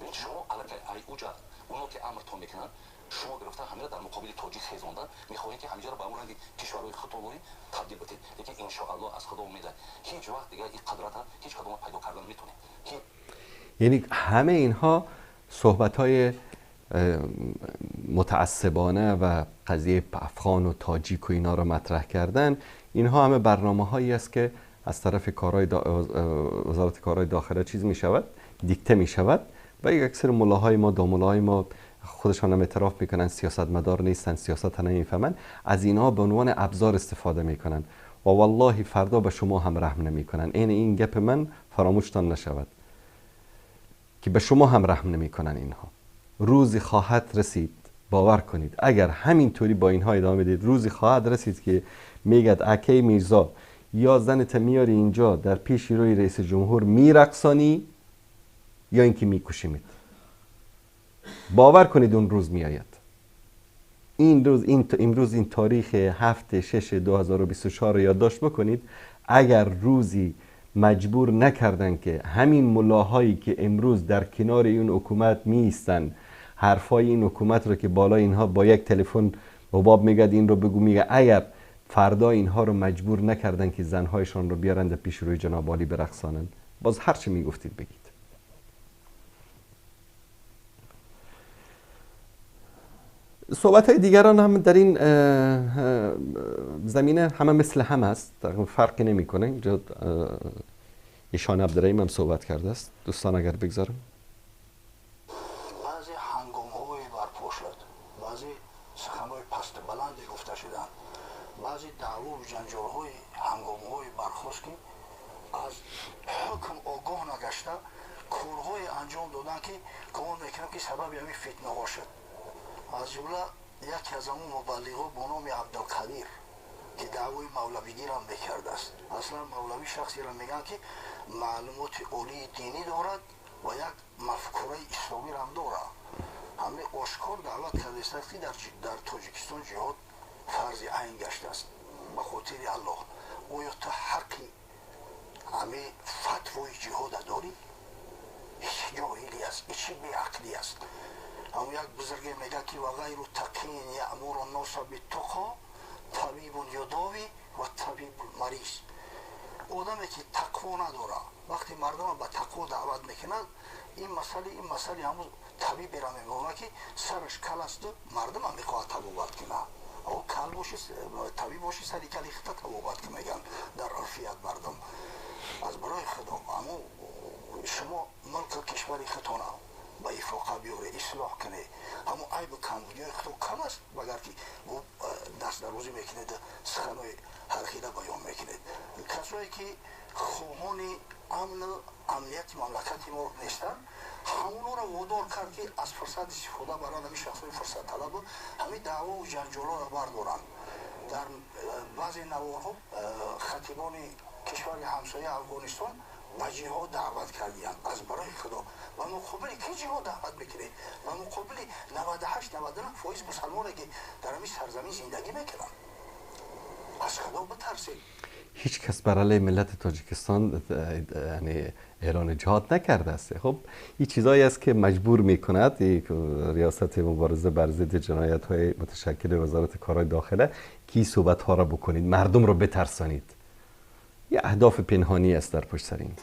ببین شما الکی ای اوجا اونا که امرتون میکنن، شما گرفتن همه در مقابل توجیه خیزوندن، میخواهید که همینجا رو به اون رنگ کشورهای خودتون تبدیل بدید. لیکن ان شاء الله از خدا امید هیچ وقت دیگه این قدرت هیچ کدوم پیدا کردن نمیتونه. یعنی همه اینها صحبت‌های متعصبانه و قضیه افغان و تاجیک و اینا رو مطرح کردن، اینها همه برنامه‌هایی است که از طرف کارهای وزارت کارهای داخله چیز میشود، دیکته میشود و یک اکثر ملاهای ما، داملاهای ما خودشان هم اعتراف میکنن سیاستمدار نیستن، سیاست نمیفهمن، از اینها به عنوان ابزار استفاده میکنن و والله فردا به شما هم رحم نمیکنن. این گپ من فراموشتان نشود که به شما هم رحم نمیکنن اینها. روزی خواهد رسید، باور کنید، اگر همینطوری با اینها ادامه بدید، روزی خواهد رسید که میگد اکی میرزا یا زنت میاری اینجا در پیش روی رئیس جمهور میرقصانی یا اینکه میکشیمت. باور کنید اون روز میآید. این روز، امروز این تاریخ 7/6/2024 رو یادداشت بکنید. اگر روزی مجبور نکردن که همین ملاهایی که امروز در کنار این حکومت می ایستن، حرفای این حکومت رو که بالای اینها با یک تلفن حباب میگه این رو بگو، میگه، اگر فردا اینها رو مجبور نکردن که زنهایشان رو بیارن در پیش روی جناب عالی برقصانن، باز هر چی میگفتید بگید. صحبت های دیگران هم در این زمینه همه مثل هم است، فرقی نمیکنه. اینجا ایشان عبدالرحیم هم صحبت کرده است. دوستان اگر بگذارم. بعضی هنگام‌های برپا شد، بعضی سخن‌های پست بلندی گفته شدند، بعضی دعوا و جنجال‌های هنگام‌های برخاست که از حکم آگاه نگشته کارهای انجام دادن که گمان میکنم که سبب همین فتنه ها شد. از جمله یکی از اون مبلغ به نام عبدالقدیر که دعوای مولویگی را میکرده است. اصلا مولوی شخصی را میگن که معلومات عالی دینی دارد و یک مفکوره اسلامی را هم دارد. همه آشکار دعوت کرده است که در تاجیکستان جهاد فرض عین گشته است به خاطر الله. آیا تو حقی همه فتوای جهاد داری؟ هیچ جاهلی است، هیچ بیعقلی است. اما یک بزرگی میگه که و غیر تقین یأمر الناس بالتقی طبیب یداوی و طبیب مریض. آدمی که تقوا نداره وقتی مردم به تقوا دعوت میکنند، این مسئله همون طبیب را میگه که سرش کل است و مردم هم میخواد تبابت کنه. او کل باشه، طبیب باشه، سری کلی خطا تبابت که میگن در عرفیت مردم. از برای خدا اما شما ملک کشوری خطا به افاقه بیاره، اصلاح کنه. همون عیب و کمبودی خود کم است، مگر که او دست در روزی میکنه، سخنهای هرخیله بیان میکنه. کسایی که خواهان امن و امنیت مملکت ما نیستن، همونا را وادار کرد که از فرصت استفاده بران همین شخصای فرصت طلب همین دعوا و جنجالا را بردارند. در بعضی نوارها خطیبان کشور همسایه افغانستان به جهاد دعوت کردیم. از برای خدا و مقابل کی جهاد دعوت میکنه؟ و مقابل 98-99% مسلمانی که در همین سرزمین زندگی میکنن. از خدا بترسید. هیچ کس بر علیه ملت تاجیکستان یعنی اعلان جهاد نکرده است. خب این چیزایی است که مجبور میکند ریاست مبارزه بر ضد جنایت های متشکل وزارت کارهای داخله کی صحبت ها را بکنید، مردم رو بترسانید. یه اهداف پنهانی است در پشت سر این.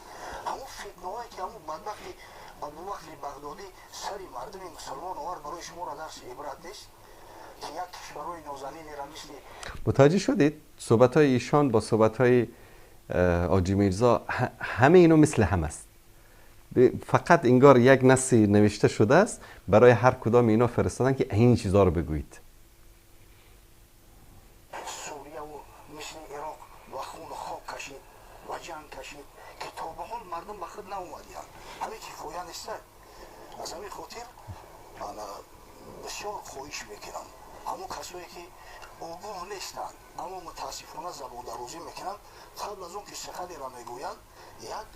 همون فتنه‌هایی که همون بدبختی ابوبکر بغدادی سر مردم مسلمان آورد برای شما را درس عبرت نیست که یک کشورهای نازنین را مثل. متوجه شدید صحبت‌های ایشان با صحبت‌های حاجی میرزا همه اینو مثل هم است. فقط انگار یک نصی نوشته شده است برای هر کدام اینا فرستادن که این چیزا رو بگویید. سوریه و مثل عراق و خون خاک کشید و جنگ کشید که تا به حال مردم به خود ناومدیان. همه کفایه نیست. از همین خاطر انا بسیار خواهش میکنم همون کسایی که آگاه نیستند اما متاسفانه زبان درازی میکنند، قبل از اون که سخنی را میگویند یک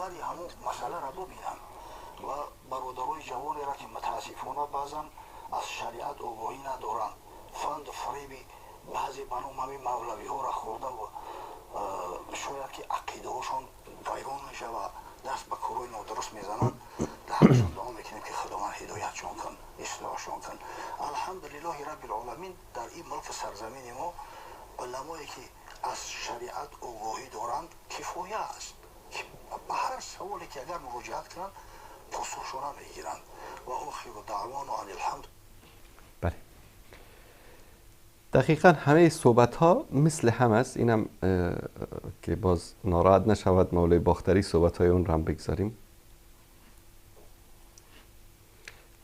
وری همون مسئله را ببینند و برادرای جوانی را که متاسفانه بعضا از شریعت آگاهی ندارند، فند و فریبی بعضی به نام همین مولوی ها را خورده و شاید که عقیده هاشون ویران میشه و دست به کارهای نادرست میزنند. در حقشون دعا میکنیم که خداوند هدایتشان کن، اصلاحشان کن. الحمدلله رب العالمین در این ملک سرزمین ما علمایی که از شریعت آگاهی دارند کفایه است که به هر سوالی که اگر مراجعت کنند پاسخشان میگیرند. و آخر دعوانا ان الحمد. بله دقیقا همه صحبت ها مثل هم است. اینم که باز ناراحت نشود مولوی باختری، صحبت های اون رو هم بگذاریم.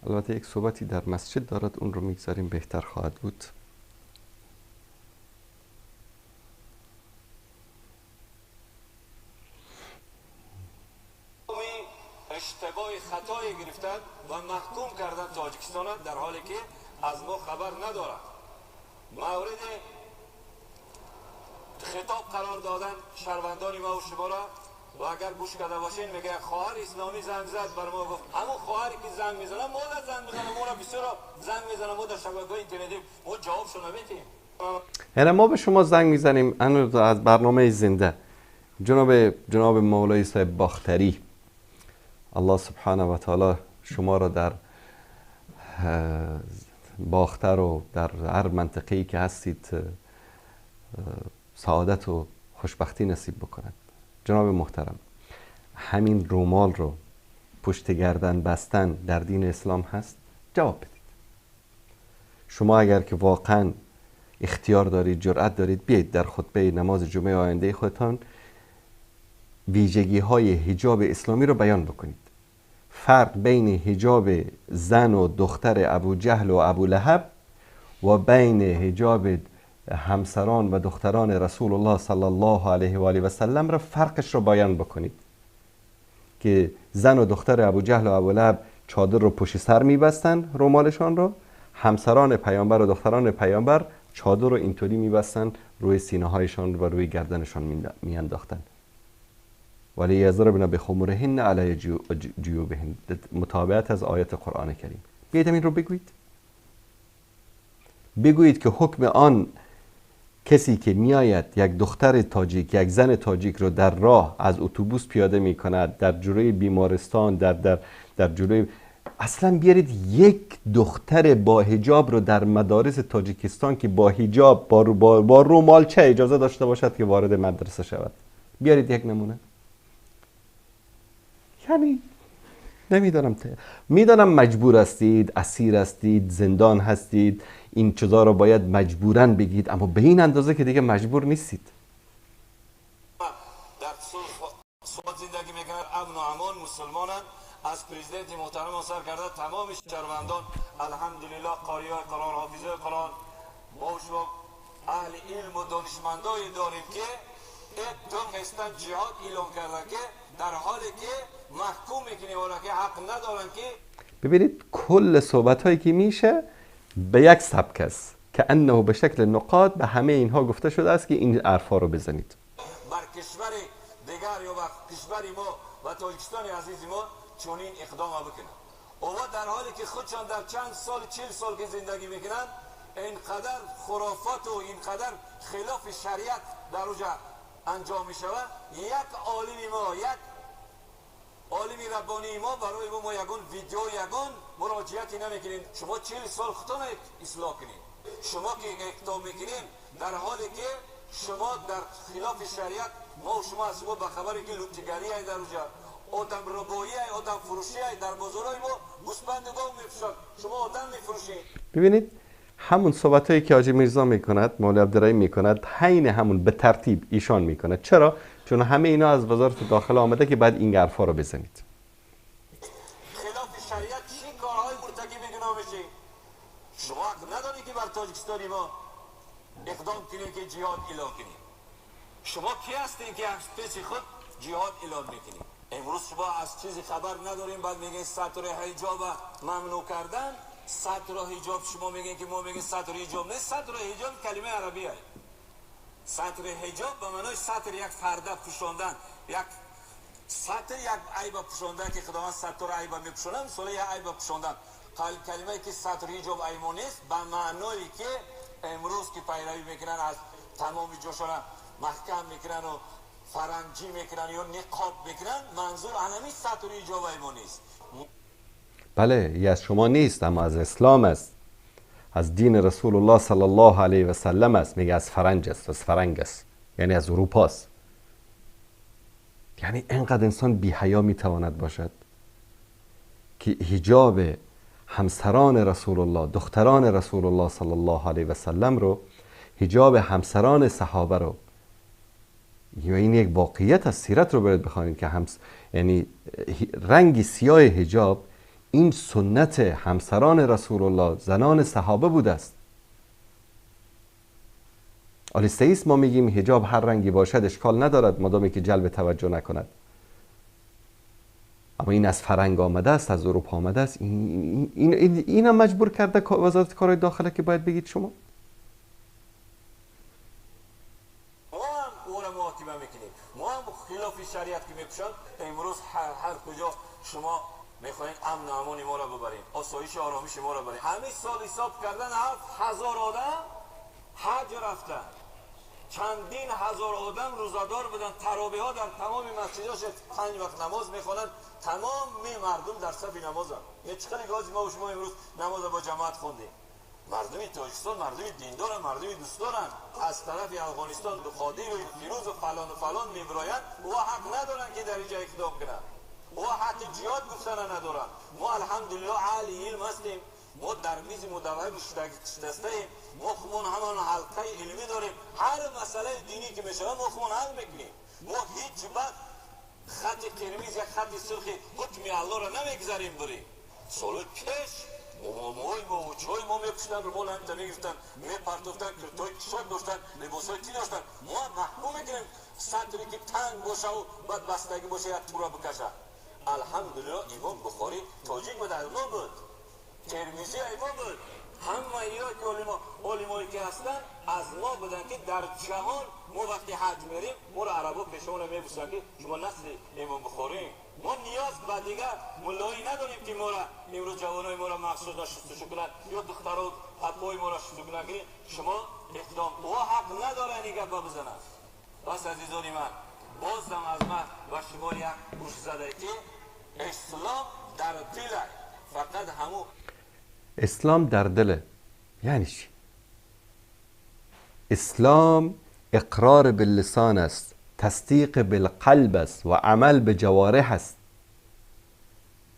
البته یک صحبتی در مسجد دارد، اون رو میگذاریم بهتر خواهد بود. اشتباه خطای گرفتن و محکوم کردن تاجیکستان در حالی که از ما خبر ندارد. مورد خطاب قرار دادن شهروندان ما و شما را، و اگر گوش کرده باشین میگه خواهر اسلامی زنگ زد بر ما گفت، اما خواهری که زنگ میزنه ما نه زنگ میزنه، ما را بسیار زنگ میزنه، ما در شبکه‌های اینترنتی ما جوابشو نمیدیم. یعنی ما به شما زنگ میزنیم از برنامه زنده. جناب مولوی صاحب باختری، الله سبحانه و تعالی شما را در باختر و در هر منطقه‌ای که هستید سعادت و خوشبختی نصیب بکند. جناب محترم، همین رومال رو پشت گردن بستن در دین اسلام هست؟ جواب بدید. شما اگر که واقعا اختیار دارید، جرأت دارید، بیایید در خطبه نماز جمعه آینده خودتان ویژگی های حجاب اسلامی رو بیان بکنید. فرق بین حجاب زن و دختر ابو جهل و ابو لهب و بین حجاب همسران و دختران رسول الله صلی الله علیه و آله و سلم را فرقش رو بیان بکنید که زن و دختر ابو جهل و ابو لهب چادر رو پشت سر میبستن، رومالشان رو، همسران پیامبر و دختران پیامبر چادر رو اینطوری میبستن روی سینه هایشان و روی گردنشان میانداختن. ولی یضربن بخمرهن علی جیوبهن، متابعت از آیت قرآن کریم. بیایید این رو بگویید، بگویید که حکم آن کسی که میآید یک دختر تاجیک، یک زن تاجیک رو در راه از اتوبوس پیاده میکند، در جلوی بیمارستان، در جلوی، اصلا بیارید یک دختر با حجاب رو در مدارس تاجیکستان که با حجاب با رومالچه اجازه داشته باشد که وارد مدرسه شود. بیارید یک نمونه. یعنی نمیدانم، میدانم مجبور هستید، اسیر هستید، زندان هستید، این چیزا رو باید مجبوراً بگید، اما به این اندازه که دیگه مجبور نیستید. در صلح زندگی میکنن، امن و امان، مسلمانن، از پرزیدنت محترم سر کرده تمام شهروندان الحمدلله قاریای قرآن، حافظای قرآن، ما شما اهل علم و دانشمندای داریم که اتم هستن جهاد اعلام کردن که در حالی که محکوم میکنیم اونا که حق ندارن که. ببینید کل صحبت هایی که میشه به یک سبک است که انه به شکل نقاط به همه اینها گفته شده است که این حرفا رو بزنید. بر کشور دیگر یا بر کشور ما و تاجیکستان عزیز ما چنین اقدام بکنن. اونا در حالی که خودشان در چند سال 40 سال که زندگی میکنن اینقدر خرافات و اینقدر خلاف شریعت در اوجا انجام میشود، یک عالم ما، یک عالم ربانی ما برای ما یگان ویدیو یگان مراجعتی نمیکنین. شما 40 سال خودتون اصلاح کنین. شما که اقدام میکنین در حالی که شما در خلاف شریعت، ما و شما از شما به خبری که لوتیگری های در اوجا، آدم ربایی های، آدم فروشی های در بازارهای ما گوسفند گاو میفروشند، شما آدم میفروشین. ببینید همون صحبت هایی که حاجی میرزا میکند، مولوی عبدالرحیم میکند، حین همون به ترتیب ایشان میکند. چرا؟ چون همه اینا از وزارت داخله آمده که بعد این حرفا رو بزنید. خلاف شریعت چی کارهای مرتکب گناه میشین؟ شما حق ندارید که بر تاجیکستان ما اقدام کنید که جهاد اعلام کنید. شما کی هستین که از پیش خود جهاد اعلام میکنید؟ امروز شما از چیزی خبر نداریم، بعد میگین ستر حجاب ممنوع کردن. ستر حجاب شما میگین که ما میگین ستر حجاب نه، ستر حجاب کلمه عربیه. ستر حجاب به معنای ستر یک پرده پوشاندن، یک ستر یک عیب پوشاندن که خداوند ستر عیب میپوشونه، مثلا یک عیب پوشاندن. کلمه که ستر حجاب عیب نیست به معنایی که امروز که پیروی میکنن از تمام جاشون محکم میکنن و فرنجی میکنن یا نقاب میکنن، منظور انمی ستر حجاب عیب نیست. بله، یه از شما نیست، اما از اسلام است، از دین رسول الله صلی الله علیه و سلم است. میگه از فرنج است، از فرنگ است، یعنی از اروپا است. یعنی اینقدر انسان بی حیا میتواند باشد که حجاب همسران رسول الله، دختران رسول الله صلی الله علیه و سلم رو، حجاب همسران صحابه رو، یا این یک واقعیت از سیرت رو برید بخوانید که یعنی رنگ سیاه حجاب این سنت همسران رسول الله، زنان صحابه بوده است. آلیستئیس ما میگیم حجاب هر رنگی باشد اشکال ندارد مادامی که جلب توجه نکند، اما این از فرنگ آمده است، از اروپا آمده است. این هم مجبور کرده وزارت کارهای داخله که باید بگید شما. ما هم او را محاکمه میکنیم، ما هم خلاف شریعت که میپوشند. امروز هر کجا شما میخواین امن و امان ما را ببرین، آسایش و آرامش ما را ببرین. همه سال حساب کردن 7000 آدم حج رفتن، چندین هزار آدم روزه‌دار بودن، تراویح ها در تمام مسجداش 5 وقت نماز میخوانند، تمام مردم در صف نمازن. یه چقدر گاز ما و شما امروز نماز با جماعت خوندیم. مردم تاجیکستان مردم دیندارن، مردم دوست دارن. از طرف افغانستان قادر و فیروز و فلان و فلان میبرایند، او حق ندارن که در اینجا اقدام کنند، او حق جهاد گفتن ندارن. ما الحمدلله اهل علم هستیم، ما در میز مدعی نشسته ایم، ما خودمون همان حلقه علمی داریم. هر مسئله دینی که میشه ما خودمون حل میکنیم. ما هیچ وقت خط قرمز یا خط سرخ حکم الله را نمیگذاریم بریم. سال پیش موهای ما و چای ما میپوشیدن، رومال هم تا میگرفتن، میپرتوفتن، کرتای کشاک داشتن، لباسای تی داشتن. ما محکوم میکنیم سطری که تنگ باشه و بعد بستگی باشه یک تورا بکشه. الحمدلله امام بخاری تاجیک بود، ما بود، ترمذی ما بود، همه اینا که علمایی که هستن از ما بودن که در جهان ما وقتی حج میریم ما رو عربا پیشمون میبوسن که شما نسل امام بخاری. ما نیاز به دیگر ملایی نداریم که ما را امروز جوانای ما را مخصوص شستشو کنن یا دخترها پای ما را شستشو کنن که شما اقدام او حق نداره این گپا بزنن. پس عزیزان من بازم از من و شما یک گوش زده که اسلام در دل، فقط همو اسلام در دله. یعنی چی؟ اسلام اقرار باللسان است، تصدیق بالقلب است و عمل به جوارح است.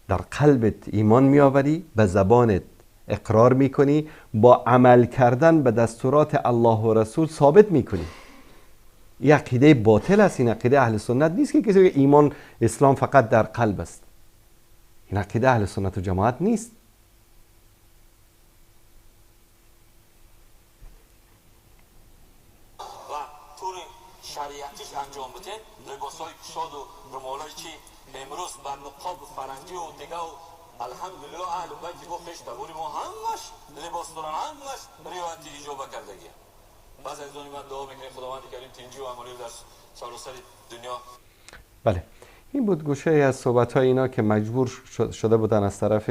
در قلبت ایمان میآوری، به زبانت اقرار میکنی، با عمل کردن به دستورات الله و رسول ثابت میکنی. این عقیده باطل است، این عقیده اهل سنت نیست که کسی ایمان اسلام فقط در قلب است. این عقیده اهل سنت و جماعت نیست. و طور شریعتیش انجام بده، لباسای کشاد و رومالایی که امروز بر نقاب فرنگی و دیگه و الحمدلله اهل بیت ما خویش تبوری ما همش لباس دارن، همش روایت اجابه کردگی. بعض از من دعا میکنیم خداوند کریم تنجی و امانی در سراسر دنیا. بله، این بود گوشه از صحبت های اینا که مجبور شده بودن از طرف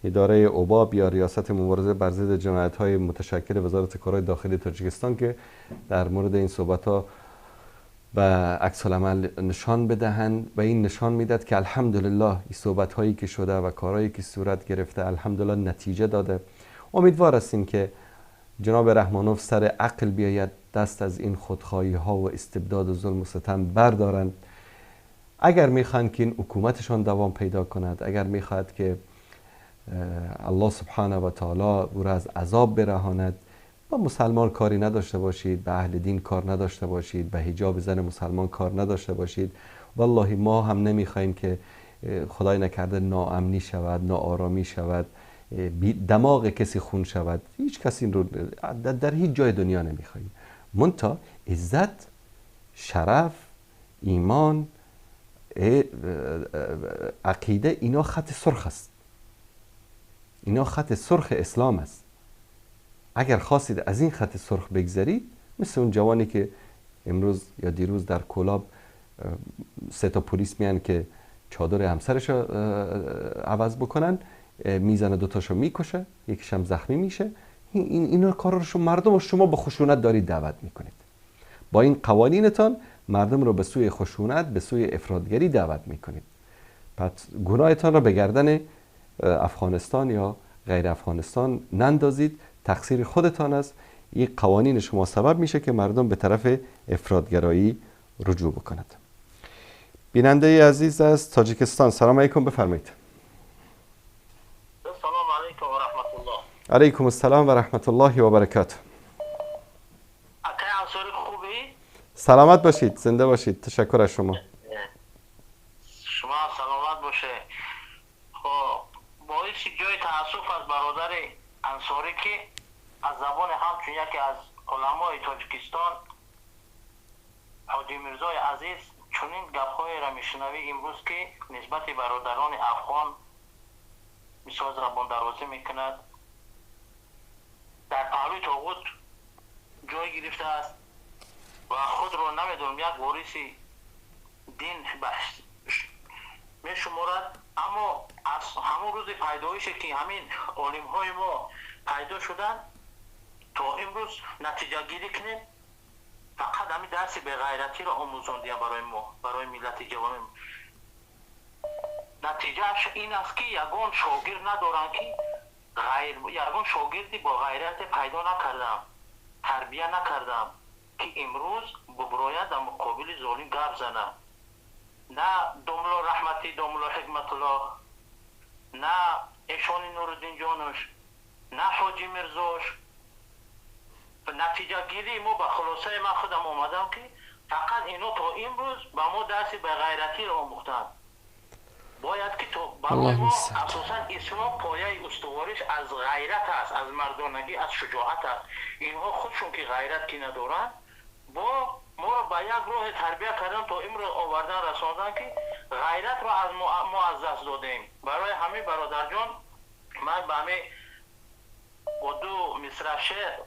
اداره اوباب یا ریاست مبارزه بر ضد جنایت های متشکل وزارت کارهای داخلی تاجیکستان که در مورد این صحبت ها و عکس العمل نشان بدهند و این نشان میداد که الحمدلله این صحبت هایی که شده و کارهایی که صورت گرفته الحمدلله نتیجه داده. امیدوار هستیم که جناب رحمانوف سر عقل بیاید، دست از این خودخواهی ها و استبداد و ظلم و ستم بردارند. اگر میخواهند که این حکومتشان دوام پیدا کند، اگر میخواهد که الله سبحانه و تعالی او را از عذاب برهاند، با مسلمان کاری نداشته باشید، به اهل دین کار نداشته باشید، به حجاب زن مسلمان کار نداشته باشید. والله ما هم نمیخواهیم که خدای نکرده ناامنی شود، ناآرامی شود، دماغ کسی خون شود. هیچ کسی این رو در هیچ جای دنیا نمیخواهیم. منتها عزت، شرف، ایمان، عقیده، اینا خط سرخ است. اینا خط سرخ اسلام است. اگر خواستید از این خط سرخ بگذرید، مثل اون جوانی که امروز یا دیروز در کولاب 3 تا پلیس میان که چادر همسرش رو عوض بکنن، میزنه 2 تاشو میکشه، یکیش هم زخمی میشه. این کارا رو مردم و شما با خشونت دارید دعوت میکنید. با این قوانینتان مردم رو به سوی خشونت، به سوی افراطگری دعوت میکنید. پس گناهتان را به گردن افغانستان یا غیر افغانستان نندازید، تقصیر خودتان است. این قوانین شما سبب میشه که مردم به طرف افراطگرایی رجوع بکند. بیننده عزیز از تاجیکستان، سلام علیکم، بفرمایید. السلام علیکم و رحمت الله. علیکم السلام و رحمت الله و برکاته. خوبی؟ سلامت باشید، زنده باشید. تشکر از شما. شما سلامت باشه. خب باعث جای تاسف از برادر انصاری که از زبان همچون یکی از علمای تاجیکستان حاجی میرزای عزیز چنین گپ‌های را میشنوی امروز که نسبت برادران افغان مثال زبان درازی میکند، در پهلوی طاغوت جای گرفته است و خود را نمیدونم یک وارث دین میشمارد. اما از همون روز پیدایش که همین عالم های ما پیدا شدن تا امروز نتیجه گیری کنیم، فقط همین درس بغیرتی را آموزاندیم برای ما، برای ملت جوان. نتیجهش این است که یگان شاگرد ندارن که یگان شاگردی با غیرت پیدا نکردم، تربیه نکردم که امروز ببراید در مقابل ظالم گپ زنه. نه دملا رحمتی، دملا حکمت الله، نه ایشان نورالدین جانش، نه حاجی میرزاش. نتیجه گیری ما به خلاصه من خودم آمدم که فقط اینا تا امروز به ما درس بغیرتی را آموختن. باید که تو برای ما اساسا اسلام پایه استوارش از غیرت است، از مردانگی، از شجاعت است. اینها خودشون که غیرت که ندارن، با ما را به یک راه تربیه کردن تا امروز آوردن رساندن که غیرت را از ما از دست دادیم. برای همه برادر جان من به همه با 2 مصرع شعر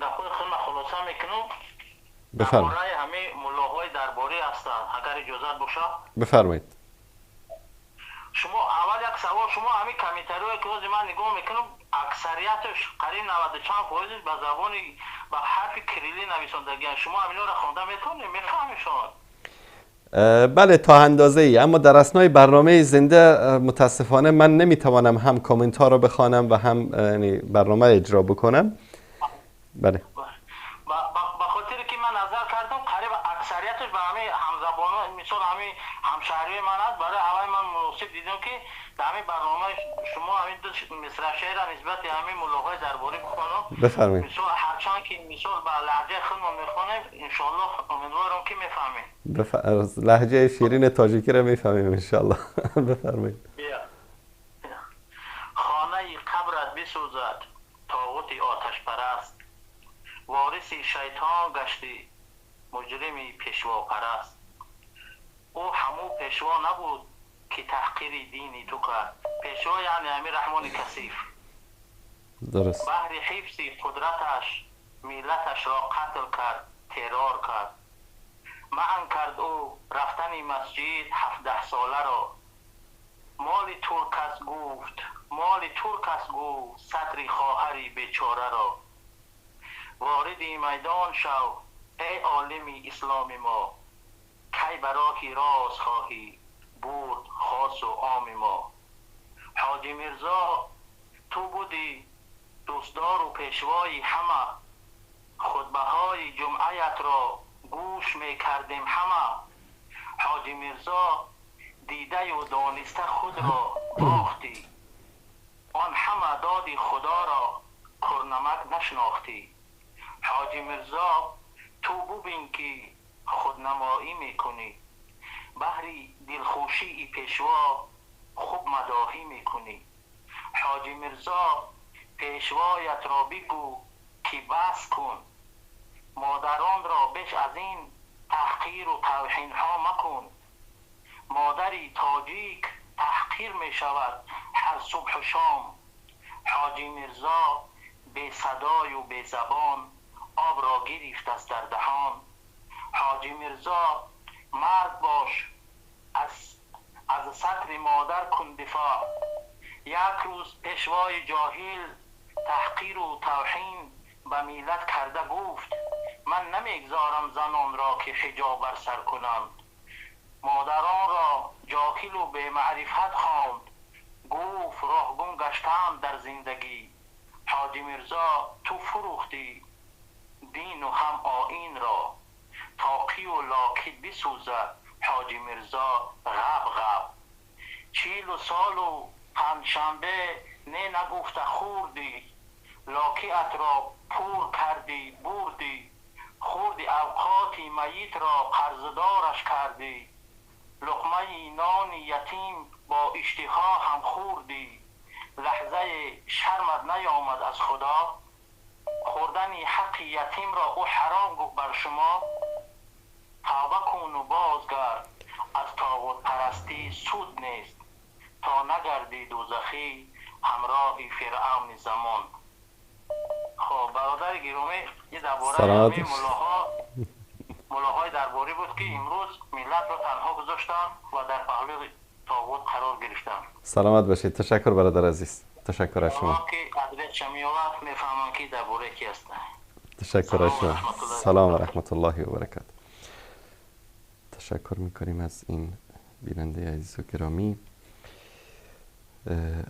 در خود خودم خلاصه میکنم. بفرمایید. برای همه ملاهای درباری هستند، اگر اجازت باشه. بفرمایید. شما اول یک سوال، شما همین کامنتارهایی که روز من نگاه میکنم اکثریتش قریب 90 چند فایزش به زبان به حرف کریلی نویسندگی، شما همینا را خوانده میتونید میفهمیشون؟ بله تا اندازه ای، اما در اثنای برنامه زنده متاسفانه من نمیتوانم هم کامنت ها رو بخوانم و هم یعنی برنامه اجرا بکنم. بله. به خاطر که من نظر کردم قریب اکثریتش به همه همزبان‌ها، مثال همه همشهری من است. برای اول من مناسب دیدم که در همین برنامه شما همین 2 مصرع شعر نسبت همه ملاهای درباری بخوانم. بفرمایید. مثال هرچند که مثال به لهجه خودمون میخوانیم انشالله امیدوارم که میفهمیم. لهجه شیرین تاجیکی رو میفهمیم انشالله. بفرمایید. وارث شیطان گشتی، مجرمی پیشوا پرست. او همو پیشوا نبود که تحقیر دینی تو کرد. پیشوا یعنی امیر رحمان کثیف. درست. بهر حفظ قدرتش ملتش را قتل کرد، ترور کرد. منع کرد او رفتن مسجد 17 ساله را. مال ترک گفت، مال ترک گفت سطر خواهری بیچاره را. وارد میدان شو ای عالم اسلام ما، کی براهی راز خواهی برد خاص و عام ما. حاجی میرزا تو بودی دوستدار و پیشوای همه، خطبه های جمعیت را گوش می کردیم همه. حاجی میرزا دیده و دانسته خود را باختی، آن همه دادی خدا را کرنمک نشناختی. حاجی میرزا تو ببین که خودنمایی میکنی، بهری دلخوشی پیشوا خوب مداهی میکنی. حاجی میرزا پیشوایت را بگو که بس کن، مادران را بیش از این تحقیر و توهین ها مکن. مادری تاجیک تحقیر می شود هر صبح و شام. حاجی میرزا بی صدای و بی زبان آب را گرفت از در دهان. حاجی میرزا مرد باش، از سطر مادر کن دفاع. یک روز پیشوای جاهل تحقیر و توهین به ملت کرده گفت من نمیگذارم زنان را که حجاب بر سر کنند. مادران را جاهل و به معرفت خواند، گفت راه گم گشتند در زندگی. حاجی میرزا تو فروختی دین و هم آیین را، تاقی و لاکی بسوزد حاجی میرزا غب غب. 40 سال و پنجشنبه نه نگفته خوردی، لاکی ات را پور کردی بردی. خوردی اوقاتی میت را قرضدارش کردی، لقمه نان یتیم با اشتها هم خوردی. لحظه شرمت نیامد از خدا، خوردن حق یتیم را او حرام گفت بر شما. توبه کن و بازگرد، از طاغوت پرستی سود نیست، تا نگردی دوزخی همراه فرعون زمان. خب برادر گرامی، یه درباره ملاهای درباری بود که امروز ملت را تنها گذاشتن و در پهلوی طاغوت قرار گرفتن. سلامت باشید. تشکر برادر عزیز. تشکر از شما. که آدرس میاد میفهمم که درباره کی هستن. تشکر از شما. سلام و رحمت الله و برکاته. تشکر میکنیم از این بیننده عزیز و گرامی.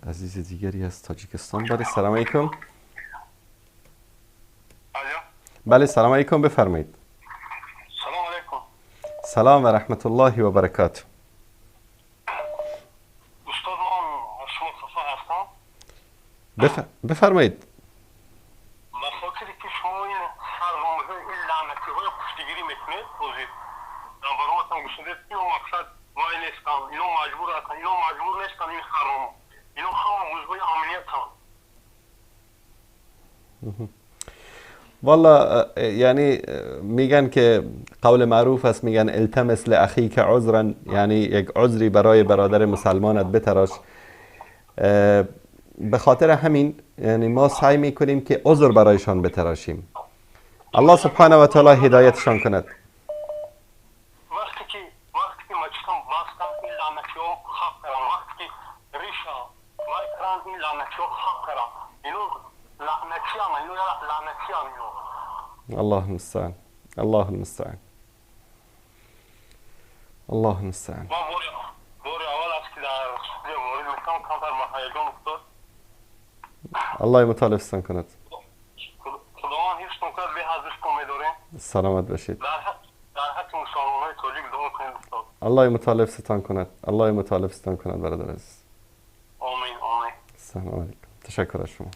عزیز دیگری از تاجیکستان. بله سلام علیکم. بله سلام علیکم، بفرمایید. سلام علیکم. سلام و رحمت الله و برکاته. استاد من شما خفا هستم. بفرمایید. به خاطر که شما این حرام‌های این لعنتی‌های پشتگیری میکنید، روزی برامتون گشودید که مقصد وای نیستم، اینو مجبور هستن، اینو مجبور نیستن، این حرام، اینو هم عضوی امنیت هم. والا یعنی میگن که قول معروف است، میگن التمس لاخیک عذرا، یعنی یک عذری برای برادر مسلمانت بتراش. به خاطر همین یعنی ما سعی میکنیم که عذر برایشان بتراشیم. الله سبحانه و تعالی هدایتشان کند. وقتی که مجتم باستم این لعنتی‌ها خاک کردن، وقتی که ریشا وای کردن این لعنتی‌ها خاک کردن، اینو لعنتی‌ام، اینو لعنتی‌ام، اینو. الله المستعان، الله المستعان، الله المستعان. ما بور اول است که در وارد میشم کمتر هیجان افتاد. الله متعال حفظتان کند. خداوند حفظتون کند، به حضرتون می‌داریم. سلامت باشید. در حق مسلمان‌های تاجیک دعا کنید استاد. الله متعال حفظتان کند. الله متعال حفظتان کند برادر عزیز. آمین آمین. سلام علیکم. تشکر از شما.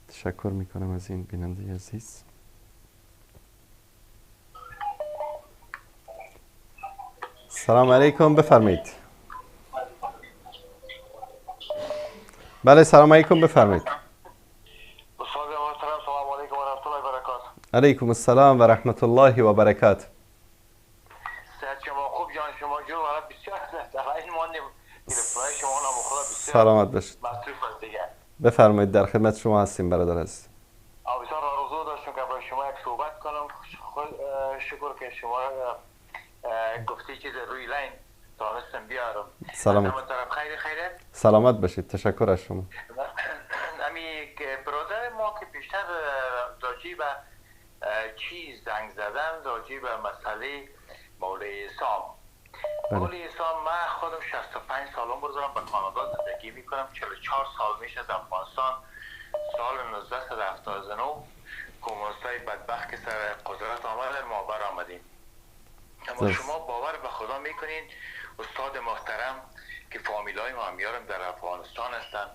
تشکر میکنم از این بیننده عزیز. سلام علیکم، بفرمایید. بله سلام علیکم، بفرمایید. استاد محترم سلام علیکم و علیکم السلام و رحمت الله و برکاته. شما خوب جان شما جور والا بسیار شما نام خدا بسیار سلامت باشید. بفرمایید در خدمت شما هستیم برادر عزیز. بسیار آرزو داشتم که با شما یک صحبت کنم. شکر که شما گفتی چیز روی line تانستم بیارم. سلامت. خیر خیره. سلامت باشید. تشکر از شما. امی برادر ما که بیشتر راجع به چیز زنگ زدن، راجع به مسئله مولوی سام. مولوی سام، من خودم 65 سال عمر دارم، به کانادا زندگی میکنم. 44 سال میشه از افغانستان سال 1979 کمونیستای بدبخت که سر قدرت آمدن ما بر آمدیم. اما شما باور به خدا میکنین استاد محترم که فامیلای ما همیارم در افغانستان هستن،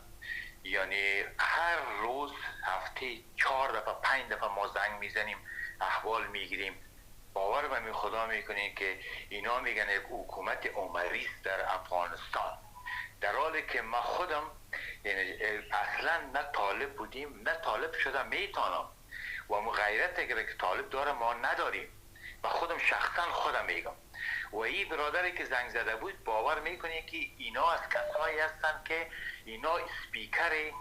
یعنی هر روز هفته 4 دفعه 5 دفعه ما زنگ میزنیم، احوال میگیریم. باور به خدا میکنین که اینا میگن یک حکومت عمری است در افغانستان، در حالی که ما خودم یعنی اصلا نه طالب بودیم نه طالب شدم میتونم و مو غیرت که طالب داره ما نداریم و خودم شخصا خودم میگم. و این برادری که زنگ زده بود باور میکنه که اینا از کسایی هستن که اینا اسپیکر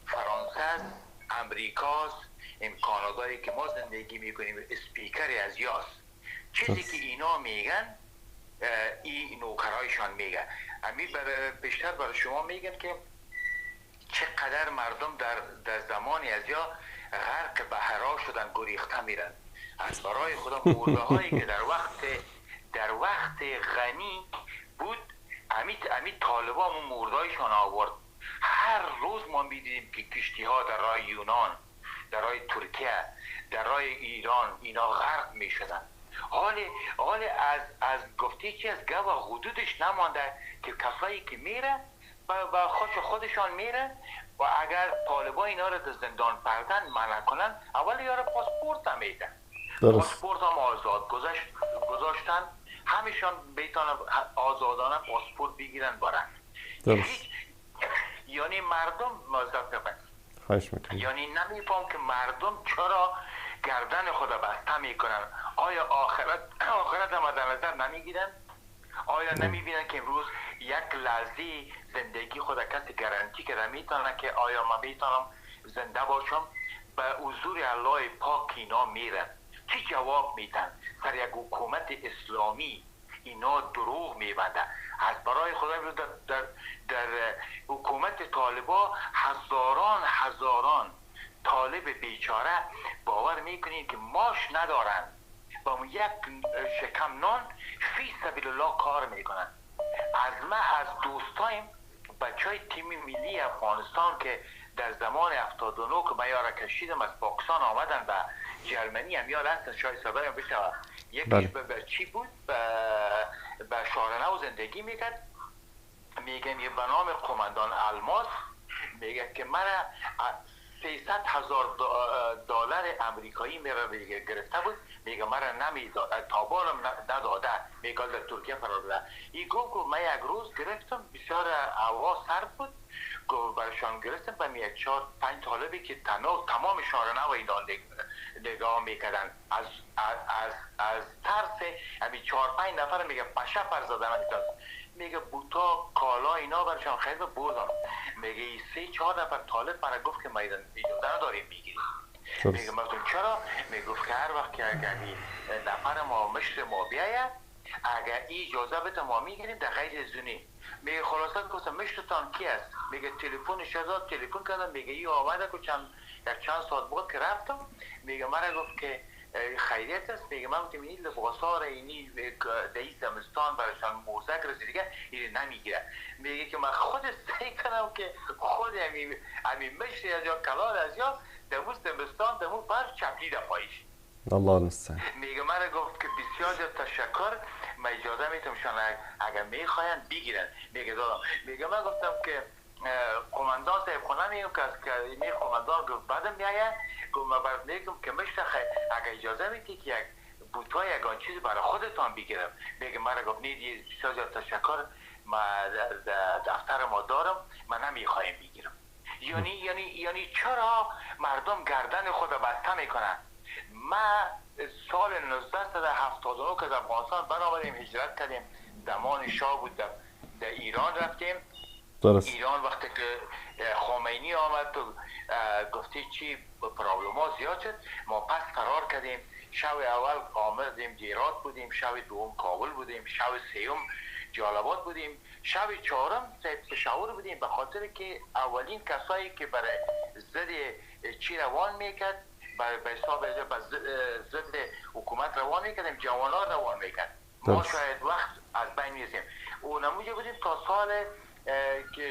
فرانسه است، امریکاست، این کانادایی که ما زندگی میکنیم اسپیکر از یاست. چیزی که اینا میگن این نوکرایشان میگن. امیر بیشتر برای شما میگن که چقدر مردم در زمانی از یا غرق بحرا شدن، گریخته میرن از برای خدا. مرده هایی که در وقت غنی بود، امی طالبا مردایشان آورد. هر روز ما میدیدیم که کشتی ها در راه یونان، در راه ترکیه، در راه ایران اینا غرق میشدن. حال از گفته چی از گوه حدودش نمانده که کسایی که میره و خوش خودشان میره و اگر طالبا اینا رو در زندان پردن منع کنن، اول یارو پاسپورت هم میدن. پاسپورت هم آزاد گذاشتن، همیشان بیتانه آزادانه پاسپورت بگیرن برن. یعنی مردم مزدف میکنن. یعنی نمیفهم که مردم چرا گردن خود بسته میکنن. آیا آخرت هم در نظر نمیگیرن؟ آیا نمیبینن که امروز یک لحظه زندگی خود کسی گارانتی کرده میتونه که آیا من میتونم زنده باشم؟ به حضور الله پاک اینا میرن چی جواب میتن؟ سر یک حکومت اسلامی اینا دروغ میبندن. از برای خدا امروز در حکومت طالبا هزاران طالب بیچاره باور میکنین که ماش ندارن، با یک شکم نان فی سبیل الله کار میکنن. از ما از دوستایم بچه تیم ملی افغانستان که در زمان 79 که من یارا کشیدم از پاکستان آمدن و جرمنی هم یار هستن، شاید صدایم بشنوه. یکیش به چی بود؟ به شارنو زندگی میکرد. میگم یه به نام قماندان الماس، میگه که من 300,000 دلار امریکایی میره گرفته بود، میگه مرا نمیداد، تابارم نداده، میگه در ترکیه فرار داده. این گفت من یک روز گرفتم، بسیار هوا سرد بود، گفت برشان گرفتم به یک 4-5 طالبی که تنها تمام شارنه و اینا نگاه میکردن از از از ترس همین 4-5 نفر میگه پشه پر زدن، میگه بوتا کالا اینا برشان خیلی بردم. میگه 3-4 نفر طالب مرا گفت که ما اجازه نداریم میگیریم. میگه من چرا؟ میگه که هر وقت که اگر نفر ما مشر ما بیاید اگر اجازه بده ما میگیریم، در غیر زونی. میگه خلاصه گفتم مشرتان کی است؟ میگه تلفنش داد، تلفن کردم، میگه ای آمده که چند ساعت بود که رفتم. میگه مرا گفت که خیریت است. میگه من گفتم این لباسا را اینی در این زمستان برایشان موزک رسید دیگه این نمیگیره. میگه که من خود سعی کنم که خود همین مشری از یا کلال از یا دموز زمستان دمو برف چپلی در پایش. الله المستعان. میگه مرا گفت که بسیار زیاد تشکر، من اجازه میتم شان اگر میخواین بگیرن. میگه دادم. میگه من گفتم که قماندان صاحب خونه میگم که می قماندان گفت بعدم میایه، گفت من برات میگم که مشت اگر اجازه میدی که یک بوتای یگان چیز برای خودتان بگیرم. میگه مرا گفت نه بسیار زیاد تشکر، ما دفتر ما دارم، من نمیخوایم بگیرم. یعنی چرا مردم گردن خود بسته میکنن؟ ما 79 که از افغانستان برآمدیم هجرت کردیم، زمان شاه بود، در ایران رفتیم. درست. ایران وقتی که خمینی آمد تو گفتی چی پرابلم ها زیاد شد، ما پس فرار کردیم. شب اول آمدیم هرات بودیم، شب دوم کابل بودیم، شب سوم جلال آباد بودیم، شب چهارم پشاور بودیم، به خاطر که اولین کسایی که برای ضد چی روان میکرد، به حساب ضد حکومت روان میکردیم، جوانان روان میکرد. ما شاید وقت از بین میرسیم و نموجه بودیم تا سال که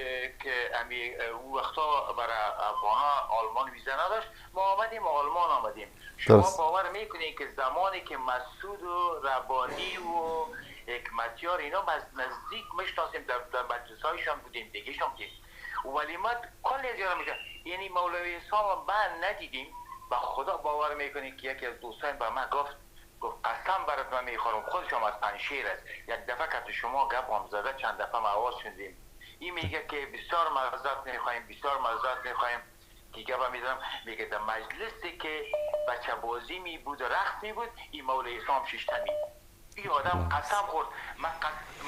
او وقتا برای افغان‌ها آلمان ویزا نداشت، ما آمدیم آلمان آمدیم. شما باور میکنید که زمانی که مسعود و ربانی و حکمتیار اینا نزدیک میشناسیم، در مجلس هایشان بودیم دیگه شان بودیم، ولی ما کلی زیاد میشه، یعنی مولوی حسام من ندیدیم. با خدا باور میکنید که یکی از دوستان به من گفت قسم برات من میخورم، خودشم از پنشیر است، یک دفعه که شما گپ هم زده چند دفعه ما آواز شنیدیم، این میگه که بسیار معذرت میخوایم، بسیار معذرت میخوایم که گپ میزنم، میگه در مجلسی که بچه بازی می بود و رقص می بود، این مولوی حسام شیشته می. این آدم قسم خورد.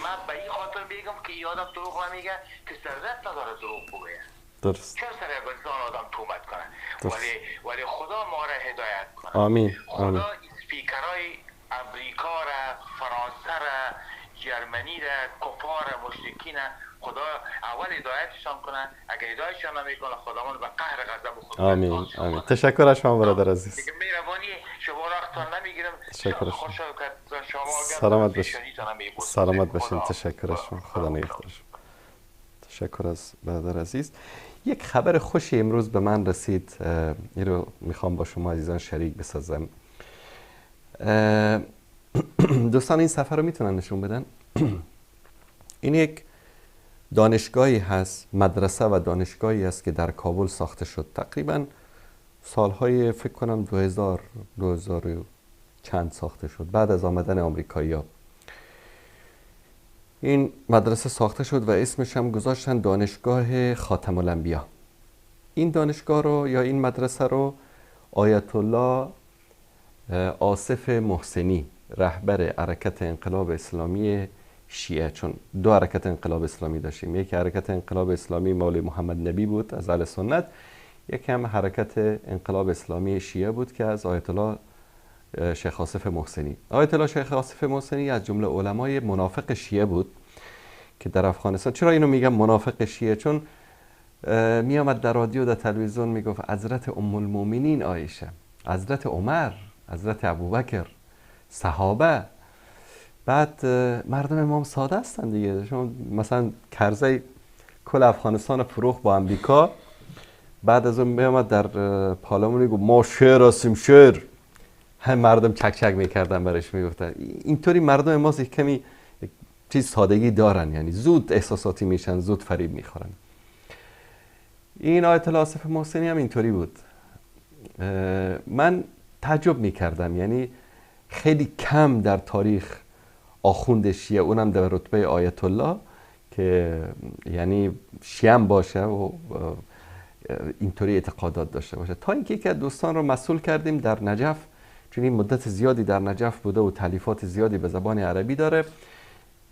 من به این خاطر میگم که این آدم دروغ نمیگه که سرت نداره دروغ بگه. درست. چرا سر انسان آدم تومت کنه؟ ولی خدا ما را هدایت کنه. آمین. خدا اسپیکرای امریکا را، فرانسه را، جرمنی را، کفار مشرکین را خدا اول هدایتشان کنه. اگه هدایتشان نمیکنه خداوند به قهر غضب خود. آمین. آمین. تشکر از شما برادر عزیز. دیگه مهربانی شما را اختار نمیگیرم. تشکر از شما. سلامت باشید. سلامت باشید. تشکر از شما. خدا نگهدار. تشکر از برادر عزیز. یک خبر خوشی امروز به من رسید، این رو میخوام با شما عزیزان شریک بسازم. دوستان این سفر رو میتونن نشون بدن. این یک دانشگاهی هست، مدرسه و دانشگاهی است که در کابل ساخته شد، تقریبا سالهای فکر کنم 2000 چند ساخته شد، بعد از آمدن آمریکایی‌ها این مدرسه ساخته شد و اسمش هم گذاشتن دانشگاه خاتم الانبیا. این دانشگاه رو یا این مدرسه رو آیت الله آصف محسنی، رهبر حرکت انقلاب اسلامی شیعه، چون دو حرکت انقلاب اسلامی داشتیم، یکی حرکت انقلاب اسلامی مولوی محمد نبی بود از اهل سنت، یکی هم حرکت انقلاب اسلامی شیعه بود که از آیت الله شیخ آصف محسنی. آیت الله شیخ آصف محسنی از جمله علمای منافق شیعه بود که در افغانستان، چرا اینو میگم منافق شیعه؟ چون میامد در رادیو در تلویزیون میگفت حضرت ام المؤمنین عایشه، حضرت عمر، حضرت ابوبکر، صحابه. بعد مردم ما هم ساده هستن دیگه. شما مثلا کرزی کل افغانستان فروخت با امریکا، بعد از اون میامد در پارلمان میگفت ما شعر هستیم شعر، هم مردم چک چک میکردن برش میگفتن. اینطوری مردم ما یک کمی چیز سادگی دارن، یعنی زود احساساتی میشن، زود فریب میخورن. این آیت الله آصف محسنی هم اینطوری بود. من تعجب میکردم، یعنی خیلی کم در تاریخ آخوند شیعه، اونم در رتبه آیت الله که یعنی شیعه باشه و اینطوری اعتقادات داشته باشه، تا اینکه یکی از دوستان رو مسئول کردیم در نجف، چون این مدت زیادی در نجف بوده و تالیفات زیادی به زبان عربی داره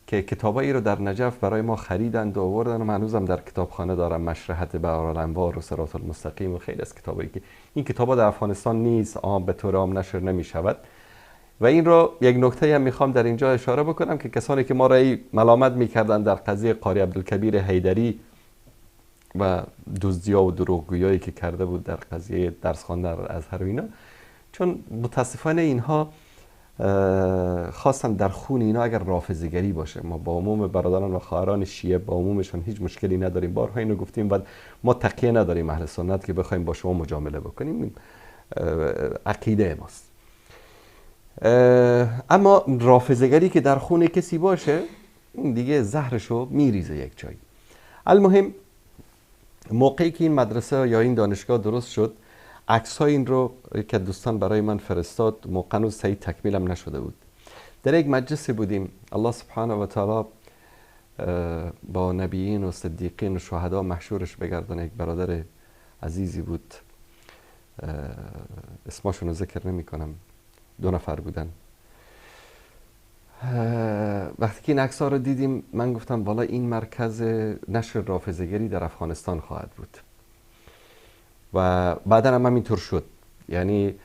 که کتابایی رو در نجف برای ما خریدند و آوردن و من هنوزم در کتابخانه دارم، مشرحت بحارالانوار و صراط المستقیم و خیلی از کتابایی که این کتابا در افغانستان نیست، عام به طور عام نشر نمی شود. و این رو یک نکته هم میخوام در اینجا اشاره بکنم که کسانی که ما را ملامت میکردن در قضیه قاری عبدالکبیر حیدری و دزدی‌ها و دروغگویی که کرده بود در قضیه درس خواندن ازهر و اینا، چون متاسفانه اینها خواستن در خون اینا اگر رافضه‌گری باشه، ما با عموم برادران و خواهران شیعه با عمومشون هیچ مشکلی نداریم، بارها اینو گفتیم و ما تقیه نداریم اهل سنت که بخوایم با شما مجامله بکنیم، عقیده ماست. اما رافضه‌گری که در خون کسی باشه این دیگه زهرشو میریزه یک جایی. المهم موقعی که این مدرسه یا این دانشگاه درست شد، عکس‌های این رو که دوستان برای من فرستاد، موقع هنوز صحیح تکمیلم نشده بود. در یک مجلس بودیم، الله سبحانه و تعالی با نبیین و صدیقین و شهدا محشورش بگردن. یک برادر عزیزی بود، اسمشون رو ذکر نمی کنم، 2 نفر بودن. وقتی که این عکس‌ها رو دیدیم من گفتم والا این مرکز نشر رافضه‌گری در افغانستان خواهد بود و بعدا هم همینطور شد. یعنی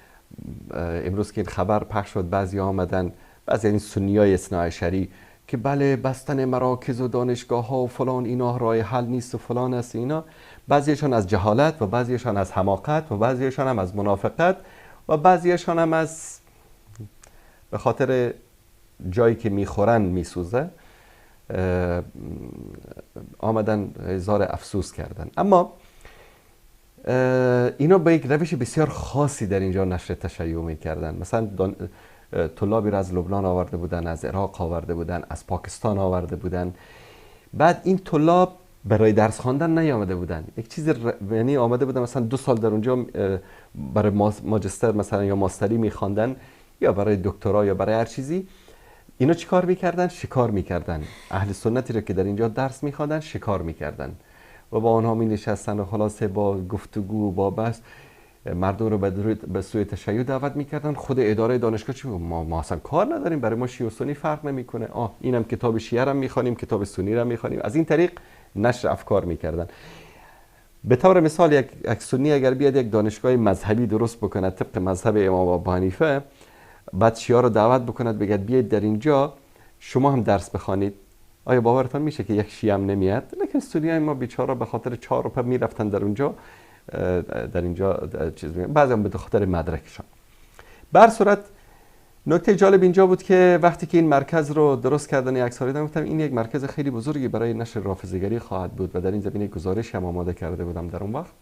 امروز که این خبر پخش شد بعضی آمدن، بعضی این سنیای اثناعشری که بله بستن مراکز و دانشگاه ها و فلان اینا راه حل نیست و فلان است اینا، بعضیشان از جهالت و بعضیشان از حماقت و بعضیشان هم از منافقت و بعضیشان هم از به خاطر جایی که میخورن میسوزه آمدن اظهار افسوس کردن. اما اینا با یک روش بسیار خاصی در اینجا نشر تشیع میکردن. مثلا طلابی را از لبنان آورده بودن، از عراق آورده بودن، از پاکستان آورده بودن. بعد این طلاب برای درس خواندن نیامده بودن، یک چیز یعنی آمده بودن مثلا 2 سال در اونجا برای ماجستر مثلا یا ماستری میخواندن یا برای دکترا یا برای هر چیزی. اینا چیکار میکردن؟ شکار میکردن. اهل سنتی را که در اینجا درس میخواندن شکار میکردن و با آنها می نشستن و خلاصه با گفتگو با بحث مردم رو به سوی تشیع دعوت میکردن. خود اداره دانشگاه چی ما اصلا کار نداریم، برای ما شیعه و سنی فرق نمیکنه، اینم کتاب شیعه رو میخوانیم، کتاب سنی رو میخوانیم. از این طریق نشر افکار میکردن. به طور مثال یک سنی اگر بیاد یک دانشگاه مذهبی درست بکنه طبق مذهب امام ابو حنیفه، بعد شیعه رو دعوت بکند بگه بیاید در اینجا شما هم درس بخوانید، آیا باورتان میشه که یک شیعه هم نمیاد؟ لیکن سنیای ما بیچاره به خاطر 4 روپه میرفتن در اونجا، در اینجا چیز میگن، بعضی هم به خاطر مدرکشان. بر صورت نکته جالب اینجا بود که وقتی که این مرکز رو درست کردن یک سال دیدم، گفتم این یک مرکز خیلی بزرگی برای نشر رافضه‌گری خواهد بود و در این زمینه گزارش هم آماده کرده بودم در اون وقت.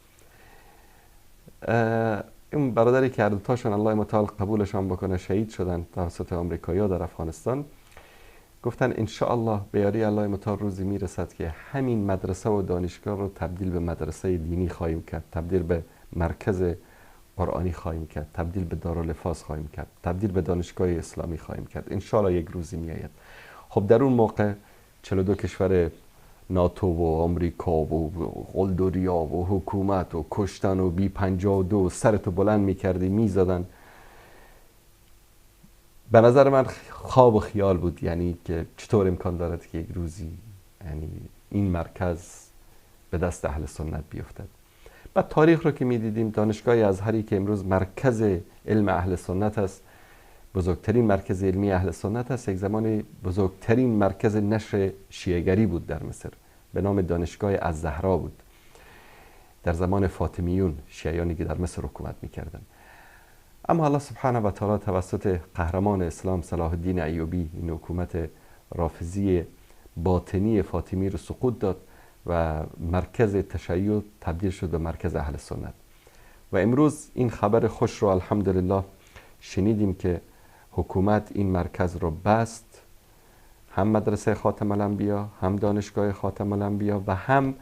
این برادری که هر دوتاشون الله متعال قبولشان بکنه شهید شدن توسط آمریکایی‌ها در افغانستان، گفتن انشاءالله به یاری الله متعال روزی میرسد که همین مدرسه و دانشگاه رو تبدیل به مدرسه دینی خواهیم کرد، تبدیل به مرکز قرآنی خواهیم کرد، تبدیل به دارالحفاظ خواهیم کرد، تبدیل به دانشگاه اسلامی خواهیم کرد، انشاءالله یک روزی میآید. خب در اون موقع 42 کشور ناتو و آمریکا و قلدریا و حکومت و کشتن و B-52 سرتو بلند میکردی میزدن. به نظر من خواب و خیال بود، یعنی که چطور امکان دارد که یک روزی یعنی این مرکز به دست اهل سنت بیفتد. بعد تاریخ رو که میدیدیم، دانشگاه ازهری که امروز مرکز علم اهل سنت است، بزرگترین مرکز علمی اهل سنت است، یک زمان بزرگترین مرکز نشر شیعه‌گری بود در مصر، به نام دانشگاه الزهرا بود، در زمان فاطمیون، شیعیانی که در مصر حکومت میکردن. اما الله سبحانه و تعالی توسط قهرمان اسلام صلاح الدین ایوبی این حکومت رافضی باطنی فاطمی رو سقوط داد و مرکز تشیع تبدیل شد به مرکز اهل سنت. و امروز این خبر خوش رو الحمدلله شنیدیم که حکومت این مرکز رو بست، هم مدرسه خاتم الانبیا، هم دانشگاه خاتم الانبیا و هم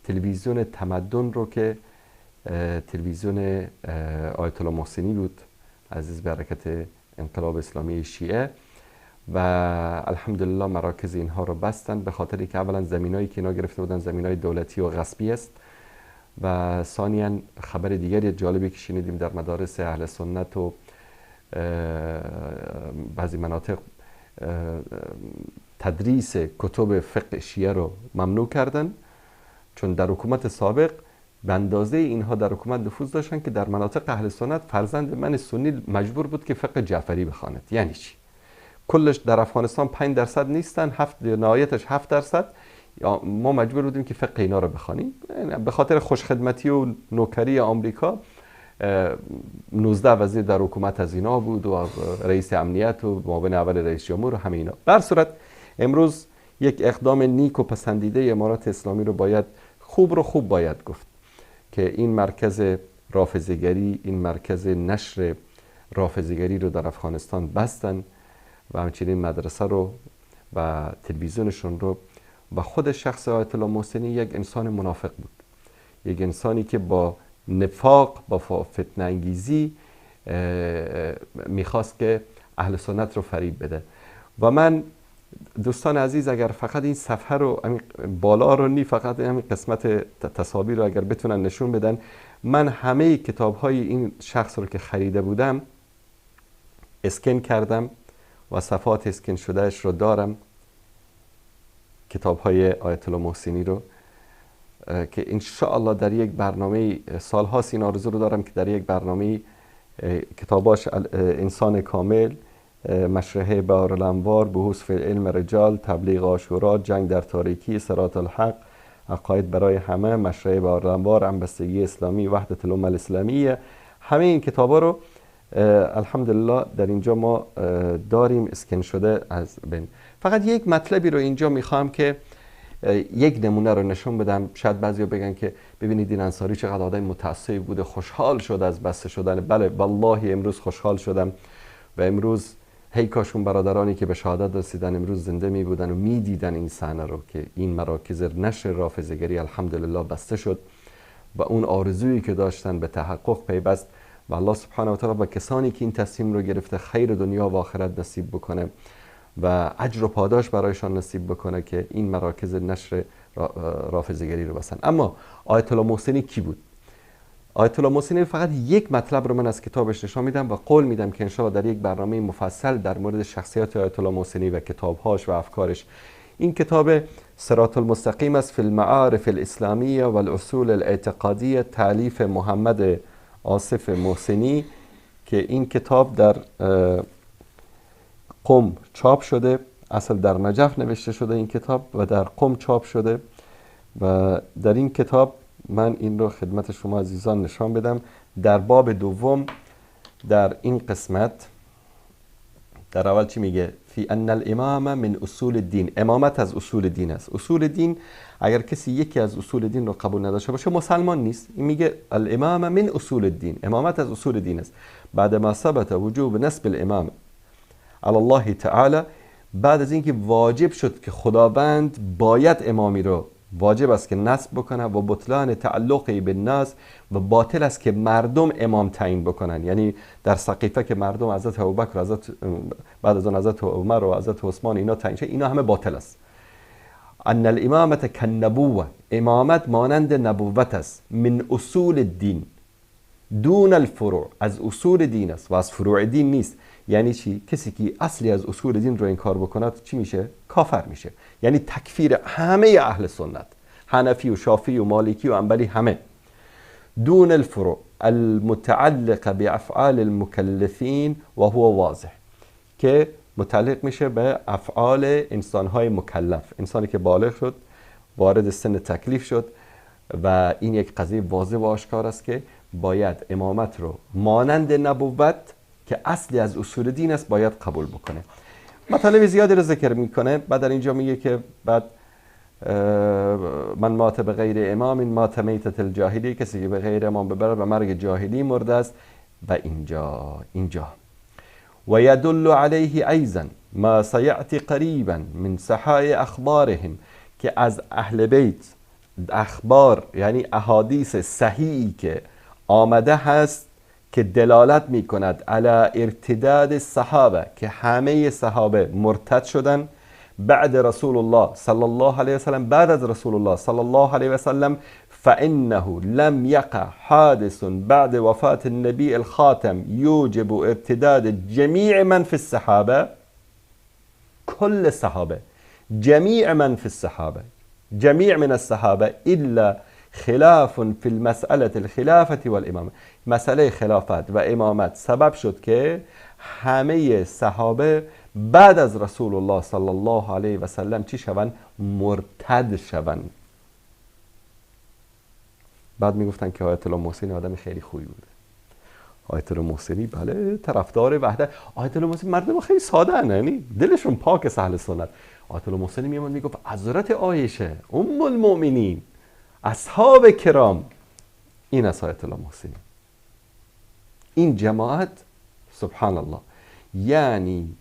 تلویزیون تمدن رو که تلویزیون آیت الله محسنی بود، عزیز برکت انقلاب اسلامی شیعه، و الحمدلله مراکز اینها رو بستن به خاطری که اولا زمینایی که اینا گرفته بودن زمینای دولتی و غصبی است، و ثانیا خبر دیگری جالبی که شنیدیم در مدارس اهل سنت و بعضی مناطق تدریس کتب فقه شیعه رو ممنوع کردن، چون در حکومت سابق به اندازه اینها در حکومت نفوذ داشتن که در مناطق اهل سنت فرزند من سنی مجبور بود که فقه جعفری بخواند. یعنی چی؟ کلش در افغانستان 5% نیستن، نهایتش 7%، یا ما مجبور بودیم که فقه اینا رو بخوانیم. به خاطر خوشخدمتی و نوکری آمریکا 19 وزیر در حکومت از اینا بود و رئیس امنیت و معاون اول رئیس جمهور و همه اینا. بر صورت امروز یک اقدام نیک و پسندیده امارات اسلامی رو باید خوب باید گفت که این مرکز رافضه‌گری، این مرکز نشر رافضه‌گری رو در افغانستان بستن و همچنین مدرسه رو و تلویزیونشون رو. و خود شخص آیت الله محسنی یک انسان منافق بود، یک انسانی که با نفاق، با فتنه انگیزی میخواست که اهل سنت رو فریب بده. و من دوستان عزیز اگر فقط این صفحه رو، بالا رو نی، فقط همین قسمت تصاویر رو اگر بتونن نشون بدن، من همه کتاب های این شخص رو که خریده بودم اسکن کردم، و صفحات اسکن شدهش رو دارم، کتاب های آیت الله محسنی رو، که انشاءالله در یک برنامه، سالهاست این آرزو رو دارم که در یک برنامه کتاباش انسان کامل، مشرحه بحار الانوار، بحوث فی علم رجال، تبلیغ عاشورا، جنگ در تاریکی، صراط الحق، عقاید برای همه، مشرحه بحار الانوار، همبستگی اسلامی، وحدت الامه الاسلامیه، همه این کتابا رو الحمدلله در اینجا ما داریم اسکن شده از بین. فقط یک مطلبی رو اینجا میخوام که یک نمونه رو نشون بدم. شاید بعضیا بگن که ببینید این انصاری چقدر آدم متعصب بوده، خوشحال شد از بسته شدن. بله والله امروز خوشحال شدم و امروز هی کاشون برادرانی که به شهادت رسیدن امروز زنده می بودن و می دیدن این صحنه رو که این مراکز نشر رافضه‌گری الحمدلله بسته شد و اون آرزویی که داشتن به تحقق پیوست و الله سبحانه و تعالی با کسانی که این تصمیم رو گرفته خیر دنیا و آخرت نصیب بکنه و اجر و پاداش برایشان نصیب بکنه که این مراکز نشر رافضه‌گری رو بسن. اما آیت الله محسنی کی بود؟ آیت الله محسنی فقط یک مطلب رو من از کتابش نشان میدم و قول میدم که انشاءالله در یک برنامه مفصل در مورد شخصیت آیت الله محسنی و کتابهاش و افکارش. این کتاب صراط المستقیم است فی المعارف الاسلامیه و الاصول الاعتقادیه، تالیف محمد آصف محسنی، که این کتاب در قم چاپ شده، اصل در نجف نوشته شده این کتاب و در قم چاپ شده. و در این کتاب من این رو خدمت شما عزیزان نشان بدم. در باب دوم در این قسمت در اول چی میگه؟ فی ان الامام من اصول الدین، امامت از اصول دین است. اصول دین، اگر کسی یکی از اصول دین رو قبول نداشته باشه مسلمان نیست. این میگه الامام من اصول الدین، امامت از اصول دین است. بعد ما ثبت وجوب نصب الامام علی الله تعالی، بعد از اینکه واجب شد که خداوند باید امامی رو واجب است که نصب بکنه و بطلان تعلقی به الناس و باطل است که مردم امام تعیین بکنن. یعنی در سقیفه که مردم حضرت ابوبکر، حضرت بعد از آن حضرت عمر و حضرت عثمان اینا تعیین شد، اینا همه باطل است. ان الامامه کالنبوه، امامت مانند نبوت است، من اصول الدین دون الفروع، از اصول دین است و از فروع دین نیست. یعنی چی؟ کسی که اصلی از اصول دین رو انکار بکند چی میشه؟ کافر میشه. یعنی تکفیر همه اهل سنت، حنفی و شافعی و مالکی و حنبلی، همه. دون الفروع المتعلق بافعال المکلفین و هو واضح، که متعلق میشه به افعال انسانهای مکلف، انسانی که بالغ شد، وارد سن تکلیف شد. و این یک قضیه واضح و آشکار است که باید امامت رو مانند نبوت که اصلی از اصول دین است باید قبول بکنه. مطالب زیادی رو ذکر میکنه. بعد در اینجا میگه که بعد من مات به غیر امام مات میتة الجاهلی، کسی که به غیر امام ببره به مرگ جاهلی مرده است. و اینجا و یدل علیه ایضا ما سیأتی قریبا من صحای اخبارهم، که از اهل بیت اخبار یعنی احادیث صحیحی که آمده هست که دلالت می کند علی ارتداد صحابه، که همه صحابه مرتد شدن بعد رسول الله صلی الله علیه وسلم، بعد از رسول الله صلی الله علیه وسلم، فانه لم يقع حادث بعد وفاة النبي الخاتم يوجب ارتداد جميع من في الصحابه، كل الصحابه، جميع من في الصحابه، جميع من الصحابه الا خلاف فی المسألة الخلافة والامامه. مسئله خلافت و امامت سبب شد که همه صحابه بعد از رسول الله صلی الله علیه و سلم چی شوند؟ مرتد شوند. بعد میگفتن که آیت الله محسنی آدم خیلی خوبی بوده. آیت الله محسنی بله طرفدار وحدت. آیت الله محسنی مردم خیلی ساده ان، یعنی دلشون پاک اهل سنت. آیت الله محسنی میومد میگفت حضرت عایشه ام المؤمنین، اصحاب کرام، این است آیت الله محسنی. این جماعت سبحان الله، یعنی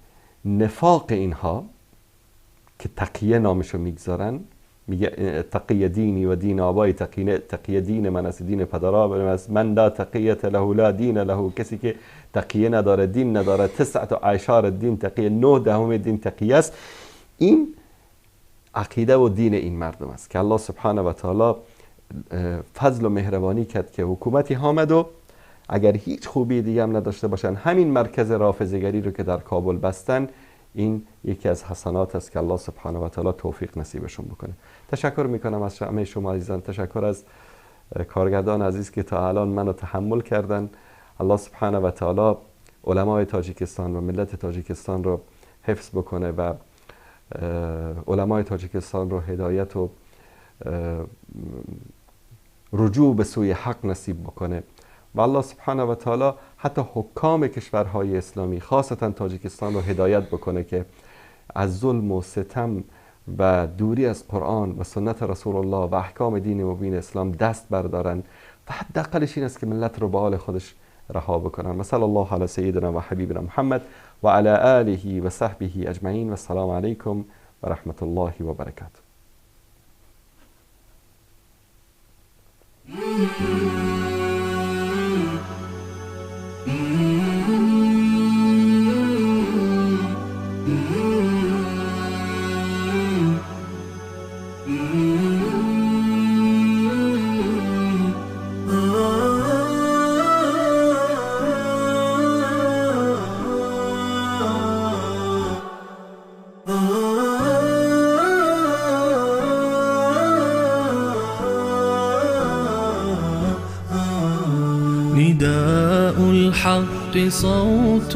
نفاق اینها که تقیه نامشو میگذارن، میگه تقیه دینی و دین آبای، تقیه دین من است، دین پدرا من است، من لا تقیه له لا دین له، کسی که تقیه نداره دین نداره، 19 دین تقیه، 9 دین تقیه است. این عقیده و دین این مردم است که الله سبحانه و تعالی فضل و مهربانی کرد که حکومتی آمد و اگر هیچ خوبی دیگه هم نداشته باشن، همین مرکز رافضه‌گری رو که در کابل بستن، این یکی از حسنات است که الله سبحانه و تعالی توفیق نصیبشون بکنه. تشکر میکنم از همه شما عزیزان، تشکر از کارگردان عزیز که تا الان منو تحمل کردن. الله سبحانه و تعالی علمای تاجیکستان و ملت تاجیکستان رو حفظ بکنه و علمای تاجیکستان رو هدایت و رجوع به سوی حق نصیب بکنه و الله سبحانه و تعالی حتی حکام کشورهای اسلامی خاصتا تاجیکستان رو هدایت بکنه که از ظلم و ستم و دوری از قرآن و سنت رسول الله و احکام دین مبین اسلام دست بردارن و حداقلش این است که ملت رو به حال خودش رها بکنن. و صلی الله علی سیدنا و حبیبنا محمد و علی آله و صحبه اجمعین و السلام علیکم و رحمت الله و برکاته. نداء الحق صوت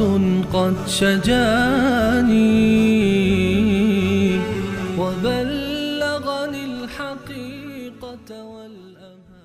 قد شجاني وبلغني الحقيقة والأمان.